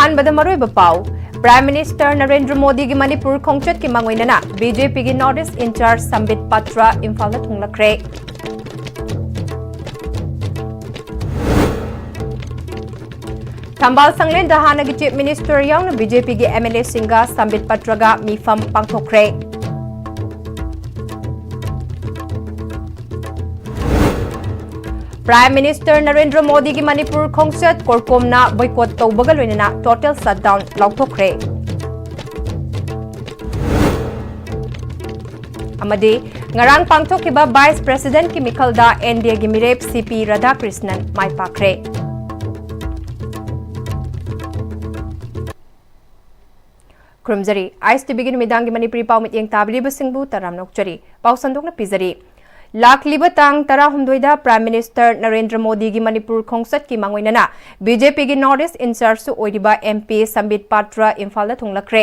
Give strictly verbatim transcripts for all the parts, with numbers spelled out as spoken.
ꯑꯍꯥꯟꯕꯗ ꯃꯔꯨꯑꯣꯏꯕ ꯄꯥꯎ꯫ Prime Minister ꯅꯔꯦꯟꯗ꯭ꯔ ꯃꯣꯗꯤꯒꯤ ꯃꯅꯤꯄꯨꯔ ꯈꯣꯡꯆꯠꯀꯤ ꯃꯥꯡꯑꯣꯏꯅꯅ B J P ꯒꯤ North East in-charge ꯁꯝꯕꯤꯠ ꯄꯥꯇ꯭ꯔ ꯏꯝꯐꯥꯜꯗ ꯊꯨꯡꯂꯈ꯭ꯔꯦ꯫ ꯊꯝꯕꯥꯜ ꯁꯪꯂꯦꯟꯗ ꯍꯥꯟꯅꯒꯤ Chief Minister ꯌꯥꯎꯅ B J P ꯒꯤ M L A ꯁꯤꯡꯒ ꯁꯝꯕꯤꯠ ꯄꯥꯇ꯭ꯔꯒ ꯃꯤꯐꯝ ꯄꯥꯡꯊꯣꯛꯈ꯭ꯔꯦ꯫ Prime Minister ꯅꯔꯦꯟꯗ꯭ꯔ ꯃꯣꯗꯤꯒꯤ ꯃꯅꯤꯄꯨꯔ ꯈꯣꯡꯆꯠ ꯀꯣꯔꯀꯣꯝꯅ boycott ꯇꯧꯕꯒ ꯂꯣꯏꯅꯅ total shutdown ꯂꯥꯎꯊꯣꯛꯈ꯭ꯔꯦ꯫ ꯑꯃꯗꯤ ꯉꯔꯥꯡ ꯄꯥꯡꯊꯣꯛꯈꯤꯕ Vice Presidentꯀꯤ ꯃꯤꯈꯜꯗ N D Aꯒꯤ ꯃꯤꯔꯦꯞ C P ꯔꯥꯙꯥꯀ꯭ꯔꯤꯁꯅꯟ ꯃꯥꯏ ꯄꯥꯛꯈ꯭ꯔꯦ꯫ ꯈꯨꯔꯨꯝꯖꯔꯤ꯫ Ice T Vꯒꯤ ꯅꯨꯃꯤꯗꯥꯡꯒꯤ ꯃꯅꯤꯄꯨꯔꯤ ꯄꯥꯎ ꯃꯤꯠꯌꯦꯡ ꯇꯥꯕꯤꯔꯤꯕꯁꯤꯡꯕꯨ ꯇꯔꯥꯝꯅ ꯑꯣꯛꯆꯔꯤ꯫ ꯄꯥꯎ ꯁꯟꯗꯣꯛꯅ ꯄꯤꯖꯔꯤ꯫ ꯂꯥꯛꯂꯤꯕ ꯇꯥꯡ ꯇꯔꯥꯍꯨꯝꯗꯣꯏꯗ Prime Minister ꯅꯔꯦꯟꯗ꯭ꯔ ꯃꯣꯗꯤꯒꯤ ꯃꯅꯤꯄꯨꯔ ꯈꯣꯡꯆꯠꯀꯤ ꯃꯥꯡꯑꯣꯏꯅꯅ B J Pꯒꯤ North East in-chargeꯁꯨ ꯑꯣꯏꯔꯤꯕ M P ꯁꯝꯕꯤꯠ ꯄꯥꯇ꯭ꯔ ꯏꯝꯐꯥꯜꯗ ꯊꯨꯡꯂꯈ꯭ꯔꯦ꯫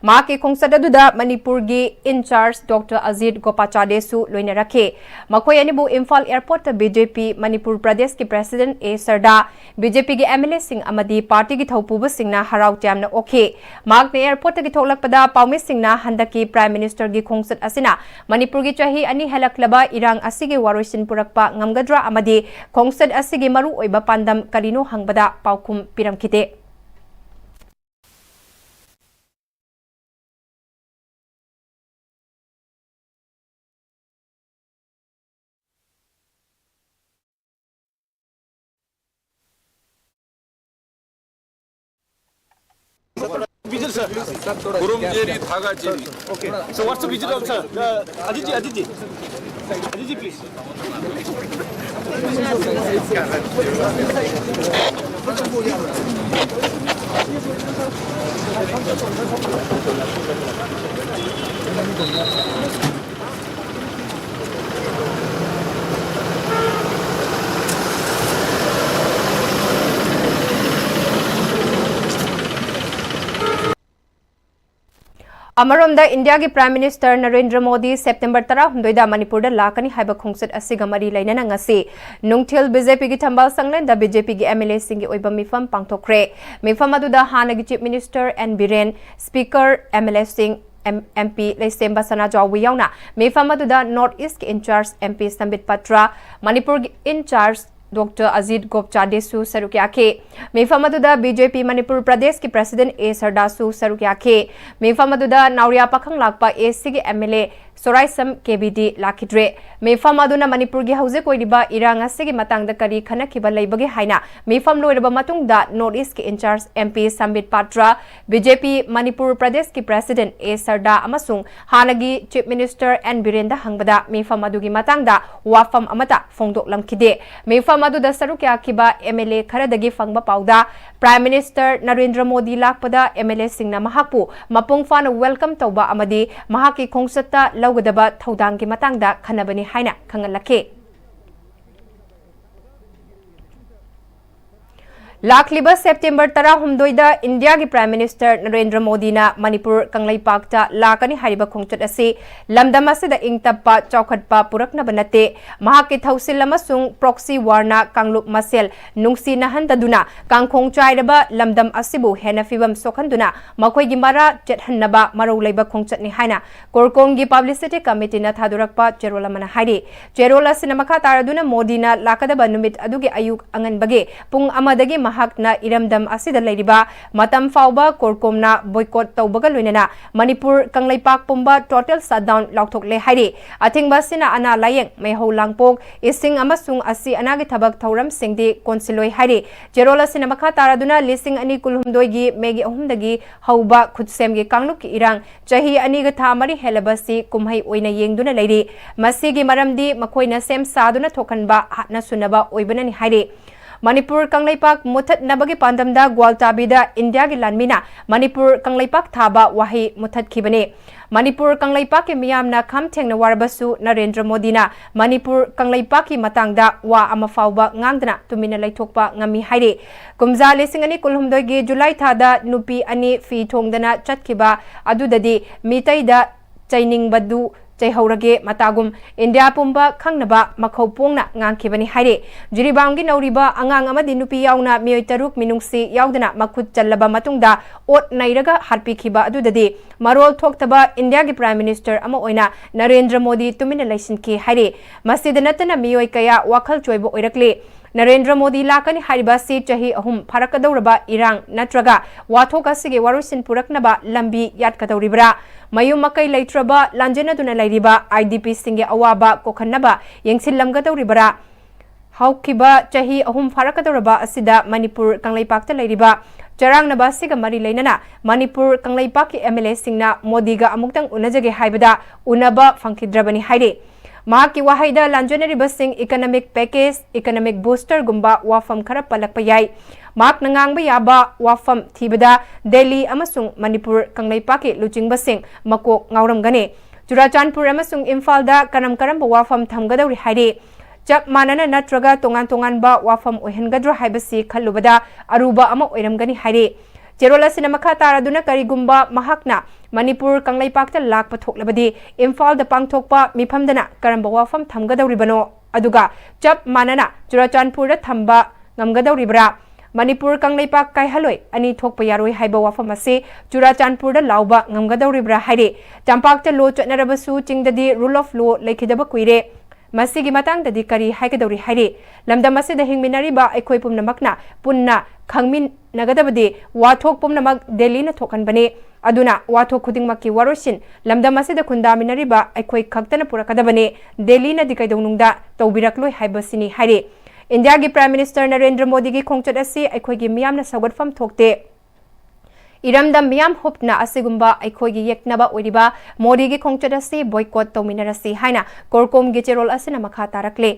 ꯃꯍꯥꯛꯀꯤ ꯈꯣꯡꯆꯠ ꯑꯗꯨꯗ ꯃꯅꯤꯄꯨꯔꯒꯤ in-charge Doctor ꯑꯖꯤꯠ ꯒꯣꯄꯥꯆꯥꯔꯦꯁꯨ ꯂꯣꯏꯅꯔꯛꯈꯤ꯫ ꯃꯈꯣꯏ ꯑꯅꯤꯕꯨ Imphal airportꯇ B J P Manipur ꯄ꯭ꯔꯗꯦꯁꯀꯤ President A ꯁꯔꯗꯥ, B J Pꯒꯤ M L Aꯁꯤꯡ ꯑꯃꯗꯤ partyꯒꯤ ꯊꯧꯄꯨꯕꯁꯤꯡꯅ ꯍꯔꯥꯎ ꯇꯌꯥꯝꯅ ꯑꯣꯛꯈꯤ꯫ ꯃꯍꯥꯛꯅ airportꯇꯒꯤ ꯊꯣꯛꯂꯛꯄꯗ ꯄꯥꯎꯃꯤꯁꯤꯡꯅ ꯍꯟꯗꯛꯀꯤ Prime Ministerꯒꯤ ꯈꯣꯡꯆꯠ ꯑꯁꯤꯅ ꯃꯅꯤꯄꯨꯔꯒꯤ ꯆꯍꯤ ꯑꯅꯤ ꯍꯦꯜꯂꯛꯂꯕ ꯏꯔꯥꯡ ꯑꯁꯤꯒꯤ ꯋꯥꯔꯣꯏꯁꯤꯟ ꯄꯨꯔꯛꯄ ꯉꯝꯒꯗ꯭ꯔꯥ ꯑꯃꯗꯤ ꯈꯣꯡꯆꯠ ꯑꯁꯤꯒꯤ ꯃꯔꯨꯑꯣꯏꯕ ꯄꯥꯟꯗꯝ ꯀꯔꯤꯅꯣ ꯍꯪꯕꯗ ꯄꯥꯎꯈꯨꯝ ꯄꯤꯔꯝꯈꯤꯗꯦ꯫ Visit, sir. Kurum Jeri, Thaga Jeri. Okay. So what's the visit of, sir? Uh, Ajit ji, Ajit ji. Ajit ji, please. ꯑꯃꯔꯣꯝꯗ, ꯏꯟꯗꯤꯌꯥꯒꯤ Prime Minister Narendra Modi September ꯇꯔꯥꯍꯨꯝꯗꯣꯏꯗ ꯃꯅꯤꯄꯨꯔꯗ ꯂꯥꯛꯀꯅꯤ ꯍꯥꯏꯕ ꯈꯣꯡꯆꯠ ꯑꯁꯤꯒ ꯃꯔꯤ ꯂꯩꯅꯅ ꯉꯁꯤ ꯅꯨꯡꯊꯤꯜ BJPꯒꯤ ꯊꯝꯕꯥꯜ ꯁꯪꯂꯦꯟꯗ BJPꯒꯤ MLAꯁꯤꯡꯒꯤ ꯑꯣꯏꯕ ꯃꯤꯐꯝ ꯄꯥꯡꯊꯣꯛꯈ꯭ꯔꯦ꯫ ꯃꯤꯐꯝ ꯑꯗꯨꯗ ꯍꯥꯟꯅꯒꯤ Chief Minister N Biren, Speaker, MLAꯁꯤꯡ, M-, MP ꯂꯩꯁꯦꯝꯕ ꯁꯅꯥꯖꯥꯎꯕ ꯌꯥꯎꯅ ꯃꯤꯐꯝ ꯑꯗꯨꯗ North Eastꯀꯤ in-charge MP ꯁꯝꯕꯤꯠ ꯄꯥꯇ꯭ꯔ, ꯃꯅꯤꯄꯨꯔꯒꯤ in-charge Doctor ꯑꯖꯤꯠ ꯒꯣꯞꯆꯥꯗꯦꯁꯨ ꯁꯔꯨꯛ ꯌꯥꯈꯤ꯫ ꯃꯤꯐꯝ ꯑꯗꯨꯗ BJP ꯃꯅꯤꯄꯨꯔ ꯄ꯭ꯔꯗꯦꯁꯀꯤ President ꯑꯦ ꯁꯔꯗꯥꯁꯨ ꯁꯔꯨꯛ ꯌꯥꯈꯤ꯫ ꯃꯤꯐꯝ ꯑꯗꯨꯗ ꯅꯥꯎꯔꯤꯌꯥ ꯄꯥꯈꯪ ꯂꯥꯛꯄ ACꯒꯤ MLA ꯁꯣꯔꯥꯏꯁꯝ ꯀꯦꯕꯤꯗꯤ ꯂꯥꯛꯈꯤꯗ꯭ꯔꯦ꯫ ꯃꯤꯐꯝ ꯑꯗꯨꯅ ꯃꯅꯤꯄꯨꯔꯒꯤ ꯍꯧꯖꯤꯛ ꯑꯣꯏꯔꯤꯕ ꯏꯔꯥꯡ ꯑꯁꯤꯒꯤ ꯃꯇꯥꯡꯗ ꯀꯔꯤ ꯈꯟꯅꯈꯤꯕ ꯂꯩꯕꯒꯦ ꯍꯥꯏꯅ ꯃꯤꯐꯝ ꯂꯣꯏꯔꯕ ꯃꯇꯨꯡꯗ North Eastꯀꯤ in-charge MP ꯁꯝꯕꯤꯠ ꯄꯥꯇ꯭ꯔ, BJP ꯃꯅꯤꯄꯨꯔ ꯄ꯭ꯔꯗꯦꯁꯀꯤ President ꯑꯦ ꯁꯔꯗꯥ ꯑꯃꯁꯨꯡ ꯍꯥꯟꯅꯒꯤ Chief Minister ꯑꯦꯟ ꯕꯤꯔꯦꯟꯗ ꯍꯪꯕꯗ ꯃꯤꯐꯝ ꯑꯗꯨꯒꯤ ꯃꯇꯥꯡꯗ ꯋꯥꯐꯝ ꯑꯃꯠꯇ ꯐꯣꯡꯗꯣꯛꯂꯝꯈꯤꯗꯦ꯫ ꯃꯤꯐꯝ ꯑꯗꯨꯗ ꯁꯔꯨꯛ ꯌꯥꯈꯤꯕ MLA ꯈꯔꯗꯒꯤ ꯐꯪꯕ ꯄꯥꯎꯗ, Prime Minister ꯅꯔꯦꯟꯗ꯭ꯔ ꯃꯣꯗꯤ ꯂꯥꯛꯄꯗ MLAꯁꯤꯡꯅ ꯃꯍꯥꯛꯄꯨ ꯃꯄꯨꯡ ꯐꯥꯅ welcome ꯇꯧꯕ ꯑꯃꯗꯤ ꯃꯍꯥꯛꯀꯤ ꯈꯣꯡꯆꯠꯇ ꯂꯧꯒꯗꯕ ꯊꯧꯗꯥꯡꯒꯤ ꯃꯇꯥꯡꯗ ꯈꯟꯅꯕꯅꯤ ꯍꯥꯏꯅ ꯈꯪꯍꯜꯂꯛꯈꯤ꯫ ꯂꯥꯛꯂꯤꯕ September ꯇꯔꯥꯍꯨꯝꯗꯣꯏꯗ ꯏꯟꯗꯤꯌꯥꯒꯤ Prime Minister ꯅꯔꯦꯟꯗ꯭ꯔ ꯃꯣꯗꯤꯅ ꯃꯅꯤꯄꯨꯔ ꯀꯪꯂꯩꯄꯥꯛꯇ ꯂꯥꯛꯀꯅꯤ ꯍꯥꯏꯔꯤꯕ ꯈꯣꯡꯆꯠ ꯑꯁꯤ ꯂꯝꯗꯝ ꯑꯁꯤꯗ ꯏꯪ ꯇꯞꯄ ꯆꯥꯎꯈꯠꯄ ꯄꯨꯔꯛꯅꯕ ꯅꯠꯇꯦ, ꯃꯍꯥꯛꯀꯤ ꯊꯧꯁꯤꯜ ꯑꯃꯁꯨꯡ proxy warꯅ ꯀꯥꯡꯂꯨꯞ ꯃꯁꯦꯜ ꯅꯨꯡꯁꯤꯅꯍꯟꯗꯗꯨꯅ ꯀꯥꯡꯈꯣꯡ ꯆꯥꯏꯔꯕ ꯂꯝꯗꯝ ꯑꯁꯤꯕꯨ ꯍꯦꯟꯅ ꯐꯤꯕꯝ ꯁꯣꯛꯍꯟꯗꯨꯅ ꯃꯈꯣꯏꯒꯤ ꯃꯔꯥ ꯆꯦꯠꯍꯟꯅꯕ ꯃꯔꯧ ꯂꯩꯕ ꯈꯣꯡꯆꯠꯅꯤ ꯍꯥꯏꯅ CORCOMꯒꯤ Publicity Committeeꯅ ꯊꯥꯗꯣꯔꯛꯄ ꯆꯦꯔꯣꯜ ꯑꯃꯅ ꯍꯥꯏꯔꯤ꯫ ꯆꯦꯔꯣꯜ ꯑꯁꯤꯅ ꯃꯈꯥ ꯇꯥꯔꯗꯨꯅ ꯃꯣꯗꯤꯅ ꯂꯥꯛꯀꯗꯕ ꯅꯨꯃꯤꯠ ꯑꯗꯨꯒꯤ ꯑꯌꯨꯛ ꯑꯉꯟꯕꯒꯤ ꯄꯨꯡ ꯑꯃꯗꯒꯤ ꯃꯍꯥꯛꯅ ꯏꯔꯝꯗꯝ ꯑꯁꯤꯗ ꯂꯩꯔꯤꯕ ꯃꯇꯝ ꯐꯥꯎꯕ CORCOMꯅ boycott ꯇꯧꯕꯒ ꯂꯣꯏꯅꯅ ꯃꯅꯤꯄꯨꯔ ꯀꯪꯂꯩꯄꯥꯛ ꯄꯨꯝꯕ total shutdown ꯂꯥꯎꯊꯣꯛꯂꯦ ꯍꯥꯏꯔꯤ꯫ ꯑꯊꯤꯡꯕ ꯑꯁꯤꯅ ꯑꯅꯥ ꯂꯥꯌꯦꯡ, ꯃꯩꯍꯧ ꯂꯥꯡꯄꯣꯛ, ꯏꯁꯤꯡ ꯑꯃꯁꯨꯡ ꯑꯁꯤ ꯑꯅꯥꯒꯤ ꯊꯕꯛ ꯊꯧꯔꯝꯁꯤꯡꯗꯤ ꯀꯣꯟꯁꯤꯜꯂꯣꯏ ꯍꯥꯏꯔꯤ꯫ ꯆꯦꯔꯣꯜ ꯑꯁꯤꯅ ꯃꯈꯥ ꯇꯥꯔꯗꯨꯅ ꯂꯤꯁꯤꯡ ꯑꯅꯤ ꯀꯨꯟꯍꯨꯝꯗꯣꯏꯒꯤ Mayꯒꯤ ꯑꯍꯨꯝꯗꯒꯤ ꯍꯧꯕ ꯈꯨꯠꯁꯦꯝꯒꯤ ꯀꯥꯡꯂꯨꯞꯀꯤ ꯏꯔꯥꯡ ꯆꯍꯤ ꯑꯅꯤꯒ ꯊꯥ ꯃꯔꯤ ꯍꯦꯜꯂꯕꯁꯤ ꯀꯨꯝꯍꯩ ꯑꯣꯏꯅ ꯌꯦꯡꯗꯨꯅ ꯂꯩꯔꯤ꯫ ꯃꯁꯤꯒꯤ ꯃꯔꯝꯗꯤ ꯃꯈꯣꯏꯅ ꯁꯦꯝ ꯁꯥꯗꯨꯅ ꯊꯣꯛꯍꯟꯕ ꯍꯥꯠꯅ ꯁꯨꯅꯕ ꯑꯣꯏꯕꯅꯅꯤ ꯍꯥꯏꯔꯤ꯫ ꯃꯅꯤꯄꯨꯔ ꯀꯪꯂꯩꯄꯥꯛ ꯃꯨꯊꯠꯅꯕꯒꯤ ꯄꯥꯟꯗꯝꯗ ꯒ꯭ꯋꯥꯜꯇꯥꯕꯤꯗ ꯏꯟꯗꯤꯌꯥꯒꯤ ꯂꯥꯟꯃꯤꯅ ꯃꯅꯤꯄꯨꯔ ꯀꯪꯂꯩꯄꯥꯛ ꯊꯥꯕ ꯋꯥꯍꯩ ꯃꯨꯊꯠꯈꯤꯕꯅꯤ꯫ ꯃꯅꯤꯄꯨꯔ ꯀꯪꯂꯩꯄꯥꯛꯀꯤ ꯃꯤꯌꯥꯝꯅ ꯈꯝ ꯊꯦꯡꯅ ꯋꯥꯔꯕꯁꯨ ꯅꯔꯦꯟꯗ꯭ꯔ ꯃꯣꯗꯤꯅ ꯃꯅꯤꯄꯨꯔ ꯀꯪꯂꯩꯄꯥꯛꯀꯤ ꯃꯇꯥꯡꯗ ꯋꯥ ꯑꯃ ꯐꯥꯎꯕ ꯉꯥꯡꯗꯅ ꯇꯨꯃꯤꯟꯅ ꯂꯩꯊꯣꯛꯄ ꯉꯝꯃꯤ ꯍꯥꯏꯔꯤ꯫ ꯀꯨꯝꯖꯥ ꯂꯤꯁꯤꯡ ꯑꯅꯤ ꯀꯨꯟꯍꯨꯝꯗꯣꯏꯒꯤ ꯖꯨꯂꯥꯏ ꯊꯥꯗ ꯅꯨꯄꯤ ꯑꯅꯤ ꯐꯤ ꯊꯣꯡꯗꯅ ꯆꯠꯈꯤꯕ ꯑꯗꯨꯗꯗꯤ ꯃꯤꯇꯩꯗ ꯆꯩꯅꯤꯡꯕꯗꯨ ꯆꯩꯍꯧꯔꯒꯦ ꯃꯇꯥꯒꯨꯝ ꯏꯟꯗꯤꯌꯥ ꯄꯨꯝꯕ ꯈꯪꯅꯕ ꯃꯈꯧ ꯄꯣꯡꯅ ꯉꯥꯡꯈꯤꯕꯅꯤ ꯍꯥꯏꯔꯤ꯫ ꯖꯤꯔꯤꯕꯥꯝꯒꯤ ꯅꯧꯔꯤꯕ ꯑꯉꯥꯡ ꯑꯃꯗꯤ ꯅꯨꯄꯤ ꯌꯥꯎꯅ ꯃꯤꯑꯣꯏ ꯇꯔꯨꯛ ꯃꯤꯅꯨꯡꯁꯤ ꯌꯥꯎꯗꯅ ꯃꯈꯨꯠ ꯆꯜꯂꯕ ꯃꯇꯨꯡꯗ ꯑꯣꯠ ꯅꯩꯔꯒ ꯍꯥꯠꯄꯤꯈꯤꯕ ꯑꯗꯨꯗꯗꯤ ꯃꯔꯣꯜ ꯊꯣꯛꯇꯕ ꯏꯟꯗꯤꯌꯥꯒꯤ Prime Minister ꯑꯃ ꯑꯣꯏꯅ ꯅꯔꯦꯟꯗ꯭ꯔ ꯃꯣꯗꯤ ꯇꯨꯃꯤꯟꯅ ꯂꯩꯁꯤꯟꯈꯤ ꯍꯥꯏꯔꯤ꯫ ꯃꯁꯤꯗ ꯅꯠꯇꯅ ꯃꯤꯑꯣꯏ ꯀꯌꯥ ꯋꯥꯈꯜ ꯆꯣꯏꯕ ꯑꯣꯏꯔꯛꯂꯤ꯫ ꯅꯔꯦꯟꯗ꯭ꯔ ꯃꯣꯗꯤ ꯂꯥꯛꯀꯅꯤ ꯍꯥꯏꯔꯤꯕ ꯑꯁꯤ ꯆꯍꯤ ꯑꯍꯨꯝ ꯐꯥꯔꯛꯀꯗꯧꯔꯕ ꯏꯔꯥꯡ ꯅꯠꯇ꯭ꯔꯒ ꯋꯥꯊꯣꯛ ꯑꯁꯤꯒꯤ ꯋꯥꯔꯣꯏꯁꯤꯟ ꯄꯨꯔꯛꯅꯕ ꯂꯝꯕꯤ ꯌꯥꯠꯀꯗꯧꯔꯤꯕ꯭ꯔꯥ? ꯃꯌꯨꯝ ꯃꯀꯩ ꯂꯩꯇ꯭ꯔꯕ ꯂꯥꯟꯖꯦꯟꯅꯗꯨꯅ ꯂꯩꯔꯤꯕ IDPꯁꯤꯡꯒꯤ ꯑꯋꯥꯕ ꯀꯣꯛꯍꯟꯅꯕ ꯌꯦꯡꯁꯤꯜꯂꯝꯒꯗꯧꯔꯤꯕꯔꯥ? ꯍꯧꯈꯤꯕ ꯆꯍꯤ ꯑꯍꯨꯝ ꯐꯥꯔꯛꯀꯗꯧꯔꯕ ꯑꯁꯤꯗ ꯃꯅꯤꯄꯨꯔ ꯀꯪꯂꯩꯄꯥꯛꯇ ꯂꯩꯔꯤꯕ ꯆꯔꯥꯡꯅꯕ ꯑꯁꯤꯒ ꯃꯔꯤ ꯂꯩꯅꯅ ꯃꯅꯤꯄꯨꯔ ꯀꯪꯂꯩꯄꯥꯛꯀꯤ MLAꯁꯤꯡꯅ ꯃꯣꯗꯤꯒ ꯑꯃꯨꯛꯇꯪ ꯎꯅꯖꯒꯦ ꯍꯥꯏꯕꯗ ꯎꯅꯕ ꯐꯪꯈꯤꯗ꯭ꯔꯕꯅꯤ ꯍꯥꯏꯔꯤ꯫ ꯃꯍꯥꯛꯀꯤ ꯋꯥꯍꯩꯗ ꯂꯥꯟꯖꯦꯟꯅꯔꯤꯕꯁꯤꯡ economic package, economic boosterꯒꯨꯝꯕ ꯋꯥꯐꯝ ꯈꯔ ꯄꯜꯂꯛꯄ ꯌꯥꯏ꯫ ꯃꯍꯥꯛꯅ ꯉꯥꯡꯕ ꯌꯥꯕ ꯋꯥꯐꯝ ꯊꯤꯕꯗ ꯗꯦꯜꯂꯤ ꯑꯃꯁꯨꯡ ꯃꯅꯤꯄꯨꯔ ꯀꯪꯂꯩꯄꯥꯛꯀꯤ ꯂꯨꯆꯤꯡꯕꯁꯤꯡ ꯃꯀꯣꯛ ꯉꯥꯎꯔꯝꯒꯅꯤ꯫ ꯆꯨꯔꯥꯆꯥꯟꯄꯨꯔ ꯑꯃꯁꯨꯡ ꯏꯝꯐꯥꯜꯗ ꯀꯔꯝ ꯀꯔꯝꯕ ꯋꯥꯐꯝ ꯊꯝꯒꯗꯧꯔꯤ ꯍꯥꯏꯔꯤ꯫ ꯆꯞ ꯃꯥꯟꯅꯅ ꯅꯠꯇ꯭ꯔꯒ ꯇꯣꯉꯥꯟ ꯇꯣꯉꯥꯟꯕ ꯋꯥꯐꯝ ꯑꯣꯏꯍꯟꯒꯗ꯭ꯔꯥ ꯍꯥꯏꯕꯁꯤ ꯈꯜꯂꯨꯕꯗ ꯑꯔꯨꯕ ꯑꯃ ꯑꯣꯏꯔꯝꯒꯅꯤ ꯍꯥꯏꯔꯤ꯫ ꯆꯦꯔꯣꯜ ꯑꯁꯤꯅ ꯃꯈꯥ ꯇꯥꯔꯗꯨꯅ ꯀꯔꯤꯒꯨꯝꯕ ꯃꯍꯥꯛꯅ ꯃꯅꯤꯄꯨꯔ ꯀꯪꯂꯩꯄꯥꯛꯇ ꯂꯥꯛꯄ ꯊꯣꯛꯂꯕꯗꯤ ꯏꯝꯐꯥꯜꯗ ꯄꯥꯡꯊꯣꯛꯄ ꯃꯤꯐꯝꯗꯅ ꯀꯔꯝꯕ ꯋꯥꯐꯝ ꯊꯝꯒꯗꯧꯔꯤꯕꯅꯣ? ꯑꯗꯨꯒ ꯆꯞ ꯃꯥꯟꯅꯅ ꯆꯨꯔꯥꯆꯥꯟꯄꯨꯔꯗ ꯊꯝꯕ ꯉꯝꯒꯗꯧꯔꯤꯕ꯭ꯔꯥ? ꯃꯅꯤꯄꯨꯔ ꯀꯪꯂꯩꯄꯥꯛ ꯀꯥꯏꯍꯜꯂꯣꯏ, ꯑꯅꯤ ꯊꯣꯛꯄ ꯌꯥꯔꯣꯏ ꯍꯥꯏꯕ ꯋꯥꯐꯝ ꯑꯁꯤ ꯆꯨꯔꯥꯆꯥꯟꯄꯨꯔꯗ ꯂꯥꯎꯕ ꯉꯝꯒꯗꯧꯔꯤꯕ꯭ꯔꯥ ꯍꯥꯏꯔꯤ꯫ ꯇꯝꯄꯥꯛꯇ law ꯆꯠꯅꯔꯕꯁꯨ ꯆꯤꯡꯗꯗꯤ rule of law ꯂꯩꯈꯤꯗꯕ ꯀꯨꯏꯔꯦ꯫ ꯃꯁꯤꯒꯤ ꯃꯇꯥꯡꯗꯗꯤ ꯀꯔꯤ ꯍꯥꯏꯒꯗꯧꯔꯤ ꯍꯥꯏꯔꯤ꯫ ꯂꯝꯗꯝ ꯑꯁꯤꯗ ꯍꯤꯡꯃꯤꯟꯅꯔꯤꯕ ꯑꯩꯈꯣꯏ ꯄꯨꯝꯅꯃꯛꯅ ꯄꯨꯟꯅ ꯈꯪꯃꯤꯟꯅꯒꯗꯕꯗꯤ ꯋꯥꯊꯣꯛ ꯄꯨꯝꯅꯃꯛ ꯗꯦꯜꯂꯤꯅ ꯊꯣꯛꯍꯟꯕꯅꯤ꯫ ꯑꯗꯨꯅ ꯋꯥꯊꯣꯛ ꯈꯨꯗꯤꯡꯃꯛꯀꯤ ꯋꯥꯔꯣꯏꯁꯤꯟ ꯂꯝꯗꯝ ꯑꯁꯤꯗ ꯈꯨꯟꯗꯥꯃꯤꯟꯅꯔꯤꯕ ꯑꯩꯈꯣꯏ ꯈꯛꯇꯅ ꯄꯨꯔꯛꯀꯗꯕꯅꯤ꯫ ꯗꯦꯜꯂꯤꯅꯗꯤ ꯀꯩꯗꯧꯅꯨꯡꯗ ꯇꯧꯕꯤꯔꯛꯂꯣꯏ ꯍꯥꯏꯕꯁꯤꯅꯤ ꯍꯥꯏꯔꯤ꯫ ꯏꯟꯗꯤꯌꯥꯒꯤ Prime Minister ꯅꯔꯦꯟꯗ꯭ꯔ ꯃꯣꯗꯤꯒꯤ ꯈꯣꯡꯆꯠ ꯑꯁꯤ ꯑꯩꯈꯣꯏꯒꯤ ꯃꯤꯌꯥꯝꯅ ꯁꯧꯒꯠꯐꯝ ꯊꯣꯛꯇꯦ꯫ ꯏꯔꯝꯗꯝ ꯃꯤꯌꯥꯝ ꯍꯨꯞꯅ ꯑꯁꯤꯒꯨꯝꯕ ꯑꯩꯈꯣꯏꯒꯤ ꯌꯦꯛꯅꯕ ꯑꯣꯏꯔꯤꯕ ꯃꯣꯗꯤꯒꯤ ꯈꯣꯡꯆꯠ ꯑꯁꯤ boycott ꯇꯧꯃꯤꯟꯅꯔꯁꯤ ꯍꯥꯏꯅ ꯀꯣꯔꯀꯣꯝꯒꯤ ꯆꯦꯔꯣꯜ ꯑꯁꯤꯅ ꯃꯈꯥ ꯇꯥꯔꯛꯂꯤ꯫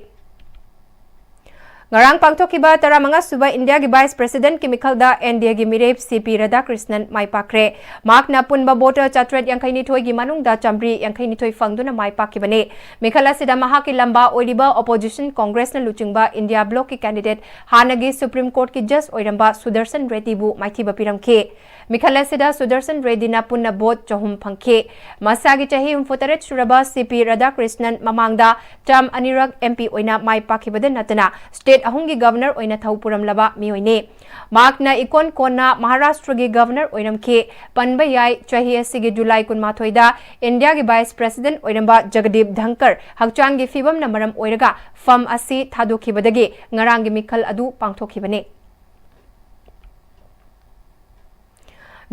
ꯉꯔꯥꯡ ꯄꯥꯡꯊꯣꯛꯈꯤꯕ ꯇꯔꯥꯃꯉꯥ ꯁꯨꯕ ꯏꯟꯗꯤꯌꯥꯒꯤ ꯚꯥꯏꯁ ꯄ꯭ꯔꯦꯁꯤꯗꯦꯟꯠꯀꯤ ꯃꯤꯈꯜꯗ ꯑꯦꯟ ꯗꯤ ꯑꯦꯒꯤ ꯃꯤꯔꯦꯞ ꯁꯤ ꯄꯤ ꯔꯥꯙꯥꯀ꯭ꯔꯤꯁꯅꯟ ꯃꯥꯏ ꯄꯥꯛꯈ꯭ꯔꯦ꯫ ꯃꯍꯥꯛꯅ ꯑꯄꯨꯟꯕ ꯚꯣꯇꯔ ꯆꯥꯇ꯭ꯔꯦꯠ ꯌꯥꯡꯈꯩ ꯅꯤꯊꯣꯏꯒꯤ ꯃꯅꯨꯡꯗ ꯆꯥꯃ꯭ꯔꯤ ꯌꯥꯡꯈꯩ ꯅꯤꯊꯣꯏ ꯐꯪꯗꯨꯅ ꯃꯥꯏ ꯄꯥꯛꯈꯤꯕꯅꯤ꯫ ꯃꯤꯈꯜ ꯑꯁꯤꯗ ꯃꯍꯥꯛꯀꯤ ꯂꯝꯕꯥ ꯑꯣꯏꯔꯤꯕ ꯑꯣꯄꯣꯖꯤꯁꯟ ꯀꯣꯡꯒ꯭ꯔꯦꯁꯅ ꯂꯨꯆꯤꯡꯕ ꯏꯟꯗꯤꯌꯥ ꯕ꯭ꯂꯣꯛꯀꯤ ꯀꯦꯟꯗꯤꯗꯦꯠ ꯍꯥꯟꯅꯒꯤ ꯁꯨꯄ꯭ꯔꯤꯝ ꯀꯣꯔꯠꯀꯤ ꯖꯖ ꯑꯣꯏꯔꯝꯕ ꯁꯨꯗꯔꯁꯟ ꯔꯦꯗꯗꯤꯕꯨ ꯃꯥꯏꯊꯤꯕ ꯄꯤꯔꯝꯈꯤ꯫ ꯃꯤꯈꯜ ꯑꯁꯤꯗ ꯁꯨꯗꯔꯁꯟ ꯔꯦꯗꯗꯤꯅ ꯄꯨꯟꯅ ꯚꯣꯠ ꯆꯍꯨꯝ ꯐꯪꯈꯤ꯫ ꯃꯁꯥꯒꯤ ꯆꯍꯤ ꯍꯨꯝꯐꯨꯇꯔꯦꯠ ꯁꯨꯔꯕ ꯁꯤ ꯄꯤ ꯔꯥꯙꯥꯀ꯭ꯔꯤꯁꯅꯟ ꯃꯃꯥꯡꯗ ꯇꯔꯝ ꯑꯅꯤꯔꯛ ꯑꯦꯝ ꯄꯤ ꯑꯣꯏꯅ ꯃꯥꯏ ꯄꯥꯛꯈꯤꯕꯗ ꯅꯠꯇꯅ ꯁ꯭ꯇꯦꯠ ꯑꯍꯨꯝꯒꯤ ꯒꯚꯔꯅꯔ ꯑꯣꯏꯅ ꯊꯧ ꯄꯨꯔꯝꯂꯕ ꯃꯤꯑꯣꯏꯅꯤ꯫ ꯃꯍꯥꯛꯅ ꯏꯀꯣꯟ ꯀꯣꯟꯅ ꯃꯍꯥꯔꯥꯁꯇ꯭ꯔꯒꯤ ꯒꯚꯔꯅꯔ ꯑꯣꯏꯔꯝꯈꯤ꯫ ꯄꯟꯕ ꯌꯥꯏ, ꯆꯍꯤ ꯑꯁꯤꯒꯤ ꯖꯨꯂꯥꯏ ꯀꯨꯟꯃꯥꯊꯣꯏꯗ ꯏꯟꯗꯤꯌꯥꯒꯤ ꯚꯥꯏꯁ ꯄ꯭ꯔꯦꯁꯤꯗꯦꯟꯠ ꯑꯣꯏꯔꯝꯕ ꯖꯒꯗꯤꯞ ꯙꯪꯀꯔ ꯍꯛꯆꯥꯡꯒꯤ ꯐꯤꯕꯝꯅ ꯃꯔꯝ ꯑꯣꯏꯔꯒ ꯐꯝ ꯑꯁꯤ ꯊꯥꯗꯣꯛꯈꯤꯕꯗꯒꯤ ꯉꯔꯥꯡꯒꯤ ꯃꯤꯈꯜ ꯑꯗꯨ ꯄꯥꯡꯊꯣꯛꯈꯤꯕꯅꯤ꯫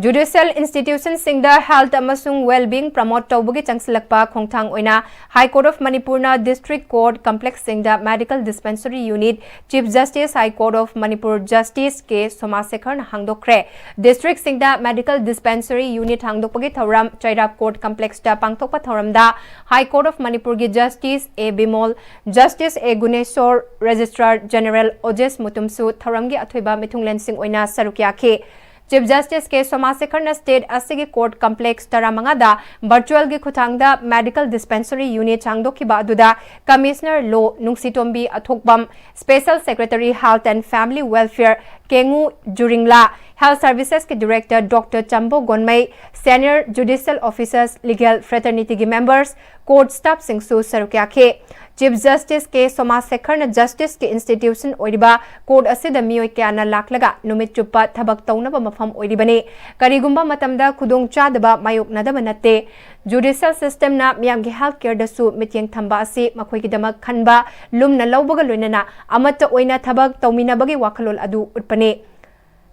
ꯖꯨꯗꯤꯁꯤꯌꯦꯜ ꯏꯟꯁꯇꯤꯇ꯭ꯌꯨꯁꯟꯁꯤꯡꯗ ꯍꯦꯜꯊ ꯑꯃꯁꯨꯡ ꯋꯦꯜ ꯕꯤꯡ ꯄ꯭ꯔꯃꯣꯠ ꯇꯧꯕꯒꯤ ꯆꯪꯁꯤꯜꯂꯛꯄ ꯈꯣꯡꯊꯥꯡ ꯑꯣꯏꯅ ꯍꯥꯏ ꯀꯣꯔꯠ ꯑꯣꯐ ꯃꯅꯤꯄꯨꯔꯅ ꯗꯤꯁꯇ꯭ꯔꯤꯛ ꯀꯣꯔꯠ ꯀꯝꯄ꯭ꯂꯦꯛꯁꯁꯤꯡꯗ medical dispensary unit chief justice high court of Manipur justice K ꯁꯣꯃꯥꯁꯦꯈꯔꯅ ꯍꯥꯡꯗꯣꯛꯈ꯭ꯔꯦ꯫ ꯗꯤꯁꯇ꯭ꯔꯤꯛꯁꯤꯡꯗ ꯃꯦꯗꯤꯀꯦꯜ ꯗꯤꯁꯄꯦꯟꯁꯔꯤ ꯌꯨꯅꯤꯠ ꯍꯥꯡꯗꯣꯛꯄꯒꯤ ꯊꯧꯔꯝ ꯆꯩꯔꯥꯞ ꯀꯣꯔꯠ ꯀꯝꯄ꯭ꯂꯦꯛꯁꯇ ꯄꯥꯡꯊꯣꯛꯄ ꯊꯧꯔꯝꯗ ꯍꯥꯏ ꯀꯣꯔꯠ ꯑꯣꯐ ꯃꯅꯤꯄꯨꯔꯒꯤ justice A Bimol, justice A Guneshor, registrar general ꯑꯣꯖꯦꯁ ꯃꯨꯇꯨꯝꯁꯨ ꯊꯧꯔꯝꯒꯤ ꯑꯊꯣꯏꯕ ꯃꯤꯊꯨꯡꯂꯦꯟꯁꯤꯡ ꯑꯣꯏꯅ ꯁꯔꯨꯛ ꯌꯥꯈꯤ꯫ ꯆꯤꯐ ꯖꯁꯇꯤꯁ ꯀꯦ ꯁꯣꯃꯥꯁꯦꯈꯔꯅ ꯁ꯭ꯇꯦꯠ ꯑꯁꯤꯒꯤ ꯀꯣꯔꯠ ꯀꯝꯄ꯭ꯂꯦꯛꯁ ꯇꯔꯥꯃꯉꯥꯗ ꯚꯔꯆꯨꯑꯦꯜꯒꯤ ꯈꯨꯠꯊꯥꯡꯗ ꯃꯦꯗꯤꯀꯦꯜ ꯗꯤꯁꯄꯦꯟꯁꯔꯤ ꯌꯨꯅꯤꯠ ꯍꯥꯡꯗꯣꯛꯈꯤꯕ ꯑꯗꯨꯗ ꯀꯃꯤꯁꯅꯔ ꯂꯣ ꯅꯨꯡꯁꯤꯇꯣꯝꯕꯤ ꯑꯊꯣꯛꯄꯝ, special secretary health and family welfare ꯀꯦꯉꯨ ꯖꯨꯔꯤꯡꯂꯥ, ꯍꯦꯜꯊ ꯁꯔꯚꯤꯁꯦꯁꯀꯤ director doctor Chambo Gonmei, senior judicial officers, legal ꯐ꯭ꯔꯦꯇꯔꯅꯤꯇꯤꯒꯤ ꯃꯦꯝꯕꯔꯁ, ꯀꯣꯔꯠ ꯁ꯭ꯇꯥꯐꯁꯤꯡꯁꯨ ꯁꯔꯨꯛ ꯌꯥꯈꯤ꯫ ꯆꯤꯐ ꯖꯁꯇꯤꯁ ꯀꯦ ꯁꯣꯃꯥꯁꯦꯈꯔꯅ ꯖꯁꯇꯤꯁꯀꯤ ꯏꯟꯁꯇꯤꯇ꯭ꯌꯨꯁꯟ ꯑꯣꯏꯔꯤꯕ ꯀꯣꯔꯠ ꯑꯁꯤꯗ ꯃꯤꯑꯣꯏ ꯀꯌꯥꯅ ꯂꯥꯛꯂꯒ ꯅꯨꯃꯤꯠ ꯆꯨꯞꯄ ꯊꯕꯛ ꯇꯧꯅꯕ ꯃꯐꯝ ꯑꯣꯏꯔꯤꯕꯅꯤ꯫ ꯀꯔꯤꯒꯨꯝꯕ ꯃꯇꯝꯗ ꯈꯨꯗꯣꯡꯆꯥꯗꯕ ꯃꯥꯌꯣꯛꯅꯗꯕ ꯅꯠꯇꯦ꯫ ꯖꯨꯗꯤꯁꯤꯌꯦꯜ ꯁꯤꯁꯇꯦꯝꯅ ꯃꯤꯌꯥꯝꯒꯤ ꯍꯦꯜꯊ ꯀꯦꯌꯔꯗꯁꯨ ꯃꯤꯠꯌꯦꯡ ꯊꯝꯕ ꯑꯁꯤ ꯃꯈꯣꯏꯒꯤꯗꯃꯛ ꯈꯟꯕ, ꯂꯨꯝꯅ ꯂꯧꯕꯒ ꯂꯣꯏꯅꯅ ꯑꯃꯠꯇ ꯑꯣꯏꯅ ꯊꯕꯛ ꯇꯧꯃꯤꯟꯅꯕꯒꯤ ꯋꯥꯈꯜꯂꯣꯟ ꯑꯗꯨ ꯎꯠꯄꯅꯤ꯫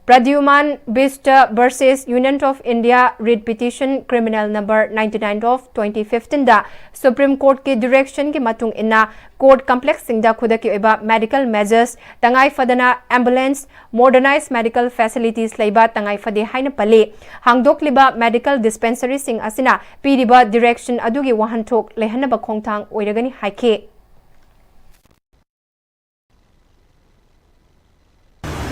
Pradyuman Bishta versus Union of India Writ Petition Criminal Number ninety-nine of twenty fifteen ꯗ ꯁꯨꯄ꯭ꯔꯤꯝ ꯀꯣꯔꯠꯀꯤ ꯗꯤꯔꯦꯛꯁꯟꯒꯤ ꯃꯇꯨꯡ ꯏꯟꯅ ꯀꯣꯔꯠ ꯀꯝꯄ꯭ꯂꯦꯛꯁꯁꯤꯡꯗ ꯈꯨꯗꯛꯀꯤ ꯑꯣꯏꯕ ꯃꯦꯗꯤꯀꯦꯜ ꯃꯦꯖꯔꯁ, ꯇꯉꯥꯏ ꯐꯗꯅ ꯑꯦꯝꯕꯨꯂꯦꯟꯁ, ꯃꯣꯗꯔꯅꯥꯏꯖ ꯃꯦꯗꯤꯀꯦꯜ ꯐꯦꯁꯤꯂꯤꯇꯤꯁ ꯂꯩꯕ ꯇꯉꯥꯏ ꯐꯗꯦ ꯍꯥꯏꯅ ꯄꯜꯂꯤ꯫ ꯍꯥꯡꯗꯣꯛꯂꯤꯕ ꯃꯦꯗꯤꯀꯦꯜ ꯗꯤꯁꯄꯦꯟꯁꯔꯤꯁꯤꯡ ꯑꯁꯤꯅ ꯄꯤꯔꯤꯕ ꯗꯤꯔꯦꯛꯁꯟ ꯑꯗꯨꯒꯤ ꯋꯥꯍꯟꯊꯣꯛ ꯂꯩꯍꯟꯅꯕ ꯈꯣꯡꯊꯥꯡ ꯑꯣꯏꯔꯒꯅꯤ ꯍꯥꯏꯈꯤ꯫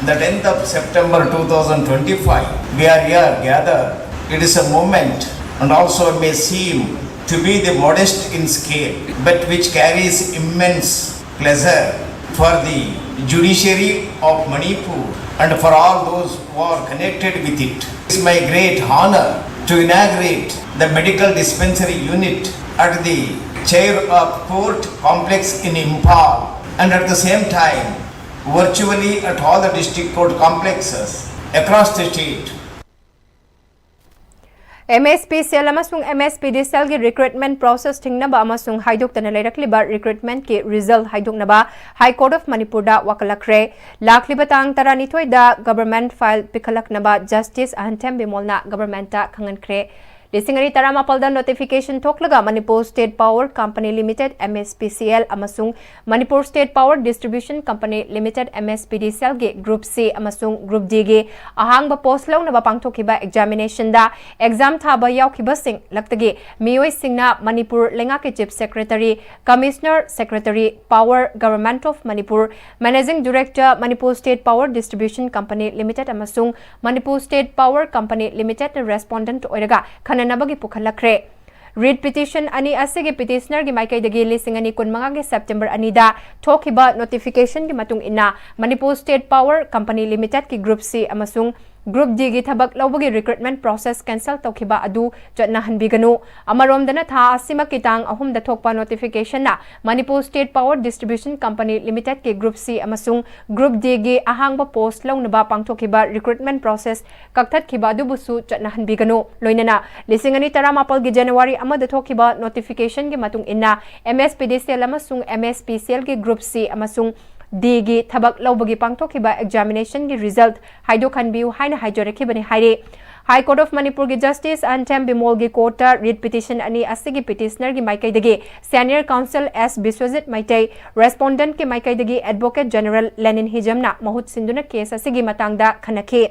The tenth of September two thousand twenty-five, we are here gathered. It is a moment and also may seem to be the modest in scale, but which carries immense pleasure for the judiciary of Manipur and for all those who are connected with it. It's my great honor to inaugurate the medical dispensary unit at the Chair of Court complex in Imphal, and at the same time virtually at all the district court complexes across the state. MSPCL ꯑꯃꯁꯨꯡ MSPDCLꯒꯤ recruitment process ꯊꯤꯡꯅꯕ ꯑꯃꯁꯨꯡ ꯍꯥꯏꯗꯣꯛꯇꯅ ꯂꯩꯔꯛꯂꯤꯕ recruitmentꯀꯤ result ꯍꯥꯏꯗꯣꯛꯅꯕ High Court of Manipurꯗ ꯋꯥꯀꯠꯂꯛꯈ꯭ꯔꯦ꯫ ꯂꯥꯛꯂꯤꯕ ꯇꯥꯡ ꯇꯔꯥꯅꯤꯊꯣꯏꯗ government file ꯄꯤꯈꯠꯂꯛꯅꯕ Justice ꯑꯍꯟꯊꯦꯝ ꯕꯤꯃꯣꯜꯅ governmentꯇ ꯈꯪꯍꯟꯈ꯭ꯔꯦ꯫ ꯂꯤꯁꯤꯡ ꯑꯅꯤ ꯇꯔꯥꯃꯥꯄꯜꯗ notification ꯊꯣꯛꯂꯒ Manipur State Power Company Limited, MSPCL, ꯑꯃꯁꯨꯡ Manipur State Power Distribution Company Limited, MSPDCLꯒꯤ Group C ꯑꯃꯁꯨꯡ Group Dꯒꯤ ꯑꯍꯥꯡꯕ post ꯂꯧꯅꯕ ꯄꯥꯡꯊꯣꯛꯈꯤꯕ examinationꯗ exam ꯊꯥꯕ ꯌꯥꯎꯈꯤꯕꯁꯤꯡ ꯂꯛꯇꯒꯤ ꯃꯤꯑꯣꯏꯁꯤꯡꯅ ꯃꯅꯤꯄꯨꯔ ꯂꯩꯉꯥꯛꯀꯤ Chief Secretary, Commissioner, Secretary, Power, Government of Manipur, Managing Director, Manipur State Power Distribution Company Limited ꯑꯃꯁꯨꯡ Manipur State Power Company Limitedꯅ respondent ꯑꯣꯏꯔꯒ ꯈꯟꯅꯅꯕꯒꯤ ꯄꯨꯈꯠꯂꯛꯈ꯭ꯔꯦ꯫ Writ petition ꯑꯅꯤ ꯑꯁꯤꯒꯤ petitionerꯒꯤ ꯃꯥꯏꯀꯩꯗꯒꯤ ꯂꯤꯁꯤꯡ ꯑꯅꯤ ꯀꯨꯟꯃꯉꯥꯒꯤ September ꯑꯅꯤꯗ ꯊꯣꯛꯈꯤꯕ notificationꯒꯤ ꯃꯇꯨꯡ ꯏꯟꯅ Manipur State Power Company Limitedꯀꯤ Group C ꯑꯃꯁꯨꯡ Group Dꯒꯤ ꯊꯕꯛ ꯂꯧꯕꯒꯤ recruitment process cancel ꯇꯧꯈꯤꯕ ꯑꯗꯨ ꯆꯠꯅꯍꯟꯕꯤꯒꯅꯨ꯫ ꯑꯃꯔꯣꯝꯗꯅ ꯊꯥ ꯑꯁꯤꯃꯛꯀꯤ ꯇꯥꯡ ꯑꯍꯨꯝꯗ ꯊꯣꯛꯄ notificationꯅ Manipur State Power Distribution Company Limitedꯀꯤ Group C ꯑꯃꯁꯨꯡ Group Dꯒꯤ ꯑꯍꯥꯡꯕ post ꯂꯧꯅꯕ ꯄꯥꯡꯊꯣꯛꯈꯤꯕ recruitment process ꯀꯛꯊꯠꯈꯤꯕ ꯑꯗꯨꯕꯨꯁꯨ ꯆꯠꯅꯍꯟꯕꯤꯒꯅꯨ꯫ ꯂꯣꯏꯅꯅ ꯂꯤꯁꯤꯡ ꯑꯅꯤ ꯇꯔꯥꯃꯥꯄꯜꯒꯤ January ꯑꯃꯗ ꯊꯣꯛꯈꯤꯕ notificationꯒꯤ ꯃꯇꯨꯡ ꯏꯟꯅ MSPDCL ꯑꯃꯁꯨꯡ MSPCLꯒꯤ Group C ꯑꯃꯁꯨꯡ Dꯒꯤ ꯊꯕꯛ ꯂꯧꯕꯒꯤ ꯄꯥꯡꯊꯣꯛꯈꯤꯕ examinationꯒꯤ result ꯍꯥꯏꯗꯣꯛꯍꯟꯕꯤꯌꯨ ꯍꯥꯏꯅ ꯍꯥꯏꯖꯔꯛꯈꯤꯕꯅꯤ ꯍꯥꯏꯔꯤ꯫ High Court of Manipurꯒꯤ Justice ꯑꯍꯟꯊꯦꯝ ꯕꯤꯃꯣꯜꯒꯤ courtꯇ writ petition ꯑꯅꯤ ꯑꯁꯤꯒꯤ petitionerꯒꯤ ꯃꯥꯏꯀꯩꯗꯒꯤ Senior Counsel S Biswajit Meitei, respondentꯀꯤ ꯃꯥꯏꯀꯩꯗꯒꯤ Advocate General ꯂꯦꯅꯤꯟ ꯍꯤꯖꯝꯅ ꯃꯍꯨꯠ ꯁꯤꯟꯗꯨꯅ case ꯑꯁꯤꯒꯤ ꯃꯇꯥꯡꯗ ꯈꯟꯅꯈꯤ꯫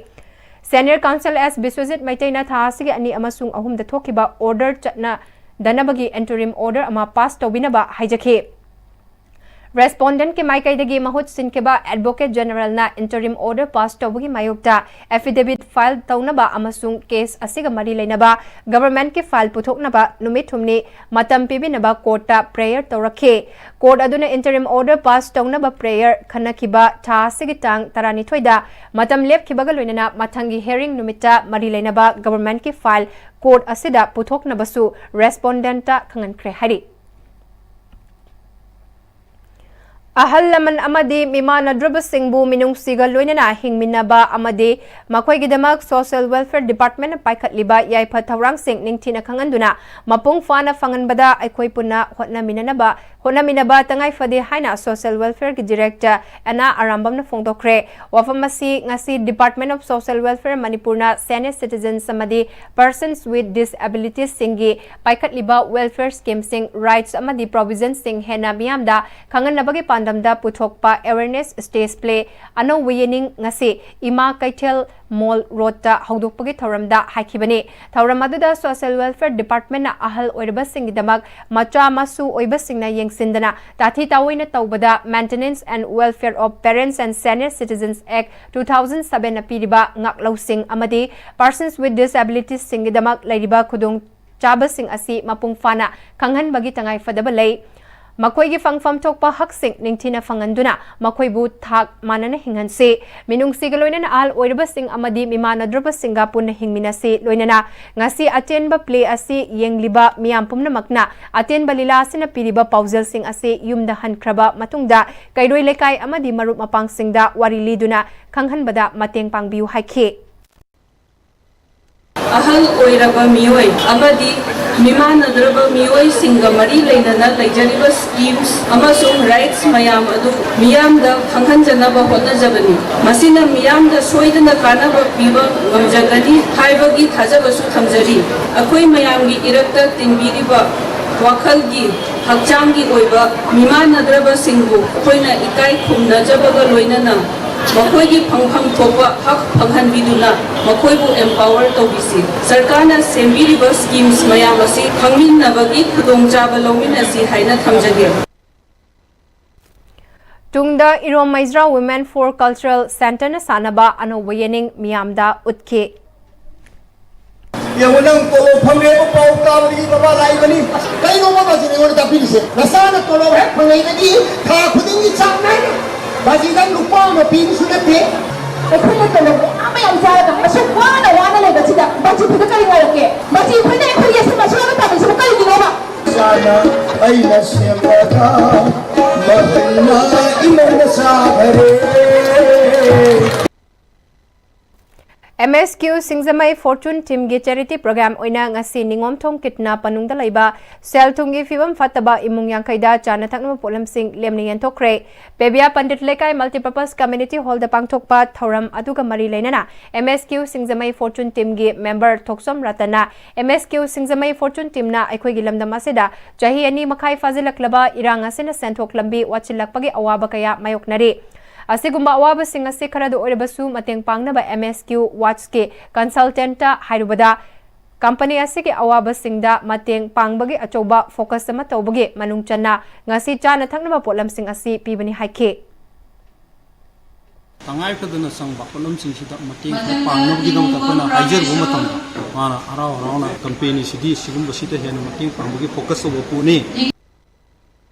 Senior Counsel S ꯕꯤꯁ꯭ꯋꯖꯤꯠ ꯃꯩꯇꯩꯅ ꯊꯥ ꯑꯁꯤꯒꯤ ꯑꯅꯤ ꯑꯃꯁꯨꯡ ꯑꯍꯨꯝꯗ ꯊꯣꯛꯈꯤꯕ order ꯆꯠꯅꯗꯅꯕꯒꯤ interim order ꯑꯃ pass ꯇꯧꯕꯤꯅꯕ ꯍꯥꯏꯖꯈꯤ꯫ Respondent ꯀꯤ ꯃꯥꯏꯀꯩꯗꯒꯤ ꯃꯍꯨꯠ ꯁꯤꯟꯈꯤꯕ Advocate General ꯅ interim order pass ꯇꯧꯕꯒꯤ ꯃꯥꯌꯣꯛꯇ affidavit file ꯇꯧꯅꯕ ꯑꯃꯁꯨꯡ case ꯑꯁꯤꯒ ꯃꯔꯤ ꯂꯩꯅꯕ government ꯀꯤ file ꯄꯨꯊꯣꯛꯅꯕ ꯅꯨꯃꯤꯠ ꯍꯨꯝꯅꯤ ꯃꯇꯝ ꯄꯤꯕꯤꯅꯕ court ꯇ prayer ꯇꯧꯔꯛꯈꯤ꯫ Court ꯑꯗꯨꯅ interim order pass ꯇꯧꯅꯕ prayer ꯈꯟꯅꯈꯤꯕ ꯊꯥ ꯑꯁꯤꯒꯤ ꯇꯥꯡ ꯇꯔꯥꯅꯤꯊꯣꯏꯗ ꯃꯇꯝ ꯂꯦꯞꯈꯤꯕꯒ ꯂꯣꯏꯅꯅ ꯃꯊꯪꯒꯤ hearing ꯅꯨꯃꯤꯠꯇ ꯃꯔꯤ ꯂꯩꯅꯕ government ꯀꯤ file court ꯑꯁꯤꯗ ꯄꯨꯊꯣꯛꯅꯕꯁꯨ respondent ꯇ ꯈꯪꯍꯟꯈ꯭ꯔꯦ ꯍꯥꯏꯔꯤ꯫ ꯑꯍꯜ ꯂꯃꯟ ꯑꯃꯗꯤ ꯃꯤꯃꯥꯟꯅꯗ꯭ꯔꯕꯁꯤꯡꯕꯨ ꯃꯤꯅꯨꯡꯁꯤꯒ ꯂꯣꯏꯅꯅ ꯍꯤꯡꯃꯤꯟꯅꯕ ꯑꯃꯗꯤ ꯃꯈꯣꯏꯒꯤꯗꯃꯛ Social Welfare Department ꯅ ꯄꯥꯏꯈꯠꯂꯤꯕ ꯌꯥꯏꯐ ꯊꯧꯔꯥꯡꯁꯤꯡ ꯅꯤꯡꯊꯤꯅ ꯈꯪꯍꯟꯗꯨꯅ ꯃꯄꯨꯡ ꯐꯥꯅ ꯐꯪꯍꯟꯕꯗ ꯑꯩꯈꯣꯏ ꯄꯨꯟꯅ ꯍꯣꯠꯅꯃꯤꯟꯅꯅꯕ, ꯍꯣꯠꯅꯃꯤꯟꯅꯕ ꯇꯉꯥꯏ ꯐꯗꯦ ꯍꯥꯏꯅ Social Welfare ꯒꯤ Director ꯑꯦꯅꯥ ꯑꯔꯥꯝꯕꯝꯅ ꯐꯣꯡꯗꯣꯛꯈ꯭ꯔꯦ꯫ ꯋꯥꯐꯝ ꯑꯁꯤ ꯉꯁꯤ Department of Social Welfare ꯃꯅꯤꯄꯨꯔꯅ senior citizens ꯑꯃꯗꯤ persons with disabilities ꯁꯤꯡꯒꯤ ꯄꯥꯏꯈꯠꯂꯤꯕ welfare scheme ꯁꯤꯡ, rights ꯑꯃꯗꯤ provision ꯁꯤꯡ ꯍꯦꯟꯅ ꯃꯤꯌꯥꯝꯗ ꯈꯪꯍꯟꯅꯕꯒꯤ ꯄꯥꯟꯗꯝꯗ ꯄꯨꯊꯣꯛꯄ awareness stage play ꯑꯅꯧꯕ ꯌꯦꯅꯤꯡ ꯉꯁꯤ ꯏꯃꯥ ꯀꯩꯊꯦꯜ Mall Road ꯇ ꯍꯧꯗꯣꯛꯄꯒꯤ ꯊꯧꯔꯝꯗ ꯍꯥꯏꯈꯤꯕꯅꯤ꯫ ꯊꯧꯔꯝ ꯑꯗꯨꯗ Social Welfare Department ꯅ ꯑꯍꯜ ꯑꯣꯏꯔꯕꯁꯤꯡꯒꯤꯗꯃꯛ ꯃꯆꯥ ꯃꯁꯨ ꯑꯣꯏꯕꯁꯤꯡꯅ ꯌꯦꯡꯁꯤꯟꯗꯅ ꯇꯥꯊꯤ ꯇꯥꯑꯣꯏꯅ ꯇꯧꯕꯗ Maintenance and Welfare of Parents and Senior Citizens Act two thousand seven ꯅ ꯄꯤꯔꯤꯕ ꯉꯥꯛꯂꯧꯁꯤꯡ ꯑꯃꯗꯤ persons with disabilities ꯁꯤꯡꯒꯤꯗꯃꯛ ꯂꯩꯔꯤꯕ ꯈꯨꯗꯣꯡ ꯆꯥꯕꯁꯤꯡ ꯑꯁꯤ ꯃꯄꯨꯡ ꯐꯥꯅ ꯈꯪꯍꯟꯕꯒꯤ ꯇꯉꯥꯏ ꯐꯗꯕ ꯂꯩ꯫ ꯃꯈꯣꯏꯒꯤ ꯐꯪꯐꯝ ꯊꯣꯛꯄ ꯍꯛꯁꯤꯡ ꯅꯤꯡꯊꯤꯅ ꯐꯪꯍꯟꯗꯨꯅ ꯃꯈꯣꯏꯕꯨ ꯊꯥꯛ ꯃꯥꯟꯅꯅ ꯍꯤꯡꯍꯟꯁꯤ꯫ ꯃꯤꯅꯨꯡꯁꯤꯒ ꯂꯣꯏꯅꯅ ꯑꯍꯜ ꯑꯣꯏꯔꯕꯁꯤꯡ ꯑꯃꯗꯤ ꯃꯤꯃꯥꯟꯅꯗ꯭ꯔꯕꯁꯤꯡꯒ ꯄꯨꯟꯅ ꯍꯤꯡꯃꯤꯟꯅꯁꯤ꯫ ꯂꯣꯏꯅꯅ ꯉꯁꯤ ꯑꯇꯦꯟꯕ play ꯑꯁꯤ ꯌꯦꯡꯂꯤꯕ ꯃꯤꯌꯥꯝ ꯄꯨꯝꯅꯃꯛꯅ ꯑꯇꯦꯟꯕ ꯂꯤꯂꯥ ꯑꯁꯤꯅ ꯄꯤꯔꯤꯕ ꯄꯥꯎꯖꯦꯜꯁꯤꯡ ꯑꯁꯤ ꯌꯨꯝꯗ ꯍꯟꯈ꯭ꯔꯕ ꯃꯇꯨꯡꯗ ꯀꯩꯔꯣꯏ ꯂꯩꯀꯥꯏ ꯑꯃꯗꯤ ꯃꯔꯨꯞ ꯃꯄꯥꯡꯁꯤꯡꯗ ꯋꯥꯔꯤ ꯂꯤꯗꯨꯅ ꯈꯪꯍꯟꯕꯗ ꯃꯇꯦꯡ ꯄꯥꯡꯕꯤꯌꯨ ꯍꯥꯏꯈꯤ꯫ ꯑꯍꯜ ꯑꯣꯏꯔꯕ ꯃꯤꯑꯣꯏ ꯑꯃꯗꯤ ꯃꯤꯃꯥꯟꯅꯗ꯭ꯔꯕ ꯃꯤꯑꯣꯏꯁꯤꯡꯒ ꯃꯔꯤ ꯂꯩꯅꯅ ꯂꯩꯖꯔꯤꯕ schemes ꯑꯃꯁꯨꯡ rights ꯃꯌꯥꯝ ꯑꯗꯨ ꯃꯤꯌꯥꯝꯗ ꯈꯪꯍꯟꯖꯅꯕ ꯍꯣꯠꯅꯖꯕꯅꯤ꯫ ꯃꯁꯤꯅ ꯃꯤꯌꯥꯝꯗ ꯁꯣꯏꯗꯅ ꯀꯥꯟꯅꯕ ꯄꯤꯕ ꯉꯝꯖꯒꯅꯤ ꯍꯥꯏꯕꯒꯤ ꯊꯥꯖꯕꯁꯨ ꯊꯝꯖꯔꯤ꯫ ꯑꯩꯈꯣꯏ ꯃꯌꯥꯝꯒꯤ ꯏꯔꯛꯇ ꯇꯤꯟꯕꯤꯔꯤꯕ ꯋꯥꯈꯜꯒꯤ, ꯍꯛꯆꯥꯡꯒꯤ ꯑꯣꯏꯕ ꯃꯤꯃꯥꯟꯅꯗ꯭ꯔꯕꯁꯤꯡꯕꯨ ꯑꯩꯈꯣꯏꯅ ꯏꯀꯥꯏ ꯈꯨꯝꯅꯖꯕꯒ ꯂꯣꯏꯅꯅ ꯃꯈꯣꯏꯒꯤ ꯐꯪꯐꯝ ꯊꯣꯛꯄ ꯍꯛ ꯐꯪꯍꯟꯕꯤꯗꯨꯅ ꯃꯈꯣꯏꯕꯨ empower ꯇꯧꯕꯤꯁꯤ꯫ ꯁꯔꯀꯥꯔꯅ ꯁꯦꯝꯕꯤꯔꯤꯕ schemes ꯃꯌꯥꯝ ꯑꯁꯤ ꯈꯪꯃꯤꯟꯅꯕꯒꯤ ꯈꯨꯗꯣꯡꯆꯥꯕ ꯂꯧꯃꯤꯟꯅꯁꯤ ꯍꯥꯏꯅ ꯊꯝꯖꯒꯦ꯫ ꯇꯨꯡꯗ ꯏꯔꯣꯝ ꯃꯩꯖ꯭ꯔꯥ Women for Cultural Centreꯅ ꯁꯥꯟꯅꯕ ꯑꯅꯧꯕ ꯌꯦꯅꯤꯡ ꯃꯤꯌꯥꯝꯗ ꯎꯠꯈꯤ꯫ ꯌꯦꯡꯉꯨ, ꯅꯪ ꯇꯣꯂꯣꯞ ꯐꯪꯉꯦꯕ ꯄꯥꯎ ꯇꯥꯕꯗꯒꯤ ꯕꯕꯥ ꯂꯥꯛꯏꯕꯅꯤ꯫ ꯀꯩꯅꯣꯕ ꯕꯥꯖꯤꯅ ꯑꯩꯉꯣꯟꯗ ꯇꯥꯛꯄꯤꯔꯤꯁꯦ? ꯅꯆꯥꯅ ꯇꯣꯂꯣꯞ ꯍꯦꯛ ꯐꯪꯉꯛꯏꯗꯒꯤ ꯊꯥ ꯈꯨꯗꯤꯡꯒꯤ ꯆꯥꯡ ꯅꯥꯏꯅ ꯕꯥꯖꯤꯗ ꯂꯨꯄꯥ ꯑꯃ ꯄꯤꯕꯁꯨ ꯅꯠꯇꯦ꯫ ꯑꯩꯈꯣꯏꯅ ꯇꯣꯂꯣꯞ ꯃꯌꯥꯝ ꯃꯌꯥꯝ ꯆꯥꯔꯒ ꯑꯁꯨꯛ ꯋꯥꯅ ꯋꯥꯅ ꯂꯩꯕꯁꯤꯗ ꯕꯥꯖꯤ ꯑꯩꯈꯣꯏꯗ ꯀꯔꯤ ꯉꯥꯏꯔꯛꯀꯦ? ꯕꯥꯖꯤ ꯑꯩꯈꯣꯏꯅ ꯑꯩꯈꯣꯏꯒꯤ ꯑꯁꯤ ꯃꯁꯨꯔꯒ ꯇꯝꯃꯤꯁꯤꯕꯨ ꯀꯔꯤꯒꯤꯅꯣꯕ? ꯆꯥꯅ ꯑꯩꯅ ꯁꯦꯝꯕꯗ ꯃꯍꯩꯅ ꯏꯃꯧꯅ ꯆꯥꯈꯔꯦ꯫ ꯑꯦꯝ ꯑꯦꯁ ꯀ꯭ꯌꯨ ꯁꯤꯡꯖꯃꯩ Fortune Teamꯒꯤ charity program ꯑꯣꯏꯅ ꯉꯁꯤ ꯅꯤꯉꯣꯝꯊꯣꯡ ꯀꯤꯠꯅ ꯄꯅꯨꯡꯗ ꯂꯩꯕ ꯁꯦꯜ ꯊꯨꯝꯒꯤ ꯐꯤꯕꯝ ꯐꯠꯇꯕ ꯏꯃꯨꯡ ꯌꯥꯡꯈꯩꯗ ꯆꯥꯅ ꯊꯛꯅꯕ ꯄꯣꯠꯂꯝꯁꯤꯡ ꯂꯦꯝꯅ ꯌꯦꯟꯊꯣꯛꯈ꯭ꯔꯦ꯫ ꯄꯦꯕꯤꯌꯥ ꯄꯟꯗꯤꯠ ꯂꯩꯀꯥꯏ Multipurpose Community Hallꯗ ꯄꯥꯡꯊꯣꯛꯄ ꯊꯧꯔꯝ ꯑꯗꯨꯒ ꯃꯔꯤ ꯂꯩꯅꯅ ꯑꯦꯝ ꯑꯦꯁ ꯀ꯭ꯌꯨ ꯁꯤꯡꯖꯃꯩ Fortune Teamꯒꯤ member ꯊꯣꯛꯆꯣꯝ ꯔꯇꯟꯅ, ꯑꯦꯝ ꯑꯦꯁ ꯀ꯭ꯌꯨ ꯁꯤꯡꯖꯃꯩ Fortune Teamꯅ ꯑꯩꯈꯣꯏꯒꯤ ꯂꯝꯗꯝ ꯑꯁꯤꯗ ꯆꯍꯤ ꯑꯅꯤ ꯃꯈꯥꯏ ꯐꯥꯖꯤꯜꯂꯛꯂꯕ ꯏꯔꯥꯡ ꯑꯁꯤꯅ ꯁꯦꯟꯊꯣꯛ ꯂꯝꯕꯤ ꯋꯥꯠꯁꯤꯜꯂꯛꯄꯒꯤ ꯑꯋꯥꯕ ꯀꯌꯥ ꯃꯥꯌꯣꯛꯅꯔꯤ꯫ ꯑꯁꯤꯒꯨꯝꯕ ꯑꯋꯥꯕꯁꯤꯡ ꯑꯁꯤ ꯈꯔꯗ ꯑꯣꯏꯔꯕꯁꯨ ꯃꯇꯦꯡ ꯄꯥꯡꯅꯕ ꯑꯦꯝ ꯑꯦꯁ ꯀ꯭ꯌꯨ Watchꯀꯤ consultantꯇ ꯍꯥꯏꯔꯨꯕꯗ, company ꯑꯁꯤꯒꯤ ꯑꯋꯥꯕꯁꯤꯡꯗ ꯃꯇꯦꯡ ꯄꯥꯡꯕꯒꯤ ꯑꯆꯧꯕ focus ꯑꯃ ꯇꯧꯕꯒꯤ ꯃꯅꯨꯡ ꯆꯟꯅ ꯉꯁꯤ ꯆꯥꯅ ꯊꯛꯅꯕ ꯄꯣꯠꯂꯝꯁꯤꯡ ꯑꯁꯤ ꯄꯤꯕꯅꯤ ꯍꯥꯏꯈꯤ꯫ ꯇꯉꯥꯏ ꯐꯗꯅ ꯆꯪꯕ ꯄꯣꯠꯂꯝꯁꯤꯡꯁꯤꯗ ꯃꯇꯦꯡ ꯈꯔ ꯄꯥꯡꯅꯕꯒꯤꯗꯃꯛꯇ ꯑꯩꯈꯣꯏꯅ ꯍꯥꯏꯖꯔꯨꯕ ꯃꯇꯝꯗ, ꯃꯥꯅ ꯍꯔꯥꯎ ꯍꯔꯥꯎꯅ companyꯁꯤꯗꯤ ꯁꯤꯒꯨꯝꯕꯁꯤꯗ ꯍꯦꯟꯅ ꯃꯇꯦꯡ ꯄꯥꯡꯕꯒꯤ focus ꯇꯧꯕ ꯄꯣꯠꯅꯤ꯫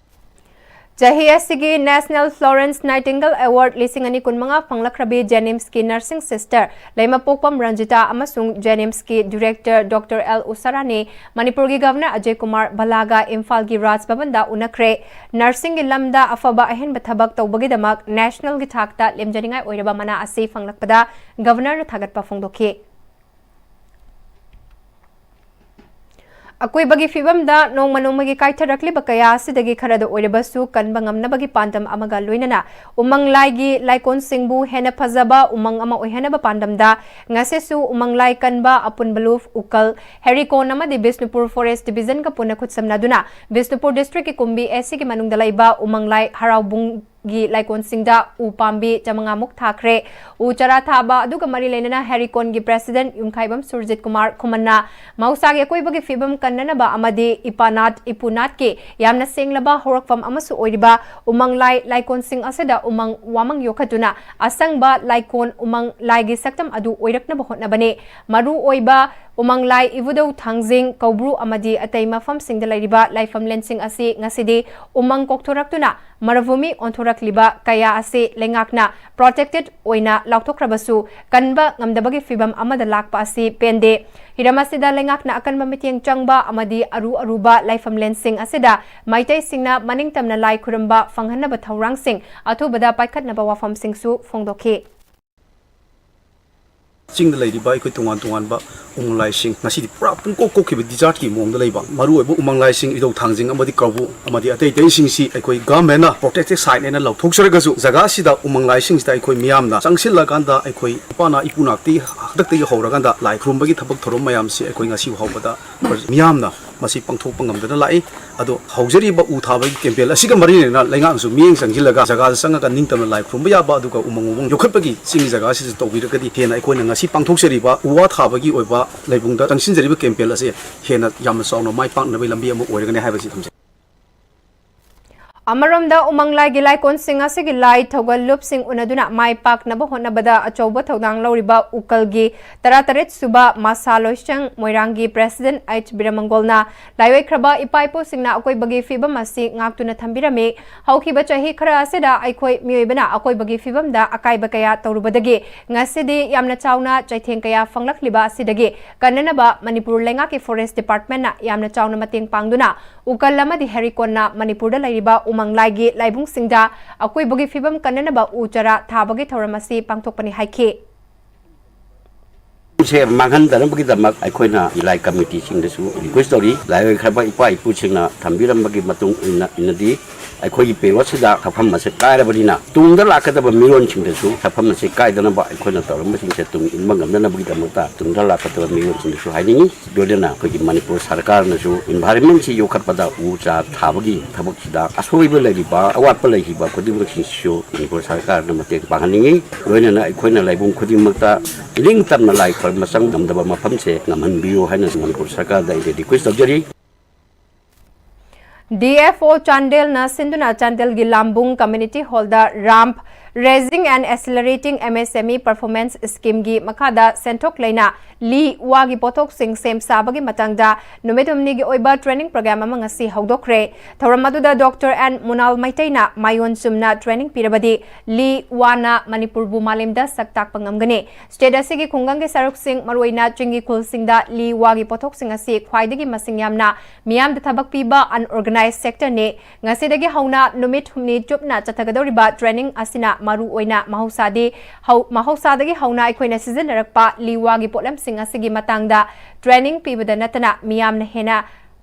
ꯆꯍꯤ ꯑꯁꯤꯒꯤ National Florence Nightingale Award ꯂꯤꯁꯤꯡ ꯑꯅꯤ ꯀꯨꯟꯃꯉꯥ ꯐꯪꯂꯛꯈ꯭ꯔꯕꯤ JNIMSꯀꯤ nursing sister ꯂꯩꯃꯄꯣꯛꯄꯝ ꯔꯟꯖꯤꯇꯥ ꯑꯃꯁꯨꯡ JNIMSꯀꯤ director Doctor L ꯎꯁꯥꯔꯥꯅꯤ ꯃꯅꯤꯄꯨꯔꯒꯤ Governor ꯑꯖꯌ ꯀꯨꯃꯥꯔ ꯚꯜꯂꯥꯒ ꯏꯝꯐꯥꯜꯒꯤ ꯔꯥꯖ ꯚꯕꯟꯗ ꯎꯅꯈ꯭ꯔꯦ꯫ Nursingꯒꯤ ꯂꯝꯗ ꯑꯐꯕ ꯑꯍꯦꯟꯕ ꯊꯕꯛ ꯇꯧꯕꯒꯤꯗꯃꯛ nationalꯒꯤ ꯊꯥꯛꯇ ꯂꯦꯝꯖꯅꯤꯡꯉꯥꯏ ꯑꯣꯏꯔꯕ ꯃꯅꯥ ꯑꯁꯤ ꯐꯪꯂꯛꯄꯗ Governorꯅ ꯊꯥꯒꯠꯄ ꯐꯣꯡꯗꯣꯛꯈꯤ꯫ ꯑꯀꯣꯏꯕꯒꯤ ꯐꯤꯕꯝꯗ ꯅꯣꯡꯃ ꯅꯣꯡꯃꯒꯤ ꯀꯥꯏꯊꯔꯛꯂꯤꯕ ꯀꯌꯥ ꯑꯁꯤꯗꯒꯤ ꯈꯔꯗ ꯑꯣꯏꯔꯕꯁꯨ ꯀꯟꯕ ꯉꯝꯅꯕꯒꯤ ꯄꯥꯟꯗꯝ ꯑꯃꯒ ꯂꯣꯏꯅꯅ ꯎꯃꯪ ꯂꯥꯏꯒꯤ ꯂꯥꯏꯀꯣꯟꯁꯤꯡꯕꯨ ꯍꯦꯟꯅ ꯐꯖꯕ ꯎꯃꯪ ꯑꯃ ꯑꯣꯏꯍꯟꯅꯕ ꯄꯥꯟꯗꯝꯗ ꯉꯁꯤꯁꯨ ꯎꯃꯪ ꯂꯥꯏ ꯀꯟꯕ ꯑꯄꯨꯟꯕ ꯂꯨꯞ, ꯎꯀꯜ, ꯍꯦꯔꯤꯀꯣꯟ ꯑꯃꯗꯤ ꯕꯤꯁꯅꯨꯄꯨꯔ Forest Divisionꯒ ꯄꯨꯟꯅ ꯈꯨꯠꯁꯝꯅꯗꯨꯅ ꯕꯤꯁꯅꯨꯄꯨꯔ districtꯀꯤ ꯀꯨꯝꯕꯤ ACꯒꯤ ꯃꯅꯨꯡꯗ ꯂꯩꯕ ꯎꯃꯪ ꯂꯥꯏ ꯍꯔꯥꯎꯕꯨꯡ ꯒꯤ ꯂꯥꯏꯀꯣꯟꯁꯤꯡꯗ ꯎ ꯄꯥꯝꯕꯤ ꯆꯥꯃꯉꯥ ꯃꯨꯛ ꯊꯥꯈ꯭ꯔꯦ꯫ ꯎ ꯆꯥꯔꯥ ꯊꯥꯕ ꯑꯗꯨꯒ ꯃꯔꯤ ꯂꯩꯅꯅ ꯍꯦꯔꯤꯀꯣꯟꯒꯤ president ꯌꯨꯝꯈꯥꯏꯕꯝ ꯁꯨꯔꯖꯤꯠ ꯀꯨꯃꯥꯔ ꯈꯨꯃꯟꯅ ꯃꯍꯧꯁꯥꯒꯤ ꯑꯀꯣꯏꯕꯒꯤ ꯐꯤꯕꯝ ꯀꯟꯅꯅꯕ ꯑꯃꯗꯤ ꯏꯄꯥꯅꯥꯠ ꯏꯄꯨꯅꯥꯠꯀꯤ ꯌꯥꯝꯅ ꯁꯦꯡꯂꯕ ꯍꯧꯔꯛꯐꯝ ꯑꯃꯁꯨ ꯑꯣꯏꯔꯤꯕ ꯎꯃꯪ ꯂꯥꯏ ꯂꯥꯏꯀꯣꯟꯁꯤꯡ ꯑꯁꯤꯗ ꯎꯃꯪ ꯋꯥꯃꯪ ꯌꯣꯛꯈꯠꯇꯨꯅ ꯑꯁꯪꯕ ꯂꯥꯏꯀꯣꯟ ꯎꯃꯪ ꯂꯥꯏꯒꯤ ꯁꯛꯇꯝ ꯑꯗꯨ ꯑꯣꯏꯔꯛꯅꯕ ꯍꯣꯠꯅꯕꯅꯤ꯫ ꯃꯔꯨ ꯑꯣꯏꯕ ꯎꯃꯪ ꯂꯥꯏ ꯏꯕꯨꯙꯧ ꯊꯥꯡꯖꯤꯡ, ꯀꯧꯕ꯭ꯔꯨ ꯑꯃꯗꯤ ꯑꯇꯩ ꯃꯐꯝꯁꯤꯡꯗ ꯂꯩꯔꯤꯕ ꯂꯥꯏꯐꯝꯂꯦꯟꯁꯤꯡ ꯑꯁꯤ ꯉꯁꯤꯗꯤ ꯎꯃꯪ ꯀꯣꯛꯊꯣꯔꯛꯇꯨꯅ ꯃꯔꯚꯨꯃꯤ ꯑꯣꯟꯊꯣꯔꯛꯂꯤꯕ ꯀꯌꯥ ꯑꯁꯤ ꯂꯩꯉꯥꯛꯅ protected ꯑꯣꯏꯅ ꯂꯥꯎꯊꯣꯛꯈ꯭ꯔꯕꯁꯨ ꯀꯟꯕ ꯉꯝꯗꯕꯒꯤ ꯐꯤꯚꯝ ꯑꯃꯗ ꯂꯥꯛꯄ ꯑꯁꯤ ꯄꯦꯟꯗꯦ꯫ ꯍꯤꯔꯝ ꯑꯁꯤꯗ ꯂꯩꯉꯥꯛꯅ ꯑꯀꯟꯕ ꯃꯤꯠꯌꯦꯡ ꯆꯪꯕ ꯑꯃꯗꯤ ꯑꯔꯨ ꯑꯔꯨꯕ ꯂꯥꯏꯐꯝꯂꯦꯟꯁꯤꯡ ꯑꯁꯤꯗ ꯃꯩꯇꯩꯁꯤꯡꯅ ꯃꯅꯤꯡꯇꯝꯅ ꯂꯥꯏ ꯈꯨꯔꯨꯝꯕ ꯐꯪꯍꯟꯅꯕ ꯊꯧꯔꯥꯡꯁꯤꯡ ꯑꯊꯨꯕꯗ ꯄꯥꯏꯈꯠꯅꯕ ꯋꯥꯐꯝꯁꯤꯡꯁꯨ ꯐꯣꯡꯗꯣꯛꯈꯤ꯫ ꯆꯤꯡꯗ ꯂꯩꯔꯤꯕ ꯑꯩꯈꯣꯏ ꯇꯣꯉꯥꯟ ꯇꯣꯉꯥꯟꯕ ꯎꯃꯪ ꯂꯥꯏꯁꯤꯡ ꯉꯁꯤꯗꯤ ꯄꯨꯔꯥ ꯄꯨꯡꯀꯣꯛ ꯀꯣꯛꯈꯤꯕ desertꯀꯤ ꯃꯑꯣꯡꯗ ꯂꯩꯕ ꯃꯔꯨꯑꯣꯏꯕ ꯎꯃꯪ ꯂꯥꯏꯁꯤꯡ ꯏꯙꯧ ꯊꯥꯡꯖꯤꯡ ꯑꯃꯗꯤ ꯀꯧꯕ꯭ꯔꯨ ꯑꯃꯗꯤ ꯑꯇꯩ ꯑꯇꯩꯁꯤꯡꯁꯤ ꯑꯩꯈꯣꯏ governmentꯅ protected siteꯅ ꯂꯧꯊꯣꯛꯆꯔꯒꯁꯨ ꯖꯒꯥꯁꯤꯗ ꯎꯃꯪ ꯂꯥꯏꯁꯤꯡꯁꯤꯗ ꯑꯩꯈꯣꯏ ꯃꯤꯌꯥꯝꯅ ꯆꯪꯁꯤꯜꯂꯀꯥꯟꯗ ꯑꯩꯈꯣꯏ ꯏꯄꯥꯅ ꯏꯄꯨꯅꯥꯛꯇꯤ ꯍꯟꯗꯛꯇꯒꯤ ꯍꯧꯔꯀꯥꯟꯗ ꯂꯥꯏ ꯈꯨꯔꯨꯝꯕꯒꯤ ꯊꯕꯛ ꯊꯧꯔꯝ ꯃꯌꯥꯝꯁꯤ ꯑꯩꯈꯣꯏ ꯉꯁꯤ ꯐꯥꯎꯕꯗ ꯃꯤꯌꯥꯝꯅ ꯃꯁꯤ ꯄꯥꯡꯊꯣꯛꯄ ꯉꯝꯗꯅ ꯂꯥꯛꯏ꯫ ꯑꯗꯣ ꯍꯧꯖꯔꯤꯕ ꯎ ꯊꯥꯕꯒꯤ campaign ꯑꯁꯤꯒ ꯃꯔꯤ ꯂꯩꯅꯅ ꯂꯩꯉꯥꯛꯅꯁꯨ ꯃꯤꯠꯌꯦꯡ ꯆꯪꯁꯤꯜꯂꯒ ꯖꯒꯥꯗ ꯆꯪꯉꯒ ꯅꯤꯡꯇꯝꯅ ꯂꯥꯏ ꯈꯨꯔꯨꯝꯕ ꯌꯥꯕ ꯑꯗꯨꯒ ꯎꯃꯪ ꯋꯥꯃꯪ ꯌꯣꯛꯈꯠꯄꯒꯤ ꯆꯤꯡꯒꯤ ꯖꯒꯥꯁꯤꯗ ꯇꯧꯕꯤꯔꯒꯗꯤ ꯍꯦꯟꯅ ꯑꯩꯈꯣꯏꯅ ꯉꯁꯤ ꯄꯥꯡꯊꯣꯛꯆꯔꯤꯕ ꯎ ꯋꯥ ꯊꯥꯕꯒꯤ ꯑꯣꯏꯕ ꯂꯩꯕꯨꯡꯗ ꯆꯪꯁꯤꯟꯖꯔꯤꯕ campaign ꯑꯁꯤ ꯍꯦꯟꯅ ꯌꯥꯝꯅ ꯆꯥꯎꯅ ꯃꯥꯏ ꯄꯥꯛꯅꯕꯒꯤ ꯂꯝꯕꯤ ꯑꯃ ꯑꯣꯏꯔꯒꯅꯤ ꯍꯥꯏꯕꯁꯤ ꯊꯝꯖꯩ꯫ ꯑꯃꯔꯣꯝꯗ ꯎꯃꯪ ꯂꯥꯏꯒꯤ ꯂꯥꯏꯀꯣꯟꯁꯤꯡ ꯑꯁꯤꯒꯤ ꯂꯥꯏ ꯊꯧꯒꯜ ꯂꯨꯞꯁꯤꯡ ꯎꯅꯗꯨꯅ ꯃꯥꯏ ꯄꯥꯛꯅꯕ ꯍꯣꯠꯅꯕꯗ ꯑꯆꯧꯕ ꯊꯧꯗꯥꯡ ꯂꯧꯔꯤꯕ ꯎꯀꯜꯒꯤ ꯇꯔꯥꯇꯔꯦꯠ ꯁꯨꯕ ꯃꯁꯥ ꯂꯣꯏꯁꯪ ꯃꯣꯏꯔꯥꯡꯒꯤ president ꯑꯩꯆ ꯕꯤꯔꯃꯪꯒꯣꯜꯅ ꯂꯥꯏꯑꯣꯏꯈ꯭ꯔꯕ ꯏꯄꯥ ꯏꯄꯨꯁꯤꯡꯅ ꯑꯀꯣꯏꯕꯒꯤ ꯐꯤꯕꯝ ꯑꯁꯤ ꯉꯥꯛꯇꯨꯅ ꯊꯝꯕꯤꯔꯝꯃꯤ꯫ ꯍꯧꯈꯤꯕ ꯆꯍꯤ ꯈꯔ ꯑꯁꯤꯗ ꯑꯩꯈꯣꯏ ꯃꯤꯑꯣꯏꯕꯅ ꯑꯀꯣꯏꯕꯒꯤ ꯐꯤꯕꯝꯗ ꯑꯀꯥꯏꯕ ꯀꯌꯥ ꯇꯧꯔꯨꯕꯗꯒꯤ ꯉꯁꯤꯗꯤ ꯌꯥꯝꯅ ꯆꯥꯎꯅ ꯆꯩꯊꯦꯡ ꯀꯌꯥ ꯐꯪꯂꯛꯂꯤꯕ ꯑꯁꯤꯗꯒꯤ ꯀꯟꯅꯅꯕ ꯃꯅꯤꯄꯨꯔ ꯂꯩꯉꯥꯛꯀꯤ forest departmentꯅ ꯌꯥꯝꯅ ꯆꯥꯎꯅ ꯃꯇꯦꯡ ꯄꯥꯡꯗꯨꯅ ꯎꯀꯜ ꯑꯃꯗꯤ ꯍꯦꯔꯤꯀꯣꯟꯅ ꯃꯅꯤꯄꯨꯔꯗ ꯂꯩꯔꯤꯕ ꯎꯃꯪ ꯂꯥꯏꯒꯤ ꯂꯥꯏꯕꯨꯡꯁꯤꯡꯗ ꯑꯀꯣꯏꯕꯒꯤ ꯐꯤꯕꯝ ꯀꯟꯅꯅꯕ ꯎ ꯆꯥꯔꯥ ꯊꯥꯕꯒꯤ ꯊꯧꯔꯝ ꯑꯁꯤ ꯄꯥꯡꯊꯣꯛꯄꯅꯤ ꯍꯥꯏꯈꯤ꯫ ꯁꯦ ꯃꯥꯡꯍꯟꯗꯅꯕꯒꯤꯗꯃꯛ ꯑꯩꯈꯣꯏꯅ ꯂꯥꯏ ꯀꯃꯤꯇꯤꯁꯤꯡꯗꯁꯨ request ꯇꯧꯔꯤ꯫ ꯂꯥꯏꯑꯣꯏꯈ꯭ꯔꯕ ꯏꯄꯥ ꯏꯄꯨꯁꯤꯡꯅ ꯊꯝꯕꯤꯔꯝꯕꯒꯤ ꯃꯇꯨꯡ ꯏꯟꯅ ꯏꯟꯅꯗꯤ ꯑꯩꯈꯣꯏꯒꯤ ꯄꯦꯔꯣꯠꯁꯤꯗ ꯁꯛꯐꯝ ꯑꯁꯤ ꯀꯥꯏꯔꯕꯅꯤꯅ, ꯇꯨꯡꯗ ꯂꯥꯛꯀꯗꯕ ꯃꯤꯔꯣꯟꯁꯤꯡꯗꯁꯨ ꯁꯛꯐꯝ ꯑꯁꯤ ꯀꯥꯏꯗꯅꯕ ꯑꯩꯈꯣꯏꯅ ꯇꯧꯔꯝꯕꯁꯤꯡꯁꯦ ꯇꯨꯡ ꯏꯟꯕ ꯉꯝꯅꯅꯕꯒꯤꯗꯃꯛꯇ ꯇꯨꯡꯗ ꯂꯥꯛꯀꯗꯕ ꯃꯤꯔꯣꯟꯁꯤꯡꯗꯁꯨ ꯍꯥꯏꯅꯤꯡꯏ꯫ ꯂꯣꯏꯅꯅ ꯑꯩꯈꯣꯏꯒꯤ ꯃꯅꯤꯄꯨꯔ ꯁꯔꯀꯥꯔꯅꯁꯨ environment ꯁꯤ ꯌꯣꯛꯈꯠꯄꯗ ꯎ ꯆꯥ ꯊꯥꯕꯒꯤ ꯊꯕꯛꯁꯤꯗ ꯑꯁꯣꯏꯕ ꯂꯩꯔꯤꯕ, ꯑꯋꯥꯠꯄ ꯂꯩꯈꯤꯕ ꯈꯨꯗꯤꯡꯃꯛꯁꯤꯡꯁꯤꯁꯨ ꯃꯅꯤꯄꯨꯔ ꯁꯔꯀꯥꯔꯅ ꯃꯇꯦꯡ ꯄꯥꯡꯍꯟꯅꯤꯡꯏ꯫ ꯂꯣꯏꯅꯅ ꯑꯩꯈꯣꯏꯅ ꯂꯩꯕꯨꯡ ꯈꯨꯗꯤꯡꯃꯛꯇ ꯏꯅꯤꯡ ꯇꯝꯅ ꯂꯥꯏ ꯈꯣꯏꯔꯝꯕ ꯆꯪ ꯉꯝꯗꯕ ꯃꯐꯝꯁꯦ ꯉꯝꯍꯟꯕꯤꯌꯨ ꯍꯥꯏꯅ ꯃꯅꯤꯄꯨꯔ ꯁꯔꯀꯥꯔꯗ ꯑꯩꯅ request ꯇꯧꯖꯔꯤ꯫ D F O ꯆꯥꯟꯗꯦꯜꯅ ꯁꯤꯟꯗꯨꯅ ꯆꯥꯟꯗꯦꯜꯒꯤ ꯂꯥꯝꯕꯨꯡ Community Hall the RAMP, Raising and Accelerating M S M E Performance Scheme ꯒꯤ ꯃꯈꯥꯗ ꯁꯦꯟꯊꯣꯛ ꯂꯩꯅ ꯂꯤ ꯋꯥꯒꯤ ꯄꯣꯠꯊꯣꯛꯁꯤꯡ ꯁꯦꯝ ꯁꯥꯕꯒꯤ ꯃꯇꯥꯡꯗ ꯅꯨꯃꯤꯠ ꯍꯨꯝꯅꯤꯒꯤ ꯑꯣꯏꯕ training program ꯑꯃ ꯉꯁꯤ ꯍꯧꯗꯣꯛꯈ꯭ꯔꯦ꯫ ꯊꯧꯔꯝ ꯑꯗꯨꯗ Doctor N ꯃꯨꯅꯥꯜ ꯃꯩꯇꯩꯅ ꯃꯥꯏꯑꯣꯟ ꯆꯨꯝꯅ training ꯄꯤꯔꯕꯗꯤ ꯂꯤ ꯋꯥꯅ ꯃꯅꯤꯄꯨꯔꯕꯨ ꯃꯥꯂꯦꯝꯗ ꯁꯛ ꯇꯥꯛꯄ ꯉꯝꯒꯅꯤ꯫ State ꯑꯁꯤꯒꯤ ꯈꯨꯡꯒꯪꯒꯤ ꯁꯔꯨꯛꯁꯤꯡ, ꯃꯔꯨꯑꯣꯏꯅ ꯆꯤꯡꯒꯤ ꯈꯨꯜꯁꯤꯡꯗ ꯂꯤ ꯋꯥꯒꯤ ꯄꯣꯠꯊꯣꯛꯁꯤꯡ ꯑꯁꯤ ꯈ꯭ꯋꯥꯏꯗꯒꯤ ꯃꯁꯤꯡ ꯌꯥꯝꯅ ꯃꯤꯌꯥꯝꯗ ꯊꯕꯛ ꯄꯤꯕ unorganized sector ꯅꯤ꯫ ꯉꯁꯤꯗꯒꯤ ꯍꯧꯅ ꯅꯨꯃꯤꯠ ꯍꯨꯝꯅꯤ ꯆꯨꯞꯅ ꯆꯠꯊꯒꯗꯧꯔꯤꯕ training ꯑꯁꯤꯅ ꯃꯔꯨ ꯑꯣꯏꯅ ꯃꯍꯧꯁꯥꯗꯤ ꯍꯧ-, ꯃꯍꯧꯁꯥꯗꯒꯤ ꯍꯧꯅ ꯑꯩꯈꯣꯏꯅ ꯁꯤꯖꯤꯟꯅꯔꯛꯄ ꯂꯤ ꯋꯥꯒꯤ ꯄꯣꯠꯂꯝꯁꯤꯡ ꯑꯁꯤꯒꯤ ꯃꯇꯥꯡꯗ training ꯄꯤꯕꯗ ꯅꯠꯇꯅ ꯃꯤꯌꯥꯝꯅ ꯍꯦꯟꯅ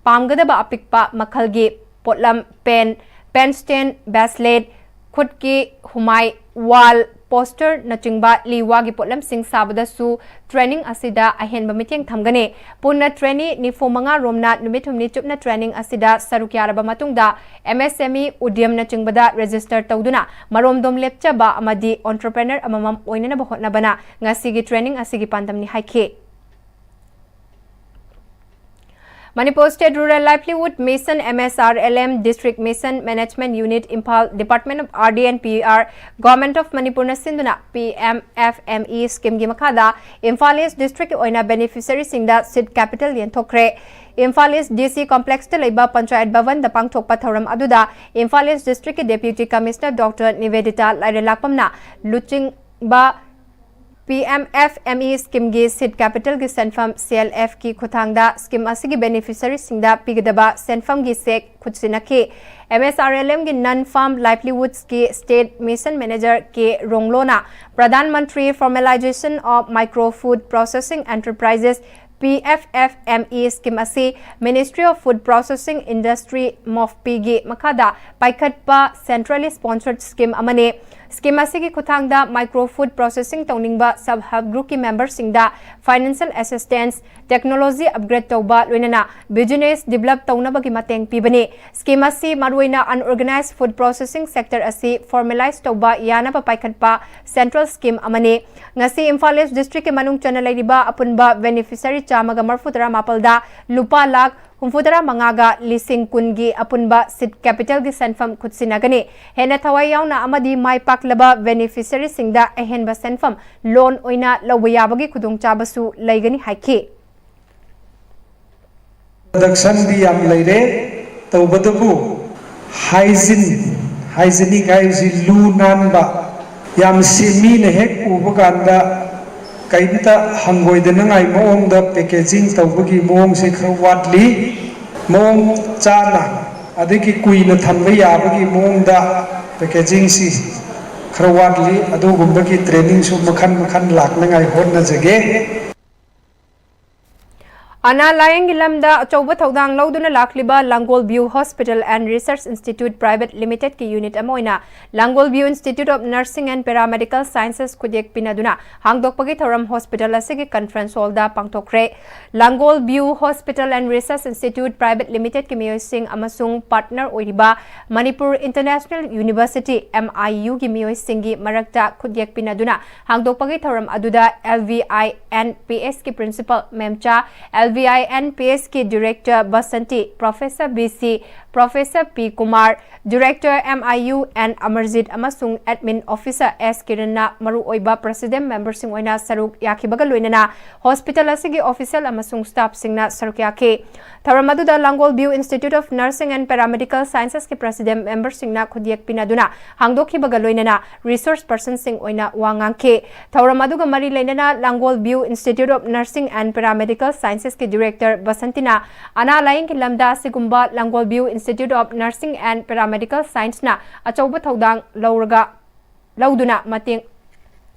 ꯄꯥꯝꯒꯗꯕ ꯑꯄꯤꯛꯄ ꯃꯈꯜꯒꯤ ꯄꯣꯠꯂꯝ, pen, pen stand, bracelet, ꯈꯨꯠꯀꯤ ꯍꯨꯃꯥꯏ, wall poster ꯅꯆꯤꯡꯕ ꯂꯤ ꯋꯥꯒꯤ ꯄꯣꯠꯂꯝꯁꯤꯡ ꯁꯥꯕꯗꯁꯨ training ꯑꯁꯤꯗ ꯑꯍꯦꯟꯕ ꯃꯤꯠꯌꯦꯡ ꯊꯝꯒꯅꯤ꯫ ꯄꯨꯟꯅ trainee ꯅꯤꯐꯨ ꯃꯉꯥ ꯔꯣꯝꯅ ꯅꯨꯃꯤꯠ ꯍꯨꯝꯅꯤ ꯆꯨꯞꯅ training ꯑꯁꯤꯗ ꯁꯔꯨꯛ ꯌꯥꯔꯕ ꯃꯇꯨꯡꯗ M S M E, Udyam ꯅꯆꯤꯡꯕꯗ register ꯇꯧꯗꯨꯅ ꯃꯔꯣꯝꯗꯣꯝ ꯂꯦꯞꯆꯕ ꯑꯃꯗꯤ entrepreneur ꯑꯃꯃꯝ ꯑꯣꯏꯅꯅꯕ ꯍꯣꯠꯅꯕꯅ ꯉꯁꯤꯒꯤ training ꯑꯁꯤꯒꯤ ꯄꯥꯟꯗꯝꯅꯤ ꯍꯥꯏꯈꯤ꯫ Manipur State Rural Livelihood Mission, M S R L M, District Mission Management Unit, Imphal, Department of R D and P R, Government of Manipur ꯅ ꯁꯤꯟꯗꯨꯅ P M F M E scheme ꯒꯤ ꯃꯈꯥꯗ ꯏꯝꯐꯥꯜ ꯏꯁ district ꯀꯤ ꯑꯣꯏꯅ beneficiary ꯁꯤꯡꯗ seed capital ꯌꯦꯟꯊꯣꯛꯈ꯭ꯔꯦ꯫ Imphal ꯏꯁ D C complex ꯇ ꯂꯩꯕ ꯄꯟꯆꯥꯌꯠ ꯚꯕꯟꯗ ꯄꯥꯡꯊꯣꯛꯄ ꯊꯧꯔꯝ ꯑꯗꯨꯗ ꯏꯝꯐꯥꯜ ꯏꯁ district ꯀꯤ Deputy Commissioner Doctor ꯅꯤꯕꯦꯗꯤꯇꯥ ꯂꯥꯏꯔꯦꯂꯥꯛꯄꯝꯅ ꯂꯨꯆꯤꯡꯕ P M F M E scheme ꯒꯤ seed capital ꯒꯤ ꯁꯦꯟꯐꯝ C L F ꯀꯤ ꯈꯨꯠꯊꯥꯡꯗ scheme ꯑꯁꯤꯒꯤ beneficiary ꯁꯤꯡꯗ ꯄꯤꯒꯗꯕ ꯁꯦꯟꯐꯝꯒꯤ cheque ꯈꯨꯠꯁꯤꯟꯅꯈꯤ꯫ M S R L M ꯒꯤ Non Farm Livelihoods ꯀꯤ State Mission Manager K ꯔꯣꯡꯂꯣꯅ Pradhan Mantri Formalization of Micro Food Processing Enterprises, P F F M E scheme ꯑꯁꯤ Ministry of Food Processing Industry, MOFPE ꯒꯤ ꯃꯈꯥꯗ ꯄꯥꯏꯈꯠꯄ centrally sponsored scheme ꯑꯃꯅꯤ꯫ Scheme ꯑꯁꯤꯒꯤ ꯈꯨꯠꯊꯥꯡꯗ micro food processing ꯇꯧꯅꯤꯡꯕ self help group ꯀꯤ member ꯁꯤꯡꯗ financial assistance, technology upgrade ꯇꯧꯕ, ꯂꯣꯏꯅꯅ business develop ꯇꯧꯅꯕꯒꯤ ꯃꯇꯦꯡ ꯄꯤꯕꯅꯤ꯫ Scheme ꯑꯁꯤ ꯃꯔꯨꯑꯣꯏꯅ unorganized food processing sector ꯑꯁꯤ formalize ꯇꯧꯕ ꯌꯥꯅꯕ ꯄꯥꯏꯈꯠꯄ central scheme ꯑꯃꯅꯤ꯫ ꯉꯁꯤ ꯏꯝꯐꯥꯜ East district ꯀꯤ ꯃꯅꯨꯡ ꯆꯟꯅ ꯂꯩꯔꯤꯕ ꯑꯄꯨꯟꯕ beneficiary ꯆꯥꯝꯃꯒ ꯃꯔꯤꯐꯨ ꯇꯔꯥ ꯃꯥꯄꯜꯗ ꯂꯨꯄꯥ ꯂꯥꯈ ꯍꯨꯝꯐꯨ ꯇꯔꯥ ꯃꯉꯥꯒ ꯂꯤꯁꯤꯡ ꯀꯨꯟꯒꯤ ꯑꯄꯨꯟꯕ seed capital ꯒꯤ ꯁꯦꯟꯐꯝ ꯈꯨꯠꯁꯤꯟꯅꯒꯅꯤ꯫ ꯍꯦꯟꯅ ꯊꯋꯥꯏ ꯌꯥꯎꯅ ꯑꯃꯗꯤ ꯃꯥꯏ ꯄꯥꯛꯂꯕ beneficiary ꯁꯤꯡꯗ ꯑꯍꯦꯟꯕ ꯁꯦꯟꯐꯝ loan ꯑꯣꯏꯅ ꯂꯧꯕ ꯌꯥꯕꯒꯤ ꯈꯨꯗꯣꯡꯆꯥꯕꯁꯨ ꯂꯩꯒꯅꯤ ꯍꯥꯏꯈꯤ꯫ Production ꯗꯤ ꯌꯥꯝ ꯂꯩꯔꯦ, ꯇꯧꯕꯇꯕꯨ hygiene, hygienic ꯍꯥꯏꯕꯁꯤ ꯂꯨ ꯅꯥꯟꯕ, ꯌꯥꯝ ꯁꯤ ꯃꯤꯅ ꯍꯦꯛ ꯎꯕ ꯀꯥꯟꯗ ꯀꯩꯝꯇ ꯍꯪꯒꯣꯏꯗꯅꯉꯥꯏ ꯃꯑꯣꯡꯗ packaging ꯇꯧꯕꯒꯤ ꯃꯑꯣꯡꯁꯦ ꯈꯔ ꯋꯥꯠꯂꯤ꯫ ꯃꯑꯣꯡ ꯆꯥꯅ ꯑꯗꯒꯤ ꯀꯨꯏꯅ ꯊꯝꯕ ꯌꯥꯕꯒꯤ ꯃꯑꯣꯡꯗ packaging ꯁꯤ ꯈꯔ ꯋꯥꯠꯂꯤ꯫ ꯑꯗꯨꯒꯨꯝꯕꯒꯤ training ꯁꯨ ꯃꯈꯜ ꯃꯈꯜ ꯂꯥꯛꯅꯉꯥꯏ ꯍꯣꯠꯅꯖꯒꯦ꯫ ꯑꯅꯥ ꯂꯥꯌꯦꯡꯒꯤ ꯂꯝꯗ ꯑꯆꯧꯕ ꯊꯧꯗꯥꯡ ꯂꯧꯗꯨꯅ ꯂꯥꯛꯂꯤꯕ ꯂꯥꯡꯒꯣꯜ View Hospital and Research Institute Private Limited ꯀꯤ unit ꯑꯃ ꯑꯣꯏꯅ ꯂꯥꯡꯒꯣꯜ View Institute of Nursing and Paramedical Sciences ꯈꯨꯠꯌꯦꯛ ꯄꯤꯅꯗꯨꯅ ꯍꯥꯡꯗꯣꯛꯄꯒꯤ ꯊꯧꯔꯝ hospital ꯑꯁꯤꯒꯤ conference hall the ꯄꯥꯡꯊꯣꯛꯈ꯭ꯔꯦ꯫ Langol View Hospital and Research Institute Private Limited ꯀꯤ ꯃꯤꯑꯣꯏꯁꯤꯡ ꯑꯃꯁꯨꯡ partner ꯑꯣꯏꯔꯤꯕ Manipur International University, M I U ꯒꯤ ꯃꯤꯑꯣꯏꯁꯤꯡꯒꯤ ꯃꯔꯛꯇ ꯈꯨꯠꯌꯦꯛ ꯄꯤꯅꯗꯨꯅ ꯍꯥꯡꯗꯣꯛꯄꯒꯤ ꯊꯧꯔꯝ ꯑꯗꯨꯗ L V I N P S ꯀꯤ principal ꯃꯦꯝꯆꯥ, L V I N P S ꯀꯤ director Basanti, professor B C, professor P Kumar, director M I U N Amarjeet ꯑꯃꯁꯨꯡ admin officer S ꯀꯤꯔꯟꯅ ꯃꯔꯨꯑꯣꯏꯕ president member ꯁꯤꯡ ꯑꯣꯏꯅ ꯁꯔꯨꯛ ꯌꯥꯈꯤꯕꯒ ꯂꯣꯏꯅꯅ hospital ꯑꯁꯤꯒꯤ official ꯑꯃꯁꯨꯡ staff ꯁꯤꯡꯅ ꯁꯔꯨꯛ ꯌꯥꯈꯤ꯫ ꯊꯧꯔꯝ ꯑꯗꯨꯗ ꯂꯥꯡꯒꯣꯜ View Institute of Nursing and Paramedical Sciences ꯀꯤ president member ꯁꯤꯡꯅ ꯈꯨꯠꯌꯦꯛ ꯄꯤꯅꯗꯨꯅ ꯍꯥꯡꯗꯣꯛꯈꯤꯕꯒ ꯂꯣꯏꯅꯅ resource person ꯁꯤꯡ ꯑꯣꯏꯅ ꯋꯥ ꯉꯥꯡꯈꯤ꯫ ꯊꯧꯔꯝ ꯑꯗꯨꯒ ꯃꯔꯤ ꯂꯩꯅꯅ ꯂꯥꯡꯒꯣꯜ View Institute of Nursing and Paramedical Sciences ꯀꯤ director ꯕꯁꯟꯇꯤꯅ ꯑꯅꯥ ꯂꯥꯌꯦꯡꯒꯤ ꯂꯝꯗ ꯑꯁꯤꯒꯨꯝꯕ ꯂꯥꯡꯒꯣꯜ View Institute of Nursing and Paramedical Sciences ꯅ ꯑꯆꯧꯕ ꯊꯧꯗꯥꯡ ꯂꯧꯔꯒ, ꯂꯧꯗꯨꯅ ꯃꯇꯦꯡ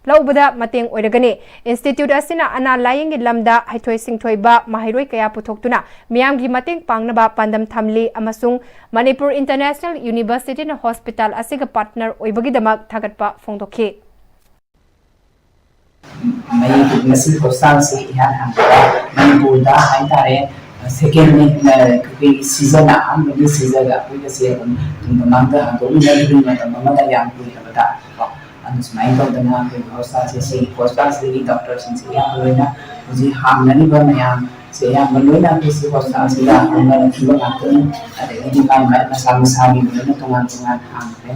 ꯂꯧꯕꯗ ꯃꯇꯦꯡ ꯑꯣꯏꯔꯒꯅꯤ꯫ ꯏꯟꯁꯇꯤꯇ꯭ꯌꯨꯠ ꯑꯁꯤꯅ ꯑꯅꯥ ꯂꯥꯌꯦꯡꯒꯤ ꯂꯝꯗ ꯍꯩꯊꯣꯏ ꯁꯤꯡꯊꯣꯏꯕ ꯃꯍꯩꯔꯣꯏ ꯀꯌꯥ ꯄꯨꯊꯣꯛꯇꯨꯅ ꯃꯤꯌꯥꯝꯒꯤ ꯃꯇꯦꯡ ꯄꯥꯡꯅꯕ ꯄꯥꯟꯗꯝ ꯊꯝꯂꯤ ꯑꯃꯁꯨꯡ ꯃꯅꯤꯄꯨꯔ ꯏꯟꯇꯔꯅꯦꯁꯅꯦꯜ ꯌꯨꯅꯤꯚꯔꯁꯤꯇꯤꯅ ꯍꯣꯁꯄꯤꯇꯥꯜ ꯑꯁꯤꯒ ꯄꯥꯔꯠꯅꯔ ꯑꯣꯏꯕꯒꯤꯗꯃꯛ ꯊꯥꯒꯠꯄ ꯐꯣꯡꯗꯣꯛꯈꯤ꯫ ꯃꯁꯤ ꯍꯣꯁꯄꯤꯇꯥꯜꯁꯤ ꯏꯍꯥꯟ ꯍꯥꯟꯕꯗ ꯃꯅꯤꯄꯨꯔꯗ ꯍꯥꯏꯇꯥꯔꯦ, ꯁꯦꯀꯦꯟ ꯑꯩꯈꯣꯏꯒꯤ ꯁꯤꯖꯟ, ꯑꯍꯥꯟꯕꯒꯤ ꯁꯤꯖꯟꯗ ꯑꯩꯈꯣꯏꯒꯁꯦ ꯑꯗꯨꯝ ꯃꯃꯥꯡꯗ ꯍꯥꯡꯗꯣꯛꯃꯤꯟꯅꯗ꯭ꯔꯤꯕ ꯃꯇꯝ ꯑꯃꯗ ꯌꯥꯝ ꯀꯨꯏꯔꯕꯗ ꯀꯣ꯫ ꯑꯗꯨ ꯁꯨꯃꯥꯏꯅ ꯇꯧꯗꯅ ꯑꯩꯈꯣꯏꯒꯤ ꯍꯣꯁꯄꯤꯇꯥꯜꯁꯦ, ꯁꯤ ꯍꯣꯁꯄꯤꯇꯥꯜꯁꯤꯗꯒꯤ ꯗꯣꯛꯇꯔꯁꯤꯡꯁꯦ ꯑꯌꯥꯝꯕ ꯂꯣꯏꯅ ꯍꯧꯖꯤꯛ ꯍꯥꯡꯅꯔꯤꯕ ꯃꯌꯥꯝꯁꯦ ꯑꯌꯥꯝꯕ ꯂꯣꯏꯅ ꯑꯩꯈꯣꯏ ꯁꯤ ꯍꯣꯁꯄꯤꯇꯥꯜꯁꯤꯗ ꯍꯧꯅꯔꯛꯈꯤꯕ ꯉꯥꯛꯇꯅꯤ꯫ ꯑꯗꯒꯤꯗꯤ ꯃꯥꯏ ꯃꯥꯏ ꯃꯁꯥ ꯃꯁꯥꯒꯤ ꯂꯣꯏꯅ ꯇꯣꯉꯥꯟ ꯇꯣꯉꯥꯟ ꯍꯥꯡꯈ꯭ꯔꯦ꯫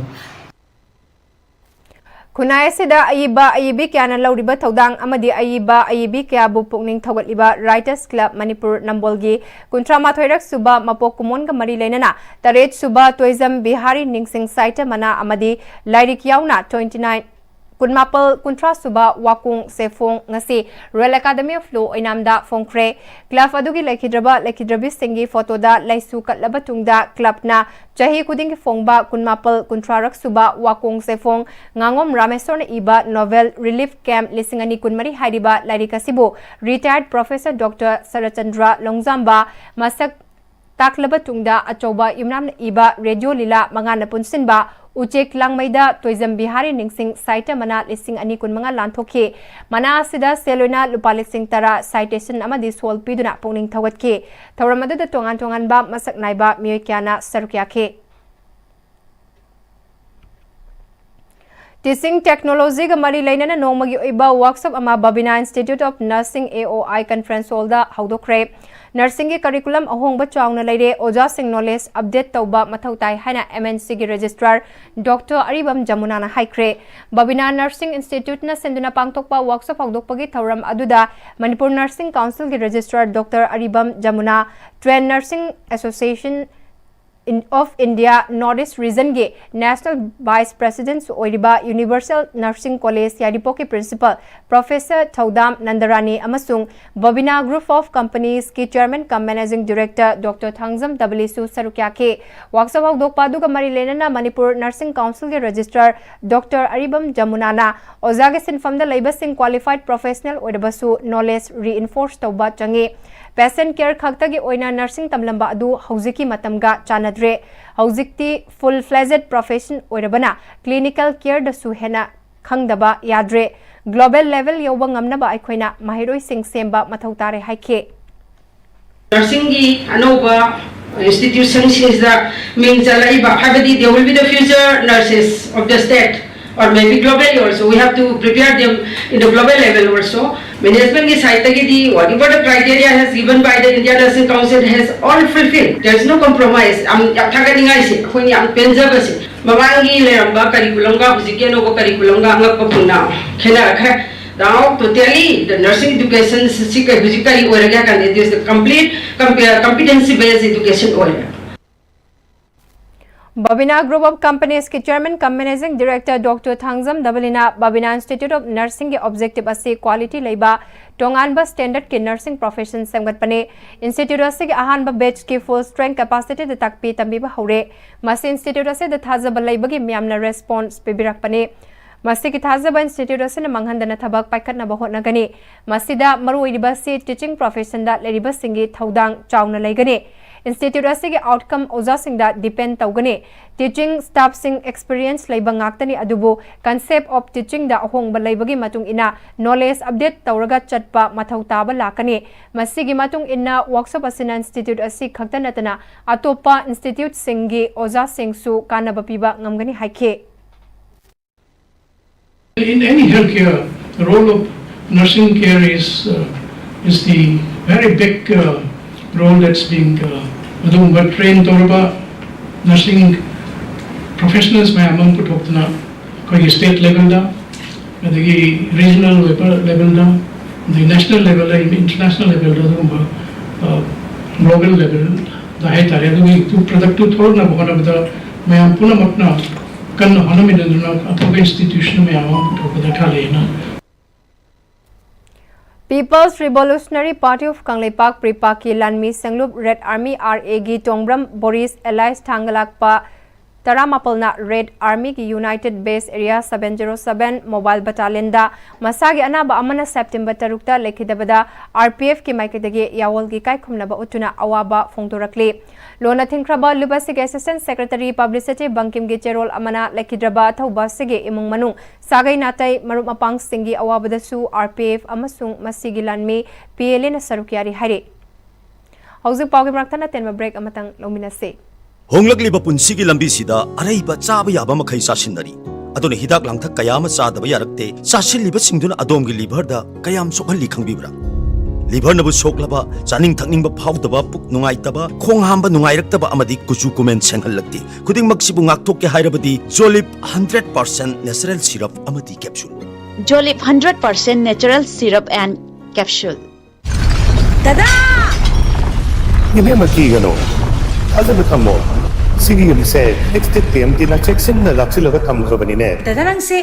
ꯈꯨꯟꯅꯥꯏ ꯑꯁꯤꯗ ꯑꯏꯕ ꯑꯏꯕꯤ ꯀꯌꯥꯅ ꯂꯧꯔꯤꯕ ꯊꯧꯗꯥꯡ ꯑꯃꯗꯤ ꯑꯏꯕ ꯑꯏꯕꯤ ꯀꯌꯥꯕꯨ ꯄꯨꯛꯅꯤꯡ ꯊꯧꯒꯠꯂꯤꯕ ꯔꯥꯏꯇꯔꯁ ꯀ꯭ꯂꯕ ꯃꯅꯤꯄꯨꯔ ꯅꯝꯕꯣꯜꯒꯤ ꯀꯨꯟꯊ꯭ꯔꯥ ꯃꯥꯊꯣꯏꯔꯛ ꯁꯨꯕ ꯃꯄꯣꯛ ꯀꯨꯝꯑꯣꯟꯒ ꯃꯔꯤ ꯂꯩꯅꯅ ꯇꯔꯦꯠ ꯁꯨꯕ ꯇꯣꯏꯖꯝ ꯕꯤꯍꯥꯔꯤ ꯅꯤꯡꯁꯤꯡ ꯁꯥꯍꯤꯇ꯭ꯌ ꯃꯅꯥ ꯑꯃꯗꯤ ꯂꯥꯏꯔꯤꯛ ꯌꯥꯎꯅ ꯇ꯭ꯋꯦꯟꯇꯤ ꯅꯥꯏꯟ, ꯀꯨꯟꯃꯥꯄꯜ, ꯀꯨꯟꯊ꯭ꯔꯥ ꯁꯨꯕ ꯋꯥꯀꯣꯡ ꯆꯦꯐꯣꯡ ꯉꯁꯤ ꯔꯣꯌꯦꯜ ꯑꯦꯀꯥꯗꯃꯤ ꯑꯣꯐ ꯂꯣ ꯑꯣꯏꯅꯥꯝꯗ ꯐꯣꯡꯈ꯭ꯔꯦ꯫ ꯀ꯭ꯂꯕ ꯑꯗꯨꯒꯤ ꯂꯩꯈꯤꯗ꯭ꯔꯕ ꯂꯩꯈꯤꯗ꯭ꯔꯕꯤꯁꯤꯡꯒꯤ ꯐꯣꯇꯣꯗ ꯂꯩꯁꯨ ꯀꯠꯂꯕ ꯇꯨꯡꯗ ꯀ꯭ꯂꯕꯅ ꯆꯍꯤ ꯈꯨꯗꯤꯡꯒꯤ ꯐꯣꯡꯕ ꯀꯨꯟꯃꯥꯄꯜ, ꯀꯨꯟꯊ꯭ꯔꯥꯔꯛ ꯁꯨꯕ ꯋꯥꯀꯣꯡ ꯆꯦꯐꯣꯡ ꯉꯥꯉꯣꯝ ꯔꯥꯃꯦꯁꯣꯔꯅ ꯏꯕ ꯅꯣꯚꯦꯜ ꯔꯤꯂꯤꯐ ꯀꯦꯝꯞ ꯂꯤꯁꯤꯡ ꯑꯅꯤ ꯀꯨꯟꯃꯔꯤ ꯍꯥꯏꯔꯤꯕ ꯂꯥꯏꯔꯤꯛ ꯑꯁꯤꯕꯨ ꯔꯤꯇꯥꯌꯔꯗ ꯄ꯭ꯔꯣꯐꯦꯁꯔ ꯗꯣꯛꯇꯔ ꯁꯔꯠꯆꯟꯗ꯭ꯔ ꯂꯣꯡꯖꯥꯝꯕ ꯃꯁꯛ ꯇꯥꯛꯂꯕ ꯇꯨꯡꯗ ꯑꯆꯧꯕ ꯌꯨꯝꯅꯥꯝꯅ ꯏꯕ ꯔꯦꯗꯤꯑꯣ ꯂꯤꯂꯥ ꯃꯉꯥꯅ ꯄꯨꯟꯁꯤꯟꯕ ꯎꯆꯦꯛ ꯂꯥꯡꯃꯩꯗ ꯇꯣꯏꯖꯝ ꯕꯤꯍꯥꯔꯤ ꯅꯤꯡꯁꯤꯡ ꯁꯥꯍꯤꯇ꯭ꯌ ꯃꯅꯥ ꯂꯤꯁꯤꯡ ꯑꯅꯤ ꯀꯨꯟꯃꯉꯥ ꯂꯥꯟꯊꯣꯛꯈꯤ꯫ ꯃꯅꯥ ꯑꯁꯤꯗ ꯁꯦꯜ ꯑꯣꯏꯅ ꯂꯨꯄꯥ ꯂꯤꯁꯤꯡ ꯇꯔꯥ, ꯁꯥꯏꯇꯦꯁꯟ ꯑꯃꯗꯤ ꯁꯣꯜ ꯄꯤꯗꯨꯅ ꯄꯨꯛꯅꯤꯡ ꯊꯧꯒꯠꯈꯤ꯫ ꯊꯧꯔꯝ ꯑꯗꯨꯗ ꯇꯣꯉꯥꯟ ꯇꯣꯉꯥꯟꯕ ꯃꯁꯛ ꯅꯥꯏꯕ ꯃꯤꯑꯣꯏ ꯀꯌꯥꯅ ꯁꯔꯨꯛ ꯌꯥꯈꯤ꯫ ꯇꯤꯆꯤꯡ ꯇꯦꯛꯅꯣꯂꯣꯖꯤꯒ ꯃꯔꯤ ꯂꯩꯅꯅ ꯅꯣꯡꯃꯒꯤ ꯑꯣꯏꯕ ꯋꯥꯔꯛꯁꯣꯞ ꯑꯃ ꯕꯕꯤꯅꯥ ꯏꯟꯁꯇꯤꯇ꯭ꯌꯨꯠ ꯑꯣꯐ ꯅꯔꯁꯤꯡ, ꯑꯦ ꯑꯣ ꯑꯥꯏ, ꯀꯟꯐꯔꯦꯟꯁ ꯍꯣꯜꯗ ꯍꯧꯗꯣꯛꯈ꯭ꯔꯦ꯫ ꯅꯔꯁꯤꯡꯒꯤ ꯀꯔꯤꯀꯨꯂꯝ ꯑꯍꯣꯡꯕ ꯆꯥꯎꯅ ꯂꯩꯔꯦ, ꯑꯣꯖꯥꯁꯤꯡ ꯅꯣꯂꯦꯖ ꯑꯞꯗꯦꯠ ꯇꯧꯕ ꯃꯊꯧ ꯇꯥꯏ ꯍꯥꯏꯅ ꯑꯦꯝ ꯑꯦꯟ ꯁꯤꯒꯤ ꯔꯦꯖꯤꯁꯇ꯭ꯔꯥꯔ ꯗꯣꯛꯇꯔ ꯑꯔꯤꯕꯝ ꯖꯃꯨꯅꯥꯅ ꯍꯥꯏꯈ꯭ꯔꯦ꯫ ꯕꯕꯤꯅꯥ ꯅꯔꯁꯤꯡ ꯏꯟꯁꯇꯤꯇ꯭ꯌꯨꯠꯅ ꯁꯤꯟꯗꯨꯅ ꯄꯥꯡꯊꯣꯛꯄ ꯋꯥꯔꯛꯁꯣꯞ ꯍꯧꯗꯣꯛꯄꯒꯤ ꯊꯧꯔꯝ ꯑꯗꯨꯗ ꯃꯅꯤꯄꯨꯔ ꯅꯔꯁꯤꯡ ꯀꯥꯎꯟꯁꯤꯜꯒꯤ registrar doctor Aribam Jamuna, trained nursing association of India North East Region ꯒꯤ National Vice President ꯑꯣꯏꯔꯤꯕ Universal Nursing College ꯌꯥꯏꯔꯤꯄꯣꯛꯀꯤ Principal Professor ꯊꯧꯗꯥꯝ ꯅꯟꯗꯔꯥꯅꯤ ꯑꯃꯁꯨꯡ Bobina Group of Companies ꯀꯤ Chairman cum Managing Director Doctor Thangjam ꯗꯕꯂꯤꯁꯨ ꯁꯔꯨꯛ ꯌꯥꯈꯤ꯫ Workshop ꯍꯧꯗꯣꯛꯄ ꯑꯗꯨꯒ ꯃꯔꯤ ꯂꯩꯅꯅ ꯃꯅꯤꯄꯨꯔ Nursing Council ꯒꯤ Registrar Doctor ꯑꯔꯤꯕꯝ ꯖꯃꯨꯅꯥꯅ ꯑꯣꯖꯥꯒꯤ ꯁꯤꯟꯐꯝꯗ ꯂꯩꯕꯁꯤꯡ qualified professional ꯑꯣꯏꯔꯕꯁꯨ knowledge reinforce ꯇꯧꯕ ꯆꯪꯏ꯫ Patient care ꯈꯛꯇꯒꯤ ꯑꯣꯏꯅ nursing ꯇꯝꯂꯝꯕ ꯑꯗꯨ ꯍꯧꯖꯤꯛꯀꯤ ꯃꯇꯝꯒ ꯆꯥꯟꯅꯗ꯭ꯔꯦ꯫ ꯍꯧꯖꯤꯛꯇꯤ full fledged profession ꯑꯣꯏꯔꯕꯅ clinical care ꯗꯁꯨ ꯍꯦꯟꯅ ꯈꯪꯗꯕ ꯌꯥꯗ꯭ꯔꯦ꯫ Global level ꯌꯧꯕ ꯉꯝꯅꯕ ꯑꯩꯈꯣꯏꯅ ꯃꯍꯩꯔꯣꯏꯁꯤꯡ ꯁꯦꯝꯕ ꯃꯊꯧ ꯇꯥꯔꯦ ꯍꯥꯏꯈꯤ꯫ Nursing ꯒꯤ ꯑꯅꯧꯕ institution ꯁꯤꯡꯁꯤꯗ ꯃꯤꯡ ꯆꯜꯂꯛꯏꯕ, ꯍꯥꯏꯕꯗꯤ they will be the future nurses of the state or maybe globally also. We have to prepare them in the global level also. Management ꯒꯤ side ꯇꯒꯤꯗꯤ whatever the criteria has given by the India Nursing Council has all fulfilled. There is no compromise. ꯌꯥꯝ ꯌꯥꯝ ꯊꯥꯒꯠꯅꯤꯡꯉꯥꯏꯁꯦ, ꯑꯩꯈꯣꯏꯅ ꯌꯥꯝ ꯄꯦꯟꯖꯕꯁꯦ꯫ ꯃꯃꯥꯡꯒꯤ ꯂꯩꯔꯝꯕ curriculum ꯒ ꯍꯧꯖꯤꯛꯀꯤ ꯑꯅꯧꯕ curriculum ꯒ ꯑꯉꯛꯄ ꯄꯨꯟꯅ ꯈꯦꯠꯅꯔꯈ꯭ꯔꯦ꯫ Now totally the nursing education ꯁꯤ ꯀꯩ ꯍꯧꯖꯤꯛ ꯀꯔꯤ ꯑꯣꯏꯔꯒꯦ ꯍꯥꯏ ꯀꯥꯟꯗ it is the complete competency based education ꯑꯣꯏꯔꯦ꯫ Bobina Group of Companies ꯀꯤ Chairman cum Managing Director Doctor Thangjam ꯗꯕꯂꯤꯅ Bobina Institute of Nursing ꯒꯤ objective ꯑꯁꯤ quality ꯂꯩꯕ ꯇꯣꯉꯥꯟꯕ standard ꯀꯤ nursing profession ꯁꯦꯝꯒꯠꯄꯅꯤ꯫ Institute ꯑꯁꯤꯒꯤ ꯑꯍꯥꯟꯕ batch ꯀꯤ full strength capacity ꯗ ꯇꯥꯛꯄꯤ ꯇꯝꯕꯤꯕ ꯍꯧꯔꯦ꯫ ꯃꯁꯤ institute ꯑꯁꯤꯗ ꯊꯥꯖꯕ ꯂꯩꯕꯒꯤ ꯃꯤꯌꯥꯝꯅ response ꯄꯤꯕꯤꯔꯛꯄꯅꯤ꯫ ꯃꯁꯤꯒꯤ ꯊꯥꯖꯕ institute ꯑꯁꯤꯅ ꯃꯥꯡꯍꯟꯗꯅ ꯊꯕꯛ ꯄꯥꯏꯈꯠꯅꯕ ꯍꯣꯠꯅꯒꯅꯤ꯫ ꯃꯁꯤꯗ ꯃꯔꯨꯑꯣꯏꯔꯤꯕ ꯑꯁꯤ teaching profession ꯗ ꯂꯩꯔꯤꯕꯁꯤꯡꯒꯤ ꯊꯧꯗꯥꯡ ꯆꯥꯎꯅ ꯂꯩꯒꯅꯤ꯫ Institute ꯑꯁꯤꯒꯤ outcome ꯑꯣꯖꯥꯁꯤꯡꯗ depend ꯇꯧꯒꯅꯤ꯫ Teaching staff ꯁꯤꯡ experience ꯂꯩꯕ ꯉꯥꯛꯇꯅꯤ, ꯑꯗꯨꯕꯨ concept of teaching ꯗ ꯑꯍꯣꯡꯕ ꯂꯩꯕꯒꯤ ꯃꯇꯨꯡ ꯏꯟꯅ knowledge update ꯇꯧꯔꯒ ꯆꯠꯄ ꯃꯊꯧ ꯇꯥꯕ ꯂꯥꯛꯀꯅꯤ꯫ ꯃꯁꯤꯒꯤ ꯃꯇꯨꯡ ꯏꯟꯅ workshop ꯑꯁꯤꯅ institute ꯑꯁꯤ ꯈꯛꯇ ꯅꯠꯇꯅ ꯑꯇꯣꯞꯄ institute ꯁꯤꯡꯒꯤ ꯑꯣꯖꯥꯁꯤꯡꯁꯨ ꯀꯥꯟꯅꯕ ꯄꯤꯕ ꯉꯝꯒꯅꯤ ꯍꯥꯏꯈꯤ꯫ In any healthcare, the role of nursing care is, uh, is the very big, uh, role that's being, uh, ꯑꯗꯨꯒꯨꯝꯕ train ꯇꯧꯔꯕ nursing professionals ꯃꯌꯥꯝ ꯑꯃ ꯄꯨꯊꯣꯛꯇꯅ ꯑꯩꯈꯣꯏꯒꯤ state level ꯗ, ꯑꯗꯒꯤ regional ꯑꯣꯏꯕ level ꯗ, ꯑꯗꯒꯤ national level ꯗ, international level ꯗ ꯑꯗꯨꯒꯨꯝꯕ, uh, global level ꯍꯥꯏꯇꯥꯔꯦ꯫ ꯑꯗꯨꯒꯤ ꯄ꯭ꯔꯗꯛꯇꯨ ꯊꯣꯛꯂꯛꯅꯕ ꯍꯣꯠꯅꯕꯗ ꯃꯌꯥꯝ ꯄꯨꯝꯅꯃꯛꯅ ꯀꯟꯅ ꯍꯣꯠꯅꯃꯤꯟꯅꯗꯨꯅ ꯑꯐꯕ ꯏꯟꯁꯇꯤꯇ꯭ꯌꯨꯁꯟ ꯃꯌꯥꯝ ꯑꯃ ꯄꯨꯊꯣꯛꯄ ꯗꯔꯀꯥꯔ ꯂꯩꯌꯦꯅ꯫ People's Revolutionary Party of Kangleipak, ꯄ꯭ꯔꯤꯄꯥꯛꯀꯤ ꯂꯥꯟꯃꯤ ꯁꯦꯡꯂꯨꯞ ꯔꯦꯗ ꯑꯥꯔꯃꯤ, ꯑꯥꯔ ꯑꯦꯒꯤ ꯇꯣꯡꯕ꯭ꯔꯝ ꯕꯣꯔꯤꯁ ꯑꯦꯂꯥꯏꯁ ꯊꯥꯡꯒꯂꯥꯛꯄ ꯇꯔꯥꯃꯥꯄꯜꯅ ꯔꯦꯗ ꯑꯥꯔꯃꯤꯒꯤ united base area seven zero seven mobile ꯕꯇꯥꯂꯤꯌꯟꯗ ꯃꯁꯥꯒꯤ ꯑꯅꯥꯕ ꯑꯃꯅ ꯁꯦꯞꯇꯦꯝꯕꯔ ꯇꯔꯨꯛꯇ ꯂꯩꯈꯤꯗꯕꯗ ꯑꯥꯔ ꯄꯤ ꯑꯦꯐꯀꯤ ꯃꯥꯏꯀꯩꯗꯒꯤ ꯌꯥꯑꯣꯜꯒꯤ ꯏꯀꯥꯏ ꯈꯨꯝꯅꯕ ꯎꯠꯇꯨꯅ ꯑꯋꯥꯕ ꯐꯣꯡꯗꯣꯔꯛꯂꯤ꯫ ꯂꯣꯟꯅ ꯊꯤꯡꯈ꯭ꯔꯕ ꯂꯨꯞ ꯑꯁꯤꯒꯤ ꯑꯦꯁꯤꯁꯇꯦꯟ ꯁꯦꯀ꯭ꯔꯦꯇꯔꯤ ꯄꯕ꯭ꯂꯤꯁꯤꯇꯤ ꯕꯪꯀꯤꯝꯒꯤ ꯆꯦꯔꯣꯜ ꯑꯃꯅ ꯂꯩꯈꯤꯗ꯭ꯔꯕ ꯑꯊꯧꯕ ꯑꯁꯤꯒꯤ ꯏꯃꯨꯡ ꯃꯅꯨꯡ, ꯁꯥꯒꯩ ꯅꯥꯇꯩ, ꯃꯔꯨꯞ ꯃꯄꯥꯡꯁꯤꯡꯒꯤ ꯑꯋꯥꯕꯗꯁꯨ ꯑꯥꯔ ꯄꯤ ꯑꯦꯐ ꯑꯃꯁꯨꯡ ꯃꯁꯤꯒꯤ ꯂꯥꯟꯃꯤ ꯄꯤ ꯑꯦꯜ ꯑꯦꯅ ꯁꯔꯨꯛ ꯌꯥꯔꯤ ꯍꯥꯏꯔꯤ꯫ ꯍꯧꯖꯤꯛ ꯄꯥꯎꯒꯤ ꯃꯔꯛꯇ ꯅꯇꯦꯟꯕ ꯕ꯭ꯔꯦꯛ ꯑꯃꯇꯪ ꯂꯧꯃꯤꯟꯅꯁꯤ꯫ ꯍꯣꯡꯂꯛꯂꯤꯕ ꯄꯨꯟꯁꯤꯒꯤ ꯂꯝꯕꯤꯁꯤꯗ ꯑꯔꯩꯕ ꯆꯥꯕ ꯌꯥꯕ ꯃꯈꯩ ꯆꯥꯁꯤꯟꯅꯔꯤ꯫ ꯑꯗꯨꯅ ꯍꯤꯗꯥꯛ ꯂꯥꯡꯊꯛ ꯀꯌꯥ ꯑꯃ ꯆꯥꯗꯕ ꯌꯥꯔꯛꯇꯦ꯫ ꯆꯥꯁꯤꯜꯂꯤꯕꯁꯤꯡꯗꯨꯅ ꯑꯗꯣꯝꯒꯤ ꯂꯤꯚꯔꯗ ꯀꯌꯥꯝ ꯁꯣꯛꯍꯜꯂꯤ ꯈꯪꯕꯤꯕ꯭ꯔꯥ? ꯂꯤꯚꯔꯅꯕꯨ ꯁꯣꯛꯂꯕ, ꯆꯥꯅꯤꯡ ꯊꯛꯅꯤꯡꯕ ꯐꯥꯎꯗꯕ, ꯄꯨꯛ ꯅꯨꯡꯉꯥꯏꯇꯕ, ꯈꯣꯡ ꯍꯥꯝꯕ ꯅꯨꯡꯉꯥꯏꯔꯛꯇꯕ ꯑꯃꯗꯤ ꯀꯨꯆꯨ ꯀꯨꯃꯦꯟ ꯁꯦꯡꯍꯜꯂꯛꯇꯦ꯫ ꯈꯨꯗꯤꯡꯃꯛꯁꯤꯕꯨ ꯉꯥꯛꯊꯣꯛꯀꯦ ꯍꯥꯏꯔꯕꯗꯤ ꯖꯣꯂꯤꯞ ꯍꯟꯗ꯭ꯔꯦꯠ ꯄꯥꯔꯁꯦꯟ ꯅꯦꯆꯔꯦꯜ ꯁꯤꯔꯞ ꯑꯃꯗꯤ capsule. Jolip hundred percent natural syrup and capsule. ꯗꯗꯥ! ꯏꯕꯦꯝꯃ, ꯀꯤꯒꯅꯨ꯫ ꯊꯥꯖꯕ ꯊꯝꯃꯣ꯫ ꯁꯤꯒꯤ ꯌꯨꯝꯁꯦ ꯑꯦꯛꯁꯇꯤꯛ ꯇꯤ ꯑꯦꯝ ꯇꯤꯅ ꯆꯦꯛꯁꯤꯟꯅ ꯂꯥꯛꯁꯤꯜꯂꯒ ꯊꯝꯈ꯭ꯔꯕꯅꯤꯅꯦ꯫ ꯗꯗꯥ, ꯅꯪꯁꯦ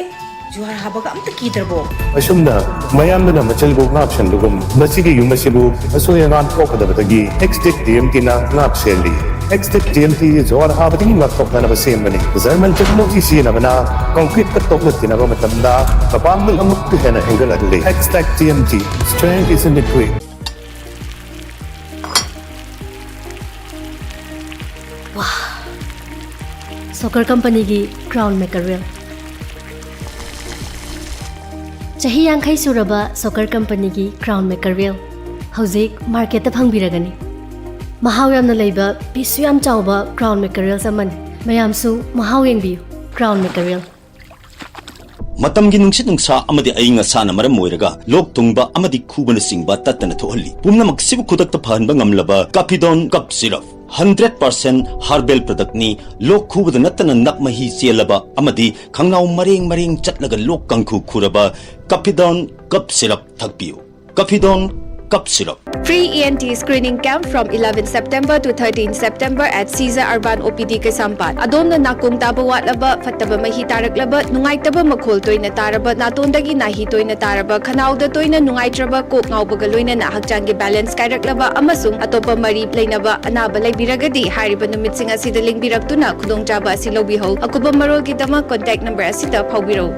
ꯖꯨꯍꯥꯔ ꯍꯥꯕꯒ ꯑꯝꯇ ꯀꯤꯗ꯭ꯔꯕꯣ? ꯑꯁꯨꯝꯅ ꯃꯌꯥꯝꯗꯨꯅ ꯃꯆꯤꯜꯕꯨ ꯉꯥꯛꯁꯟꯕꯒꯨꯝ, ꯃꯁꯤꯒꯤ ꯌꯨꯝ ꯑꯁꯤꯕꯨ ꯑꯁꯣꯏ ꯑꯉꯥꯝ ꯊꯣꯛꯀꯗꯕꯗꯒꯤ ꯑꯦꯛꯁꯇꯤꯛ ꯇꯤ ꯑꯦꯝ ꯇꯤꯅ ꯉꯥꯛ ꯁꯦꯜꯂꯤ꯫ ꯑꯦꯛꯁꯇꯤꯛ ꯇꯤ ꯑꯦꯝ ꯇꯤ ꯖꯨꯍꯥꯔ ꯍꯥꯕꯗꯒꯤ ꯉꯥꯛꯊꯣꯛꯅꯅꯕ ꯁꯦꯝꯕꯅꯤ꯫ ꯖꯔꯃꯟ ꯇꯦꯛꯅꯣꯂꯣꯖꯤ ꯁꯤꯖꯤꯟꯅꯕꯅ ꯀꯪꯀ꯭ꯔꯤꯠꯀ ꯇꯣꯛꯅ ꯇꯤꯟꯅꯕ ꯃꯇꯝꯗ ꯃꯄꯥꯡꯒꯜ ꯑꯃꯨꯛꯀ ꯍꯦꯟꯅ ꯍꯦꯟꯒꯠꯂꯛꯂꯤ꯫ ꯑꯦꯛꯁꯇꯤꯛ T M T, strength is in the grit. ꯋꯥ! ꯁꯣꯀꯔ ꯀꯝꯄꯅꯤꯒꯤ ꯀ꯭ꯔꯥꯎꯟ ꯃꯦꯀꯔꯦꯜ꯫ ꯆꯍꯤ ꯌꯥꯡꯈꯩ ꯁꯨꯔꯕ ꯁꯣꯀꯔ ꯀꯝꯄꯅꯤꯒꯤ ꯀ꯭ꯔꯥꯎꯟ ꯃꯦꯀꯔꯦꯜ ꯍꯧꯖꯤꯛ ꯃꯥꯔꯀꯦꯠꯇ ꯐꯪꯕꯤꯔꯒꯅꯤ꯫ ꯃꯍꯥꯎ ꯌꯥꯝꯅ ꯂꯩꯕ, ꯄꯤꯁꯁꯨ ꯌꯥꯝ ꯆꯥꯎꯕ ꯀ꯭ꯔꯥꯎꯟ ꯃꯦꯀꯔꯦꯜꯁ ꯑꯃꯅꯤ꯫ ꯃꯌꯥꯝꯁꯨ ꯃꯍꯥꯎ ꯌꯦꯡꯕꯤꯌꯨ꯫ ꯀ꯭ꯔꯥꯎꯟ ꯃꯦꯀꯔꯦꯜ꯫ ꯃꯇꯝꯒꯤ ꯅꯨꯡꯁꯤꯠ ꯅꯨꯡꯁꯥ ꯑꯃꯗꯤ ꯑꯏꯪ ꯑꯁꯥꯅ ꯃꯔꯝ ꯑꯣꯏꯔꯒ ꯂꯣꯛ ꯊꯨꯡꯕ ꯑꯃꯗꯤ ꯈꯨꯕꯅꯆꯤꯡꯕ ꯇꯠꯇꯅ ꯊꯣꯛꯍꯜꯂꯤ꯫ ꯄꯨꯝꯅꯃꯛꯁꯤꯕꯨ ꯈꯨꯗꯛꯇ ꯐꯍꯟꯕ ꯉꯝꯂꯕ ꯀꯥꯐꯤꯗꯣꯟ cough syrup. Hundred percent herbal ꯄ꯭ꯔꯗꯛꯅꯤ꯫ ꯂꯣꯛ ꯈꯨꯕꯗ ꯅꯠꯇꯅ ꯅꯞ ꯃꯍꯤ ꯆꯦꯜꯂꯕ ꯑꯃꯗꯤ ꯈꯪꯅꯥꯎ ꯃꯔꯦꯡ ꯃꯔꯦꯡ ꯆꯠꯂꯒ ꯂꯣꯛ ꯀꯥꯡꯈꯨ ꯈꯨꯔꯕ ꯀꯥꯐꯤꯗꯣꯟ ꯀꯞ ꯁꯤꯔꯞ ꯊꯛꯄꯤꯌꯨ꯫ ꯀꯥꯐꯤꯗꯣꯟ Cough syrup. Free E N T screening camp from eleven September to thirteen September at Caesar Urban O P D Kaisampad. ꯑꯗꯣꯝꯅ ꯅꯥꯀꯣꯡ ꯇꯥꯕ ꯋꯥꯠꯂꯕ, ꯐꯠꯇꯕ ꯃꯍꯤ ꯇꯥꯔꯛꯂꯕ, ꯅꯨꯡꯉꯥꯏꯇꯕ ꯃꯈꯣꯜ ꯇꯣꯏꯅ ꯇꯥꯔꯕ, ꯅꯥꯇꯣꯟꯗꯒꯤ ꯅꯥꯍꯤ ꯇꯣꯏꯅ ꯇꯥꯔꯕ, ꯈꯅꯥꯎꯗ ꯇꯣꯏꯅ ꯅꯨꯡꯉꯥꯏꯇ꯭ꯔꯕ, ꯀꯣꯛ ꯉꯥꯎꯕꯒ ꯂꯣꯏꯅꯅ ꯍꯛꯆꯥꯡꯒꯤ balance ꯀꯥꯏꯔꯛꯂꯕ ꯑꯃꯁꯨꯡ ꯑꯇꯣꯞꯄ ꯃꯔꯤ ꯂꯩꯅꯕ ꯑꯅꯥꯕ ꯂꯩꯕꯤꯔꯒꯗꯤ ꯍꯥꯏꯔꯤꯕ ꯅꯨꯃꯤꯠꯁꯤꯡ ꯑꯁꯤꯗ ꯂꯦꯡꯕꯤꯔꯛꯇꯨꯅ ꯈꯨꯗꯣꯡꯆꯥꯕ ꯑꯁꯤ ꯂꯧꯕꯤꯍꯧ꯫ ꯑꯀꯨꯞꯄ ꯃꯔꯣꯜꯒꯤꯗꯃꯛ contact number ꯑꯁꯤꯗ ꯐꯥꯎꯕꯤꯔꯧ꯫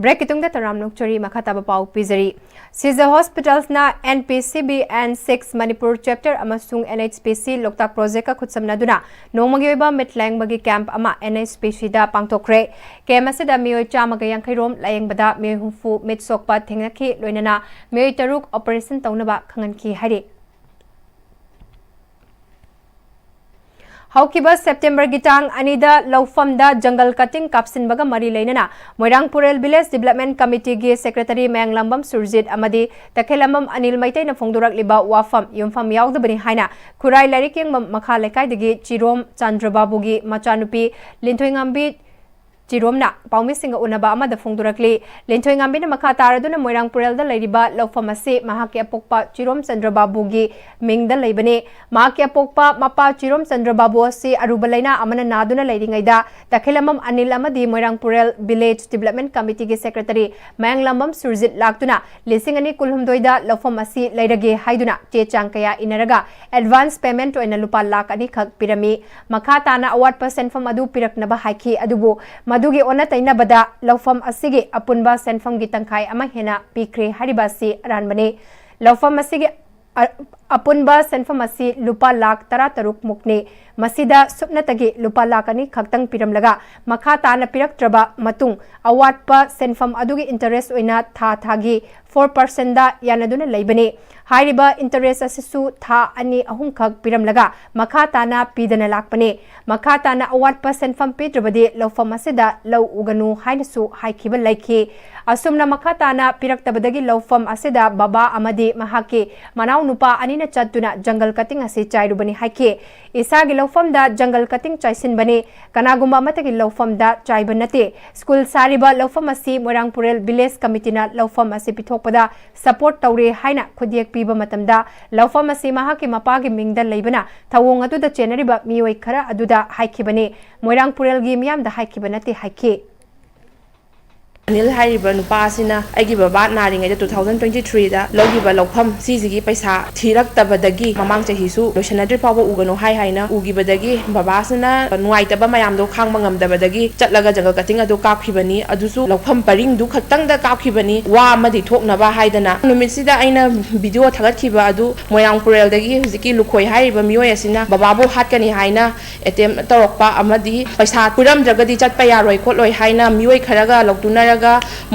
Break ꯀꯤ ꯇꯨꯡꯗ ꯇꯔꯥꯝꯅ ꯑꯣꯛꯆꯔꯤ꯫ ꯃꯈꯥ ꯇꯥꯕ ꯄꯥꯎ ꯄꯤꯖꯔꯤ꯫ Caesar Hospitals ꯅ N P C B and six Manipur Chapter ꯑꯃꯁꯨꯡ N H P C ꯂꯣꯛꯇꯥꯛ Project ꯀ ꯈꯨꯠꯁꯝꯅꯗꯨꯅ ꯅꯣꯡꯃꯒꯤ ꯑꯣꯏꯕ ꯃꯤꯠ ꯂꯥꯌꯦꯡꯕꯒꯤ camp ꯑꯃ N H P C ꯗ ꯄꯥꯡꯊꯣꯛꯈ꯭ꯔꯦ꯫ Camp ꯑꯁꯤꯗ ꯃꯤꯑꯣꯏ ꯆꯥꯝꯃꯒ ꯌꯥꯡꯈꯩ ꯔꯣꯝ ꯂꯥꯌꯦꯡꯕꯗ ꯃꯤꯑꯣꯏ ꯍꯨꯝꯐꯨ ꯃꯤꯠ ꯁꯣꯛꯄ ꯊꯦꯡꯅꯈꯤ, ꯂꯣꯏꯅꯅ ꯃꯤꯑꯣꯏ ꯇꯔꯨꯛ operation ꯇꯧꯅꯕ ꯈꯪꯍꯟꯈꯤ ꯍꯥꯏꯔꯤ꯫ ꯍꯧꯈꯤꯕ September ꯒꯤ ꯇꯥꯡ ꯑꯅꯤꯗ ꯂꯧꯐꯝꯗ jungle cutting ꯀꯥꯞꯁꯤꯟꯕꯒ ꯃꯔꯤ ꯂꯩꯅꯅ ꯃꯣꯏꯔꯥꯡ ꯄꯨꯔꯦꯜ Village Development Committee ꯒꯤ Secretary ꯃꯌꯥꯡꯂꯝꯕꯝ ꯁꯨꯔꯖꯤꯠ ꯑꯃꯗꯤ ꯇꯈꯦꯜꯂꯝꯕꯝ ꯑꯅꯤꯜ ꯃꯩꯇꯩꯅ ꯐꯣꯡꯗꯣꯔꯛꯂꯤꯕ ꯋꯥꯐꯝ ꯌꯨꯝꯐꯝ ꯌꯥꯎꯗꯕꯅꯤ ꯍꯥꯏꯅ ꯈꯨꯔꯥꯏ ꯂꯥꯏꯔꯤꯛ ꯌꯦꯡꯕꯝ ꯃꯈꯥ ꯂꯩꯀꯥꯏꯗꯒꯤ ꯆꯤꯔꯣꯝ ꯆꯟꯗ꯭ꯔꯕꯥꯕꯨꯒꯤ ꯃꯆꯥꯅꯨꯄꯤ ꯂꯤꯟꯊꯣꯏꯉꯥꯝꯕꯤ ꯆꯤꯔꯣꯝꯅ ꯄꯥꯎꯃꯤꯁꯤꯡꯒ ꯎꯅꯕ ꯑꯃꯗ ꯐꯣꯡꯗꯣꯔꯛꯂꯤ꯫ ꯂꯤꯟꯊꯣꯏꯉꯥꯝꯕꯤꯅ ꯃꯈꯥ ꯇꯥꯔꯗꯨꯅ ꯃꯣꯏꯔꯥꯡ ꯄꯨꯔꯦꯜꯗ ꯂꯩꯔꯤꯕ ꯂꯧꯐꯝ ꯑꯁꯤ ꯃꯍꯥꯛꯀꯤ ꯑꯄꯣꯛꯄ ꯆꯤꯔꯣꯝ ꯆꯟꯗ꯭ꯔꯕꯥꯕꯨꯒꯤ ꯃꯤꯡꯗ ꯂꯩꯕꯅꯤ꯫ ꯃꯍꯥꯛꯀꯤ ꯑꯄꯣꯛꯄ ꯃꯄꯥ ꯆꯤꯔꯣꯝ ꯆꯟꯗ꯭ꯔꯕꯥꯕꯨ ꯑꯁꯤ ꯑꯔꯨꯕ ꯂꯩꯅꯥ ꯑꯃꯅ ꯅꯥꯗꯨꯅ ꯂꯩꯔꯤꯉꯩꯗ ꯇꯈꯦꯜꯂꯝꯕꯝ ꯑꯅꯤꯜ ꯑꯃꯗꯤ ꯃꯣꯏꯔꯥꯡ ꯄꯨꯔꯦꯜ Village Development Committee ꯒꯤ Secretary ꯃꯌꯥꯡꯂꯝꯕꯝ ꯁꯨꯔꯖꯤꯠ ꯂꯥꯛꯇꯨꯅ ꯂꯤꯁꯤꯡ ꯑꯅꯤ ꯀꯨꯟꯍꯨꯝꯗꯣꯏꯗ ꯂꯧꯐꯝ ꯑꯁꯤ ꯂꯩꯔꯒꯦ ꯍꯥꯏꯗꯨꯅ ꯆꯦ ꯆꯥꯡ ꯀꯌꯥ ꯏꯟꯅꯔꯒ advance payment ꯑꯣꯏꯅ ꯂꯨꯄꯥ ꯂꯥꯈ ꯑꯅꯤ ꯈꯛ ꯄꯤꯔꯝꯃꯤ꯫ ꯃꯈꯥ ꯇꯥꯅ ꯑꯋꯥꯠꯄ ꯁꯦꯟꯐꯝ ꯑꯗꯨ ꯄꯤꯔꯛꯅꯕ ꯍꯥꯏꯈꯤ, ꯑꯗꯨꯕꯨ ꯃꯗꯨꯒꯤ ꯑꯣꯟꯅ ꯇꯩꯅꯕꯗ ꯂꯧꯐꯝ ꯑꯁꯤꯒꯤ ꯑꯄꯨꯟꯕ ꯁꯦꯟꯐꯝꯒꯤ ꯇꯪꯈꯥꯏ ꯑꯃ ꯍꯦꯟꯅ ꯄꯤꯈ꯭ꯔꯦ ꯍꯥꯏꯔꯤꯕ ꯑꯁꯤ ꯑꯔꯥꯟꯕꯅꯤ꯫ ꯂꯧꯐꯝ ꯑꯁꯤꯒꯤ ꯑ-, ꯑꯄꯨꯟꯕ ꯁꯦꯟꯐꯝ ꯑꯁꯤ ꯂꯨꯄꯥ ꯂꯥꯈ ꯇꯔꯥꯇꯔꯨꯛ ꯃꯨꯛꯅꯤ꯫ ꯃꯁꯤꯗ ꯁꯨꯞꯅꯇꯒꯤ ꯂꯨꯄꯥ ꯂꯥꯈ ꯑꯅꯤ ꯈꯛꯇꯪ ꯄꯤꯔꯝꯂꯒ ꯃꯈꯥ ꯇꯥꯅ ꯄꯤꯔꯛꯇ꯭ꯔꯕ ꯃꯇꯨꯡ ꯑꯋꯥꯠꯄ ꯁꯦꯟꯐꯝ ꯑꯗꯨꯒꯤ interest ꯑꯣꯏꯅ ꯊꯥ ꯊꯥꯒꯤ four percent ꯗ ꯌꯥꯅꯗꯨꯅ ꯂꯩꯕꯅꯤ꯫ ꯍꯥꯏꯔꯤꯕ interest ꯑꯁꯤꯁꯨ ꯊꯥ ꯑꯅꯤ ꯑꯍꯨꯝꯈꯛ ꯄꯤꯔꯝꯂꯒ ꯃꯈꯥ ꯇꯥꯅ ꯄꯤꯗꯅ ꯂꯥꯛꯄꯅꯤ꯫ ꯃꯈꯥ ꯇꯥꯅ ꯑꯋꯥꯠꯄ ꯁꯦꯟꯐꯝ ꯄꯤꯗ꯭ꯔꯕꯗꯤ ꯂꯧꯐꯝ ꯑꯁꯤꯗ ꯂꯧ ꯎꯒꯅꯨ ꯍꯥꯏꯅꯁꯨ ꯍꯥꯏꯈꯤꯕ ꯂꯩꯈꯤ꯫ ꯑꯁꯨꯝꯅ ꯃꯈꯥ ꯇꯥꯅ ꯄꯤꯔꯛꯇꯕꯗꯒꯤ ꯂꯧꯐꯝ ꯑꯁꯤꯗ ꯕꯕꯥ ꯑꯃꯗꯤ ꯃꯍꯥꯛꯀꯤ ꯃꯅꯥꯎꯅꯨꯄꯥ ꯑꯅꯤꯅ ꯆꯠꯇꯨꯅ ꯖꯪꯒꯜ ꯀꯇꯤꯡ ꯑꯁꯤ ꯆꯥꯏꯔꯨꯕꯅꯤ ꯍꯥꯏꯈꯤ꯫ ꯏꯁꯥꯒꯤ ꯂꯧꯐꯝꯗ ꯖꯪꯒꯜ ꯀꯇꯤꯡ ꯆꯥꯏꯁꯤꯟꯕꯅꯤ, ꯀꯅꯥꯒꯨꯝꯕ ꯑꯃꯠꯇꯒꯤ ꯂꯧꯐꯝꯗ ꯆꯥꯏꯕ ꯅꯠꯇꯦ꯫ ꯁ꯭ꯀꯨꯜ ꯁꯥꯔꯤꯕ ꯂꯧꯐꯝ ꯑꯁꯤ ꯃꯣꯏꯔꯥꯡꯄꯨꯔꯦꯜ ꯚꯤꯂꯦꯖ ꯀꯃꯤꯇꯤꯅ ꯂꯧꯐꯝ ꯑꯁꯤ ꯄꯤꯊꯣꯛꯄꯗ ꯁꯄꯣꯔꯠ ꯇꯧꯔꯦ ꯍꯥꯏꯅ ꯈꯨꯗꯤꯌꯦꯛ ꯄꯤꯕ ꯃꯇꯝꯗ, ꯂꯧꯐꯝ ꯑꯁꯤ ꯃꯍꯥꯛꯀꯤ ꯃꯄꯥꯒꯤ ꯃꯤꯡꯗ ꯂꯩꯕꯅ ꯊꯧꯑꯣꯡ ꯑꯗꯨꯗ ꯆꯦꯟꯅꯔꯤꯕ ꯃꯤꯑꯣꯏ ꯈꯔ ꯑꯗꯨꯗ ꯍꯥꯏꯈꯤꯕꯅꯤ, ꯃꯣꯏꯔꯥꯡꯄꯨꯔꯦꯜꯒꯤ ꯃꯤꯌꯥꯝꯗ ꯍꯥꯏꯈꯤꯕ ꯅꯠꯇꯦ ꯍꯥꯏꯈꯤ꯫ ꯑꯅꯤꯜ ꯍꯥꯏꯔꯤꯕ ꯅꯨꯄꯥ ꯑꯁꯤꯅ ꯑꯩꯒꯤ ꯕꯕꯥ ꯅꯥꯔꯤꯉꯩꯗ two thousand twenty three ꯗ ꯂꯧꯈꯤꯕ ꯂꯧꯐꯝ ꯁꯤꯁꯤꯒꯤ ꯄꯩꯁꯥ ꯊꯤꯔꯛꯇꯕꯗꯒꯤ ꯃꯃꯥꯡ ꯆꯍꯤꯁꯨ ꯂꯣꯏꯁꯤꯟꯅꯗ꯭ꯔꯤ ꯐꯥꯎꯕ ꯎꯒꯅꯨ ꯍꯥꯏ ꯍꯥꯏꯅ ꯎꯈꯤꯕꯗꯒꯤ ꯕꯕꯥꯁꯤꯅ ꯅꯨꯡꯉꯥꯏꯇꯕ ꯃꯌꯥꯝꯗꯣ ꯈꯥꯡꯕ ꯉꯝꯗꯕꯗꯒꯤ ꯆꯠꯂꯒ ꯖꯪꯒꯜ ꯀꯇꯤꯡ ꯑꯗꯨ ꯀꯥꯞꯈꯤꯕꯅꯤ꯫ ꯑꯗꯨꯁꯨ ꯂꯧꯐꯝ ꯄꯔꯤꯡꯗꯨ ꯈꯛꯇꯪꯗ ꯀꯥꯞꯈꯤꯕꯅꯤ, ꯋꯥ ꯑꯃꯗꯤ ꯊꯣꯛꯅꯕ ꯍꯥꯏꯗꯅ꯫ ꯅꯨꯃꯤꯠꯁꯤꯗ ꯑꯩꯅ ꯚꯤꯗꯤꯑꯣ ꯊꯥꯒꯠꯈꯤꯕ ꯑꯗꯨ ꯃꯣꯏꯔꯥꯡꯄꯨꯔꯦꯜꯗꯒꯤ ꯍꯧꯖꯤꯛꯀꯤ ꯂꯨꯈꯣꯏ ꯍꯥꯏꯔꯤꯕ ꯃꯤꯑꯣꯏ ꯑꯁꯤꯅ ꯕꯕꯥꯕꯨ ꯍꯥꯠꯀꯅꯤ ꯍꯥꯏꯅ ꯑꯦꯇꯦꯝ ꯇꯧꯔꯛꯄ ꯑꯃꯗꯤ ꯄꯩꯁꯥ ꯄꯤꯔꯝꯗ꯭ꯔꯒꯗꯤ ꯆꯠꯄ ꯌꯥꯔꯣꯏ ꯈꯣꯠꯂꯣꯏ ꯍꯥꯏꯅ ꯃꯤꯑꯣꯏ ꯈꯔꯒ ꯂꯧꯇꯨꯅꯔꯒ